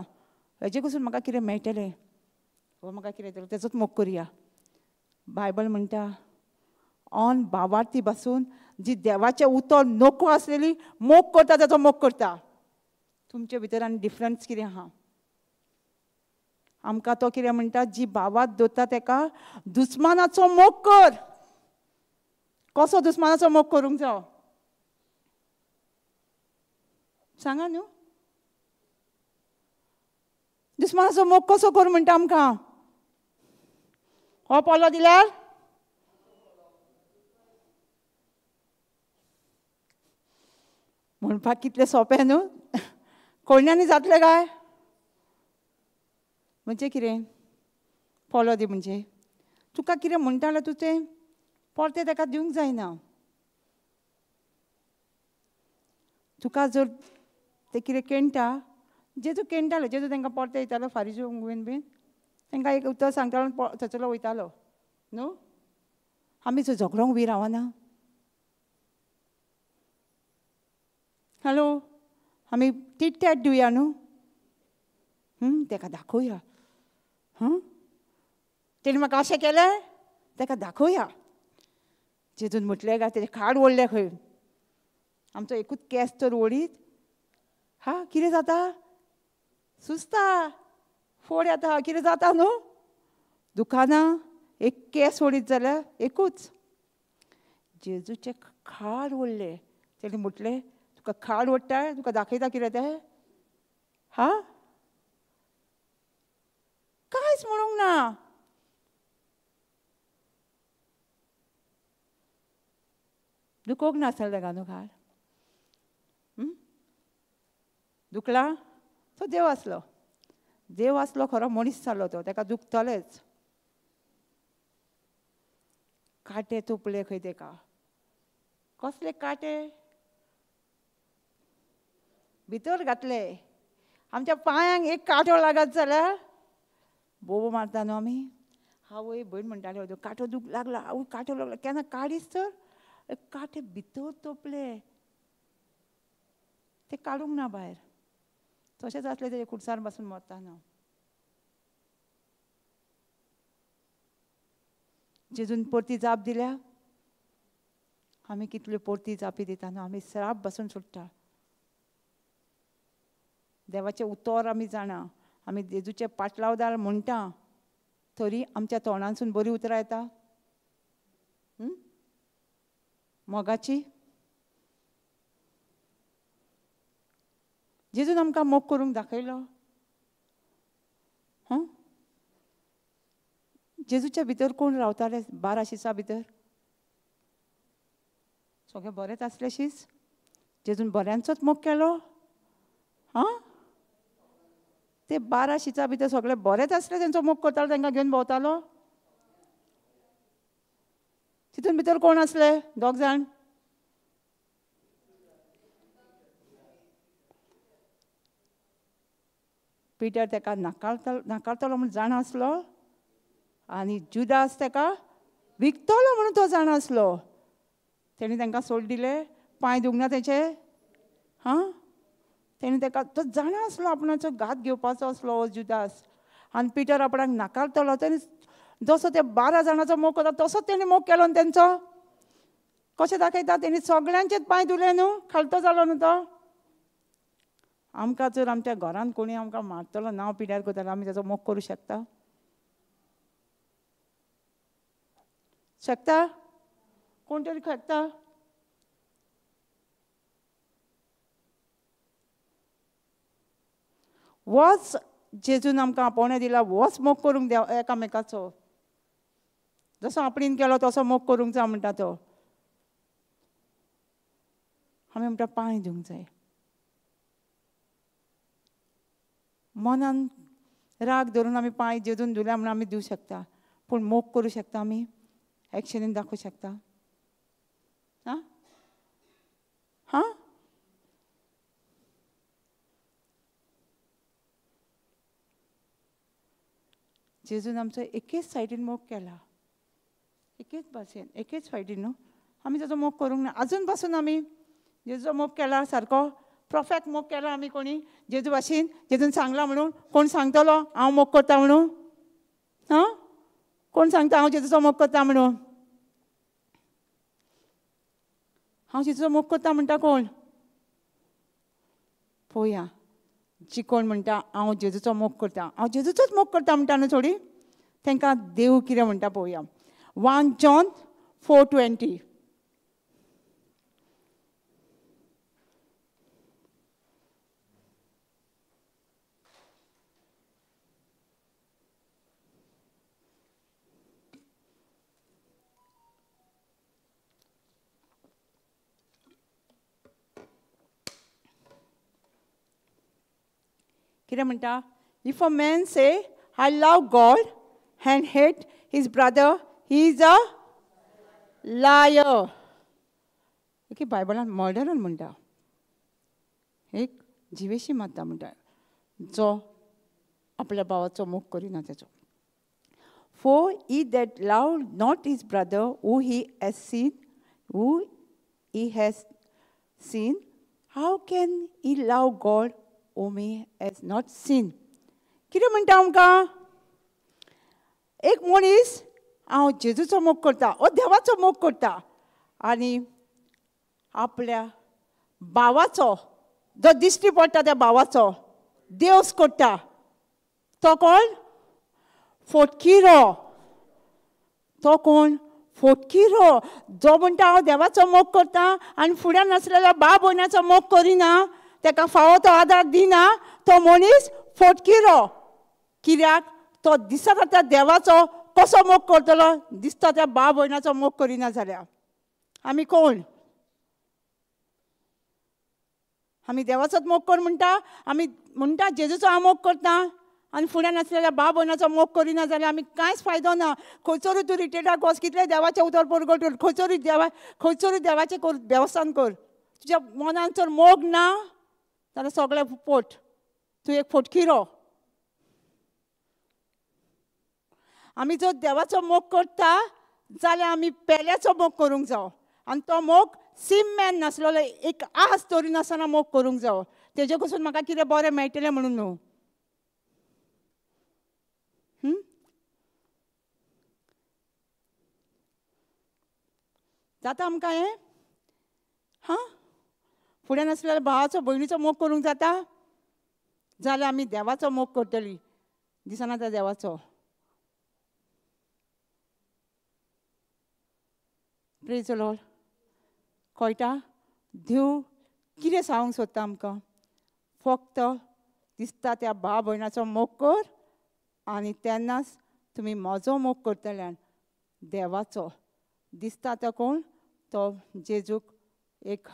हेजे कडसून म्हाका कितें मेळटलें, हो म्हाका कितें येतलें, तेजोच मोग करुया. बायबल म्हणटा ऑन बावार्थी बसून जी देवाचें उतर नको आसलेली मोग करता तेजो मोग करता. तुमचे भितर आनी डिफरन्स कितें आहा? आमकां तो कितें म्हणटा, जी बावात दवरता तेका दुस्मानाचो मोग कर. कसो दुस्मानाचो मोग करूंक जावो सांगा न्हू? दुस्मानाचो मोग कसो कर म्हणटा आमकां? हो पोलो दिल्यार म्हणपाक कितलें सोंपें न्हू, कोण्यांनी जातलें काय? म्हणजे कितें पोलो दी म्हणजे तुका कितें म्हणटालें तूं तें परतें तेका दिवंक जायना. तुका जर तें कितें केणटा, जेजू केणटालो, जेजू तांकां परतें दितालो फारीजू बीन, तांकां एक उतर सांगतालो थंयसरलो वयतालो न्हू. आमी जर झगडोंक बी रावना, हॅलो, आमी टिट-टॅट दिवया न्हू, तेका दाखोवया, तेणी म्हाका अशें केलें तेका दाखोवया. जेजून म्हटलें काय तेजें खाड ओडलें खंय, आमचो एकूच केंस तर ओडीत हा कितें जाता, सुस्ता फोड येता, कितें जाता न्हू. दुकानां एक केंस ओडीत जाल्यार एकूच. जेजूचें खाड ओडलें, तेणी म्हटलें तुका खाड ओडटा, तुका दाखयता कितें तें, हा कांयच म्हणूंक ना. दुखोवंक नासलें ताका न्हू खाड, दुखला तो देव आसलो, देव आसलो खरो, मनीस जालो तो, ताका दुखतलेंच. कांटे तोपले खंय ताका, कसले कांटे भितर घातले. आमच्या पांयांक एक कांटो लागत जाल्यार बोबो मारता न्हू आमी. आवय भयण म्हणटाली कांटो दुख लागला, आवय कांटो लागला, केन्ना काडीच तर कांटे भितर तोपले, ते काडूंक ना भायर, तशेंच आसलें तेजे खुर्सार बसून मरतना. जेजून परती जाप दिल्या, आमी कितल्यो परती जापी दिता न्हू, आमी श्राप बसून सोडटा. देवाचें उतर आमी जाणा, आमी जेजूचे पाटलावदार म्हणटा, तरी आमच्या तोंडांसून बरीं उतरां येता मोगाची. जेजून आमकां मोग करूंक दाखयलो. जेजूच्या भितर कोण रावताले 12 शिसां भितर? सगळे बरेच आसले शीस? जेजून बऱ्यांचोच मोग केलो? हां, ते 12 शिसां भितर सगळे बरेच आसले, तेंचो मोग करतालो, तांकां घेवन भोंवतालो. तितून भितर कोण आसले? 2 जाण. पिटर ताका नाकारतलो म्हूण जाणा आसलो आनी जुदास ताका विकतलो म्हणून तो जाणा आसलो. तेणी तांकां सोड दिले, पांय दुखना तेचे. हां, तेणी ताका तो जाणा आसलो आपणाचो घात घेवपाचो आसलो हो जुदास. आनी पिटर आपणाक नाकारतलो, तेणी जसो ते 12 जाणांचो मोग करता तसोच तेणी मोग केलो न्हू तेंचो. कशें दाखयता? तेणी सगळ्यांचेच पांय धुले न्हू, खालतो जालो न्हू तो. आमकां जर आमच्या घरान कोणी आमकां मारतलो, नांव पिड्यार करतलो, आमी ताचो मोग करूं शकता? शकता? कोण तरी शकता? वच जेजून आमकां आपोवणें दिला, वच मोग करूंक देव एकामेकाचो. जसो आपणेन केलो तसो मोग करूंक जाय म्हणटा तो. आमी म्हणटा पांय दिवंक जाय. मनान राग धरून आमी पांय जेजून धुल्या म्हणून आमी दिवं शकता, पूण मोग करूं शकता आमी? एक्शनीन दाखोवं शकता? आं हां, जेजून आमचो एकेच सायडीन मोग केला, एकेच भाशेन, एकेच फायटीन न्हू. आमी ताचो मोग करूंक ना आजून पासून. आमी जेजूचो मोग केला सारको परफेक्ट मोग केला आमी कोणी जेजू भाशेन? जेजून सांगला म्हणून कोण सांगतलो हांव मोग करता म्हणून? हां, कोण सांगता हांव जेजूचो मोग करता म्हणून? हांव जेजूचो मोग करता म्हणटा कोण? पळोवया जी कोण म्हणटा हांव जेजूचो मोग करता, हांव जेजूचोच मोग करता म्हणटा न्हू थोडी, तांकां देव कितें म्हणटा पळोवया. 1 John 4:20. कितें म्हणटा? If a man say I love God and hate his brother, he is a liar. Okay, बायबलान मर्डरर म्हणटा, एक जिवेशी मारता म्हणटा, जो आपल्या भावाचो मोग करिना तेचो. For he that love not his brother who he has seen, who he has seen, how can he love God whom he has not seen? कितें म्हणटा आमकां? एक मनीस हांव जेजूचो मोग करता, हो देवाचो मोग करता, आनी आपल्या भावाचो जो दिश्टी पडटा त्या भावाचो देवस करता, तो कोण? फोटकिरो. तो कोण? फोटकिरो. जो म्हणटा हांव देवाचो मोग करता आनी फुड्यान नासलेल्या भाव भयणाचो मोग करिना, ताका फावो तो आदार दिना, तो मनीस फोटकिरो. कित्याक? तो दिसता त्या देवाचो कसो मोग करतलो? दिसता त्या भाव भयणाचो मोग करिना जाल्यार. आमी कोण? आमी देवाचोच मोग कर म्हणटा, आमी म्हणटा जेजूचो हांव मोग करता, आनी फुड्यान आसलेल्या भाव भयणाचो मोग करिना जाल्यार आमी कांयच फायदो ना. खंयसरूय तूं रिट्रीटाक वच, कितलें देवाचें उतर परगट कर, खंयसरूय देवाचें कर, देवस्थान कर, तुज्या मनान जर मोग ना जाल्यार सगळें पोट, तूं एक फोटकिरो. आमी जर देवाचो मोग करता जाल्यार आमी पेल्याचो मोग करूंक जावो, आनी तो मोग सिमॅन नासलेलो, एक आस दवरिनासतना मोग करूंक जावो, तेजे कडसून म्हाका कितें बरें मेळटलें म्हणून न्हू. जाता आमकां हें? हां, फुडें नासल्यार भावाचो भयणीचो मोग करूंक जाता जाल्यार आमी देवाचो मोग करतली, दिसना त्या देवाचो. Praise the Lord. कळटा देव कितें सांगूंक सोदता आमकां? फक्त दिसता त्या भाव भयणाचो मोग कर आनी तेन्नाच तुमी म्हजो मोग करतल्यान देवाचो. दिसता तो कोण? तो जेजूक एक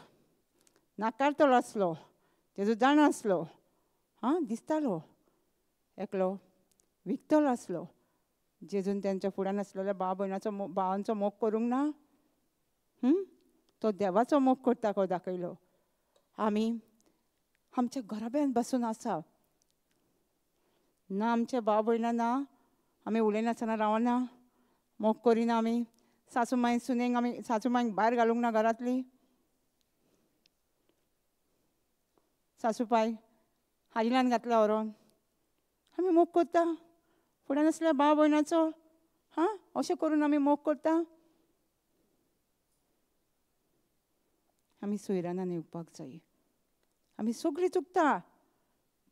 नाकारतलो आसलो, जेजू जाणा आसलो, आं दिसतालो एकलो विकतलो आसलो. जेजून तेंच्या फुड्यान आसलेल्या भाव भयणाचो भावांचो मोग करूंक ना, तो देवाचो मोग करता को दाखयलो. आमी आमच्या घराब्यान बसून आसा ना, आमच्या भाव भयणां ना, आमी उलयनासतना रावना, मोग करिना आमी. सासू माय सुनेक आमी सासू मायक भायर घालूंक ना घरांतली. सासू पाय हाजिलान घातला व्हरोन. आमी मोग करता फुड्यान आसल्या भाव भयणाचो. हां, अशें करून आमी मोग करता. आमी सोयरानान येवपाक जाय. आमी सगळीं चुकता.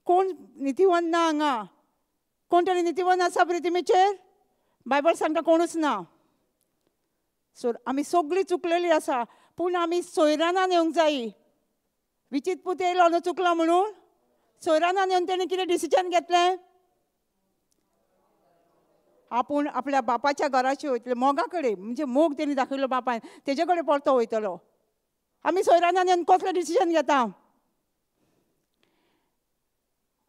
कोण नितीवन ना हांगा? कोण तरी नितीवन आसा प्रिथिमीचेर? बायबल सांगता कोणूच ना. सो आमी सगळीं चुकलेली आसा, पूण आमी सोयरानान येवंक जाय. विचीत पूत येयलो न्हू चुकलो म्हणून सोयरानान येवन तेणें कितें डिसिजन घेतलें? आपूण आपल्या बापाच्या घराचे वयतले, मोगा कडेन, म्हणजे मोग तेणी दाखयलो बापायन, तेजे कडेन परतो वयतलो. आमी सोयरानान येवन कसलें डिसिजन घेता?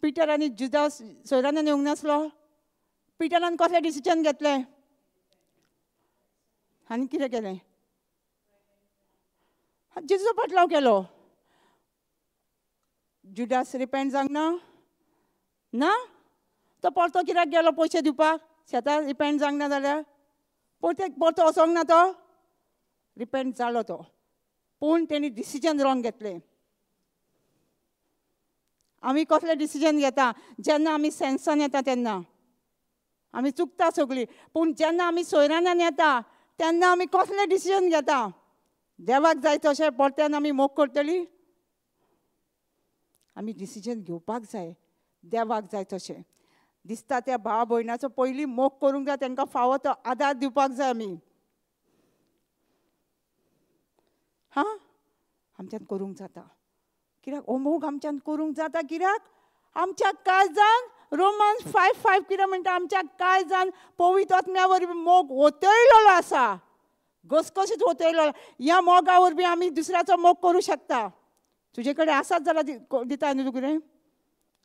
पिटर आनी जुदास सोयरानान येवंक नासलो. पिटरान कसलें डिसिजन घेतलें आनी कितें केलें? जेजूचो पाटलाव केलो. जुदास रिपेंट जावंक ना? ना, तो परतो कित्याक गेलो पयशे दिवपाक? शेतां रिपेंट जावंक ना जाल्यार परते परतो वचोंक ना, तो रिपेंट जालो तो, पूण तेणी डिसिजन रॉंग घेतलें. आमी कसलें डिसिजन घेता? जेन्ना आमी सेन्सान येता तेन्ना आमी चुकता सगळीं, पूण जेन्ना आमी सोयरानान येता तेन्ना आमी कसलें डिसिजन घेता? देवाक जाय तशें परत्यान आमी मोग करतली. आमी डिसिजन घेवपाक जाय देवाक जाय तशें. दिसता त्या भाव भयणाचो पयलीं मोग करूंक जाय, तांकां फावो तो आदार दिवपाक जाय आमी. हां, आमच्यान करूंक जाता. कित्याक हो मोग आमच्यान करूंक जाता? कित्याक आमच्या काळजान रोमन्स 5:5 कितें म्हणटा? आमच्या काळजान पवित्र आत्म्या वरवीं मोग ओतयलेलो आसा, घसघशीत ओतयलेलो. ह्या मोगा वरवीं आमी दुसऱ्याचो मोग करूं शकता. तुजे कडेन आसात जाल्यार दिता न्हू तूं कितें?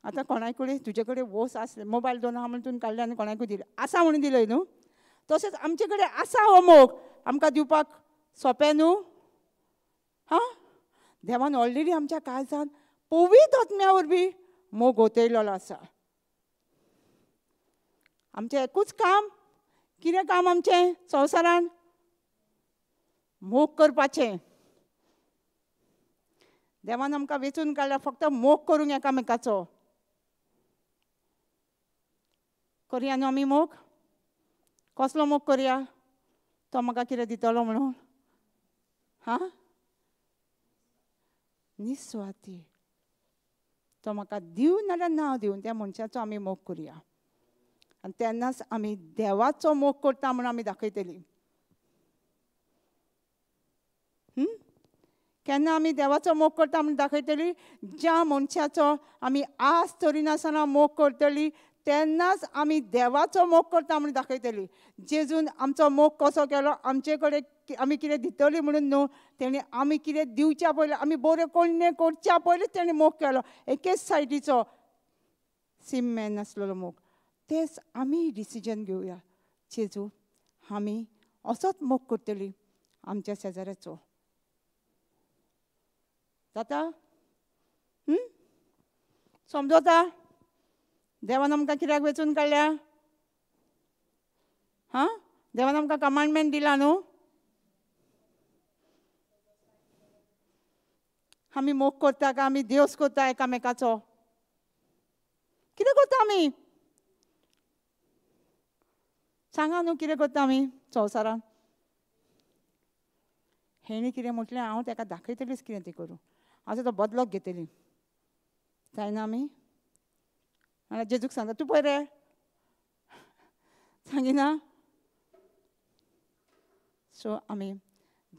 आतां कोणाय कडेन तुजे कडेन वोस आसले, मोबायल दोन आहा म्हणून तुवें काडले आनी कोणाकूय दिले, आसा म्हणून दिले न्हू. तशेंच आमचे कडेन आसा हो मोग, आमकां दिवपाक सोंपें न्हू. हां, देवान ऑलरेडी आमच्या काळजान पवित्र आत्म्या वरवीं मोग ओतयलेलो आसा. आमचें एकूच काम, कितें काम आमचें संवसारान? मोग करपाचें. देवान आमकां वेंचून काडल्या फक्त मोग करूंक एकामेकाचो. करया न्हू आमी मोग? कसलो मोग करया? तो म्हाका कितें दितलो म्हणून? हां, निस्वार्थी. तो म्हाका दिवं नाल्यार ना दिवन त्या मनशाचो आमी मोग करया, आनी तेन्नाच आमी देवाचो मोग करता म्हणून आमी दाखयतली. केन्ना आमी देवाचो मोग करता म्हणून दाखयतली? ज्या मनशाचो आमी आस धरिनासतना मोग करतली तेन्नाच आमी देवाचो मोग करता म्हणून दाखयतली. जेजून आमचो मोग कसो केलो? आमचे कडेन आमी कितें दितली म्हणून न्हू, तेणी आमी कितें दिवच्या पयलीं, आमी बऱ्यो कोण्णे करच्या पयलींच तेणी मोग केलो. एकेच सायडीचो सिम नासलेलो मोग. तेच आमी डिसिजन घेवया, जेजू आमी असोच मोग करतली आमच्या शेजाऱ्याचो. जाता? समजता? देवान आमकां कित्याक वेंचून काडल्या? हां, देवान आमकां कमांडमेंट दिला न्हू. आमी मोग करता काय आमी देवस करता एकामेकाचो? कितें करता आमी? सांगा न्हू कितें करता आमी संवसारान? हेणी कितें म्हटलें हांव ताका दाखयतलीच कितें तें करूं, हांव तो बदलोक घेतली. जायना आमी? नाल्यार जेजूक सांगता तूं पळय रे, सांगिना. सो आमी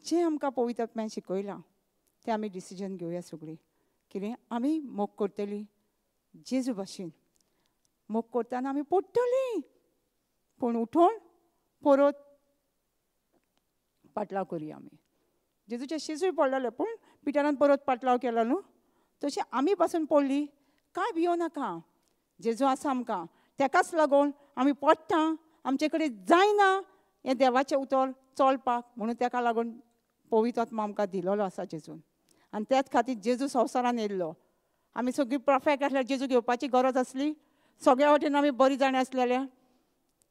जें आमकां पवित्र आत्म्यान शिकयलां तें आमी डिसिजन घेवया सगळीं. कितें आमी मोग करतली जेजू भाशेन. मोग करतना आमी पडटलीं, पूण उठून परत पाटलाव करुया आमी. जेजूचे शिजूय पडलेले पूण पिटरान परत पाटलाव केलो न्हू, तशें आमी पासून पडली कांय भियो नाका, जेजू आसा आमकां, तेकाच लागून आमी पडटा, आमचे कडेन जायना हें देवाचें उतर चलपाक, म्हणून तेका लागून पवित्र आत्मा आमकां दिलोलो आसा जेजून. आनी त्याच खातीर जेजू संवसारान येयल्लो. आमी सगळीं परफेक्ट आसल्यार जेजू घेवपाची गरज आसली? सगळ्या वटेन आमी बरी जाणां आसलेल्या.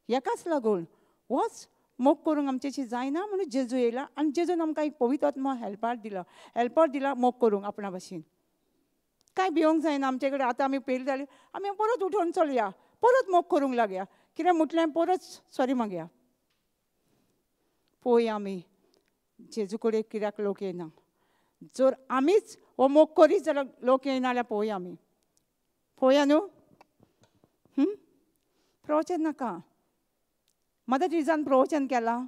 हेकाच लागून होच मोग करूंक आमच्याशी जायना म्हणून जेजू येयला आनी जेजून आमकां एक पवित्र आत्मा हेल्पार दिला, हेल्पर दिला मोग करूंक आपणा भाशेन. कांय भिवंक जायना आमचे कडेन. आतां आमी पयलीं जाली आमी परत उठोवन चलया, परत मोग करूंक लागया, कितें म्हटलें परत सॉरी मागया. पळोवया आमी जेजू कडेन कित्याक लोक येना. जर आमीच हो मोग करीत जाल्यार लोक येना जाल्यार पळोवया आमी, पळोवया न्हू. प्रवचन नाका. मदर ट्रिजान प्रवचन केलां,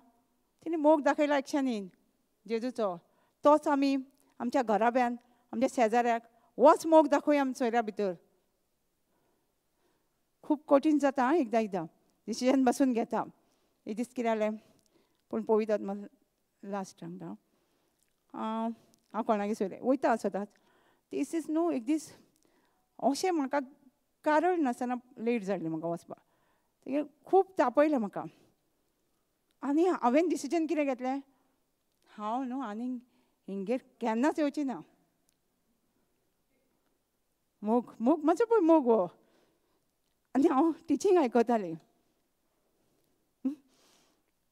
तिणें मोग दाखयला एक्शनीन जेजूचो, तोच आमी आमच्या घराब्यान आमच्या शेजाऱ्याक होच मोग दाखोवया आमच्या सोयऱ्या भितर. खूब कठीण जाता आं एकदां एकदां डिसिजन बसून घेता. एक दीस कितें जालें पूण पवित्र आत्मा लास्ट सांगता, हांव कोणागेर सोयरे वयता सदांच. तीस दीस न्हू एक दीस अशें म्हाका कारण नासतना लेट जालें म्हाका वचपाक, तें खूब तापयलें म्हाका. आनी हांवें डिसिजन कितें घेतलें, हांव न्हू आनीक हिंगेर केन्नाच येवची ना. मोग मोग म्हजो पळय मोग हो. आनी हांव टिचींग आयकतालें.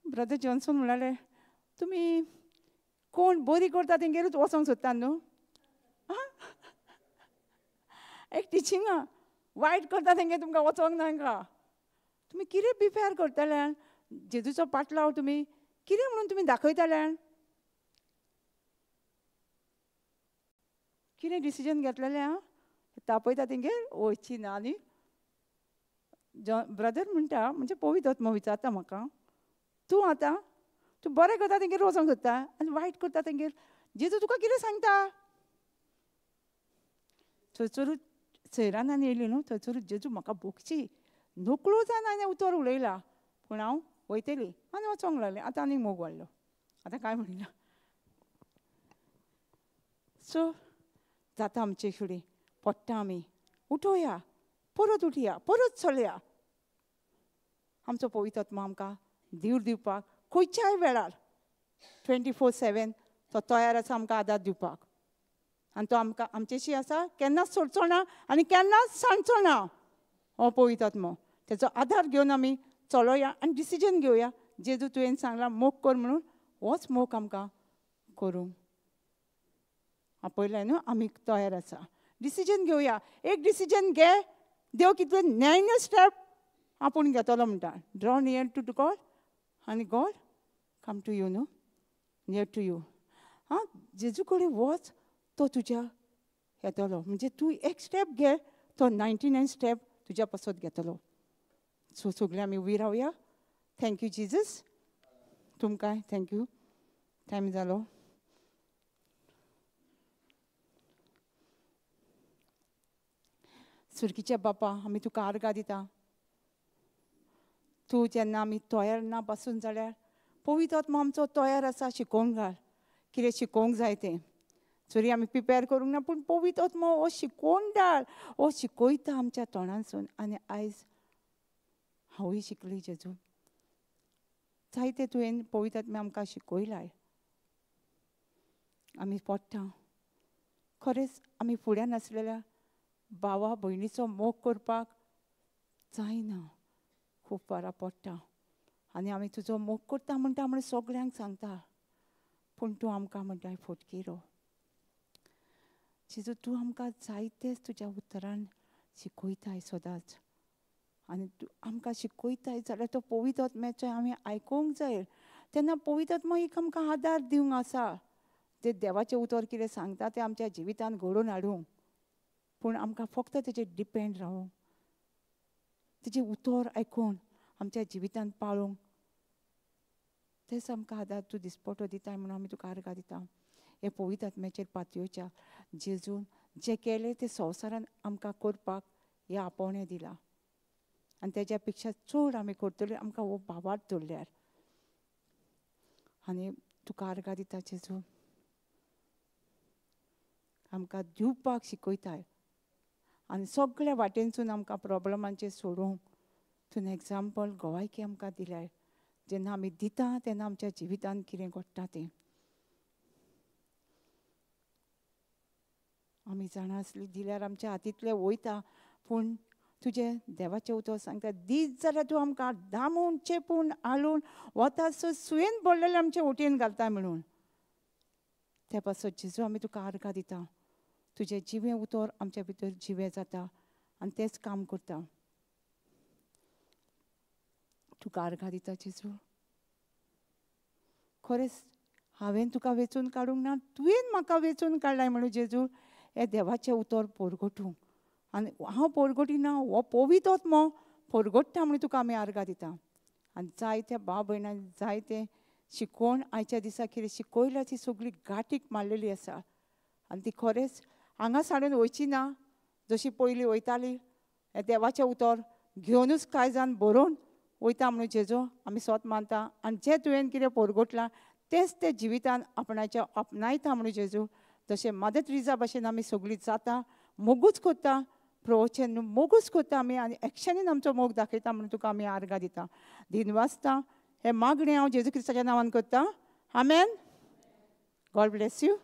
ब्रदर जॉन्सन म्हणाले तुमी कोण बरी करता तेंगेरूच वचोंक सोदता न्हू. एक टिचिंगा वायट करता तेंगेर तुमकां वचोंक नाका. तुमी कितें प्रिपेर करतले जेजूचो पाटलाव तुमी कितें म्हणून तुमी दाखयतले. कितें डिसिजन घेतलेलें आं, तापयता तेंगेर वयची ना. आनी ब्रदर म्हणटा म्हणजे पवित्र आत्मा विचारता म्हाका, तूं आतां तूं बरें करता तेंगेर वचोंक सोदता आनी वायट करता तेंगेर जेजू तुका कितें सांगता. थंयसरूच सैरान आनी येयली न्हू, थंयसरूच जेजू म्हाका भोगची नकळो जावन हांवें उतर उलयला, पूण हांव वयतली आनी वचोंक लागलें. आतां आनीक मोग वाडलो, आतां कांय म्हणिना. सो जाता आमचे फुडें पडटा आमी, उठोया परत, उठया परत चलया. आमचो पवित्र आत्मा आमकां धीर दिवपाक खंयच्याय वेळार 24/7 तो तयार आसा आमकां आदार दिवपाक. आनी तो आमकां आमचेशी आसा, केन्नाच सोडचो ना आनी केन्नाच सांडचो ना. हो पवित्र आत्मो तेचो आदार घेवन आमी चलोया आनी डिसिजन घेवया. जेजू तुवें सांगलां मोग कर म्हणून, होच मोग आमकां करूंक आपयलें न्हू, आमी तयार आसा. डिसिजन घेवया. एक डिसिजन घे, देव कितले न्याय स्टेप आपूण घेतलो म्हणटा. ड्रॉ नियर टू गॉड आनी गॉड कम टू you न्हू, नियर टू you. आं, जेजू कडेन वच, तो तुज्या येतलो. म्हणजे तूं एक स्टेप घे, तो 99 स्टेप तुज्या पासत घेतलो. सो सगळीं आमी उबी रावया. Thank you Jesus, तुमकांय thank you. Time जालो. सुरकीच्या बापा, आमी तुका आर्गां दिता. तूं जेन्ना आमी तयार ना पासून जाल्यार पवित्र आत्मा आमचो तयार आसा शिकोवंक घाल कितें शिकोवंक जाय तें. सरी आमी प्रिपेर करूंक ना, पूण पवित्र आत्मा हो शिकोवन धाड, हो शिकयता आमच्या तोंडांसून. आनी आयज हांवूय शिकली जेजू, जायते तुवें पवित्र आत्म्या आमकां शिकयलाय. आमी पडटा खरेंच, आमी फुड्यान आसलेल्या भावा भयणीचो मोग करपाक जायना, खूब फारां पडटा. आनी आमी तुजो मोग करता म्हणटा म्हणून सगळ्यांक सांगता, पूण तूं आमकां म्हणटा फटकिरो. जेजू तूं आमकां जायतेच तुज्या उतरान शिकयताय सदांच. आनी तूं आमकां शिकयताय जाल्यार तो पवित्र आत्म्याचो आमी आयकूंक जाय. तेन्ना पवित्र आत्मा एक आमकां आदार दिवंक आसा, ते देवाचें उतर कितें सांगता तें आमच्या जिवितान घडोवन हाडूंक. पूण आमकां फक्त तेजेर डिपेंड रावूंक, तेजें उतर आयकून आमच्या जिवितान पाळूंक, तेच आमकां आदार तूं दिसपटो दिताय म्हणून आमी तुका आर्गां दिता. हे पवित्र आत्म्याचेर पातयेच्या जेजून जें केलें तें संवसारान आमकां करपाक हें आपोवणें दिलां. आनी तेज्या पेक्षा चड आमी करतली आमकां हो भावार्थ दवरल्यार. आनी तुका आर्गां दिता जेजू, आमकां दिवपाक शिकयताय आनी सगळ्या वाटेनसून आमकां प्रोब्लमांचे सोडूंक तुवें एग्जाम्पल गोवायकी आमकां दिल्याय. जेन्ना आमी दिता तेन्ना आमच्या जिवितांत कितें घडटा तें आमी जाणा आसली. दिल्यार आमच्या हातींतलें वयता, पूण तुजें देवाचें उतर सांगता दीत जाल्यार तूं आमकां दामून चेपून हालून वता सो सुयेन पडलेलें आमचे वटेन घालता म्हणून. ते पासत जेजू आमी तुका आर्गां दिता. तुजें जिवें उतर आमच्या भितर जिवें जाता आनी तेंच काम करता. तुका आर्गां दिता जेजू. खरेंच हांवें तुका वेंचून काडूंक ना, तुवें म्हाका वेंचून काडलाय म्हणून जेजू हें देवाचें उतर पोरगोटूंक. आनी हांव पोरगोटिना, हो पवित्र मो पोरगोट्टा म्हणून तुका आमी आर्गां दिता. आनी जायत्या भाव भयणांक जायते शिकोवन आयच्या दिसा कितें शिकयल्या ती सगळी गांठीक मारलेली आसा. आनी ती खरेंच हांगा साडून वयची ना जशी पयलीं वयताली. हें देवाचें उतर घेवनूच कांय जाण बरोवन वयता म्हणून जेजू आमी सोत मानता. आनी जें तुवें कितें पोरगोटलां तेंच ते जिवितान आपणाचें आपणायता म्हणून जेजू. जशें मदर ट्रिजा भशेन आमी सगळीं जाता, मोगूच करता, प्रवचन मोगूच करता आमी आनी एक्शनीन आमचो मोग दाखयता म्हणून तुका आमी आर्गां दिता. दिन वाचता हें मागणें हांव जेजू क्रिस्ताच्या नांवान करता. आमेन. God bless you.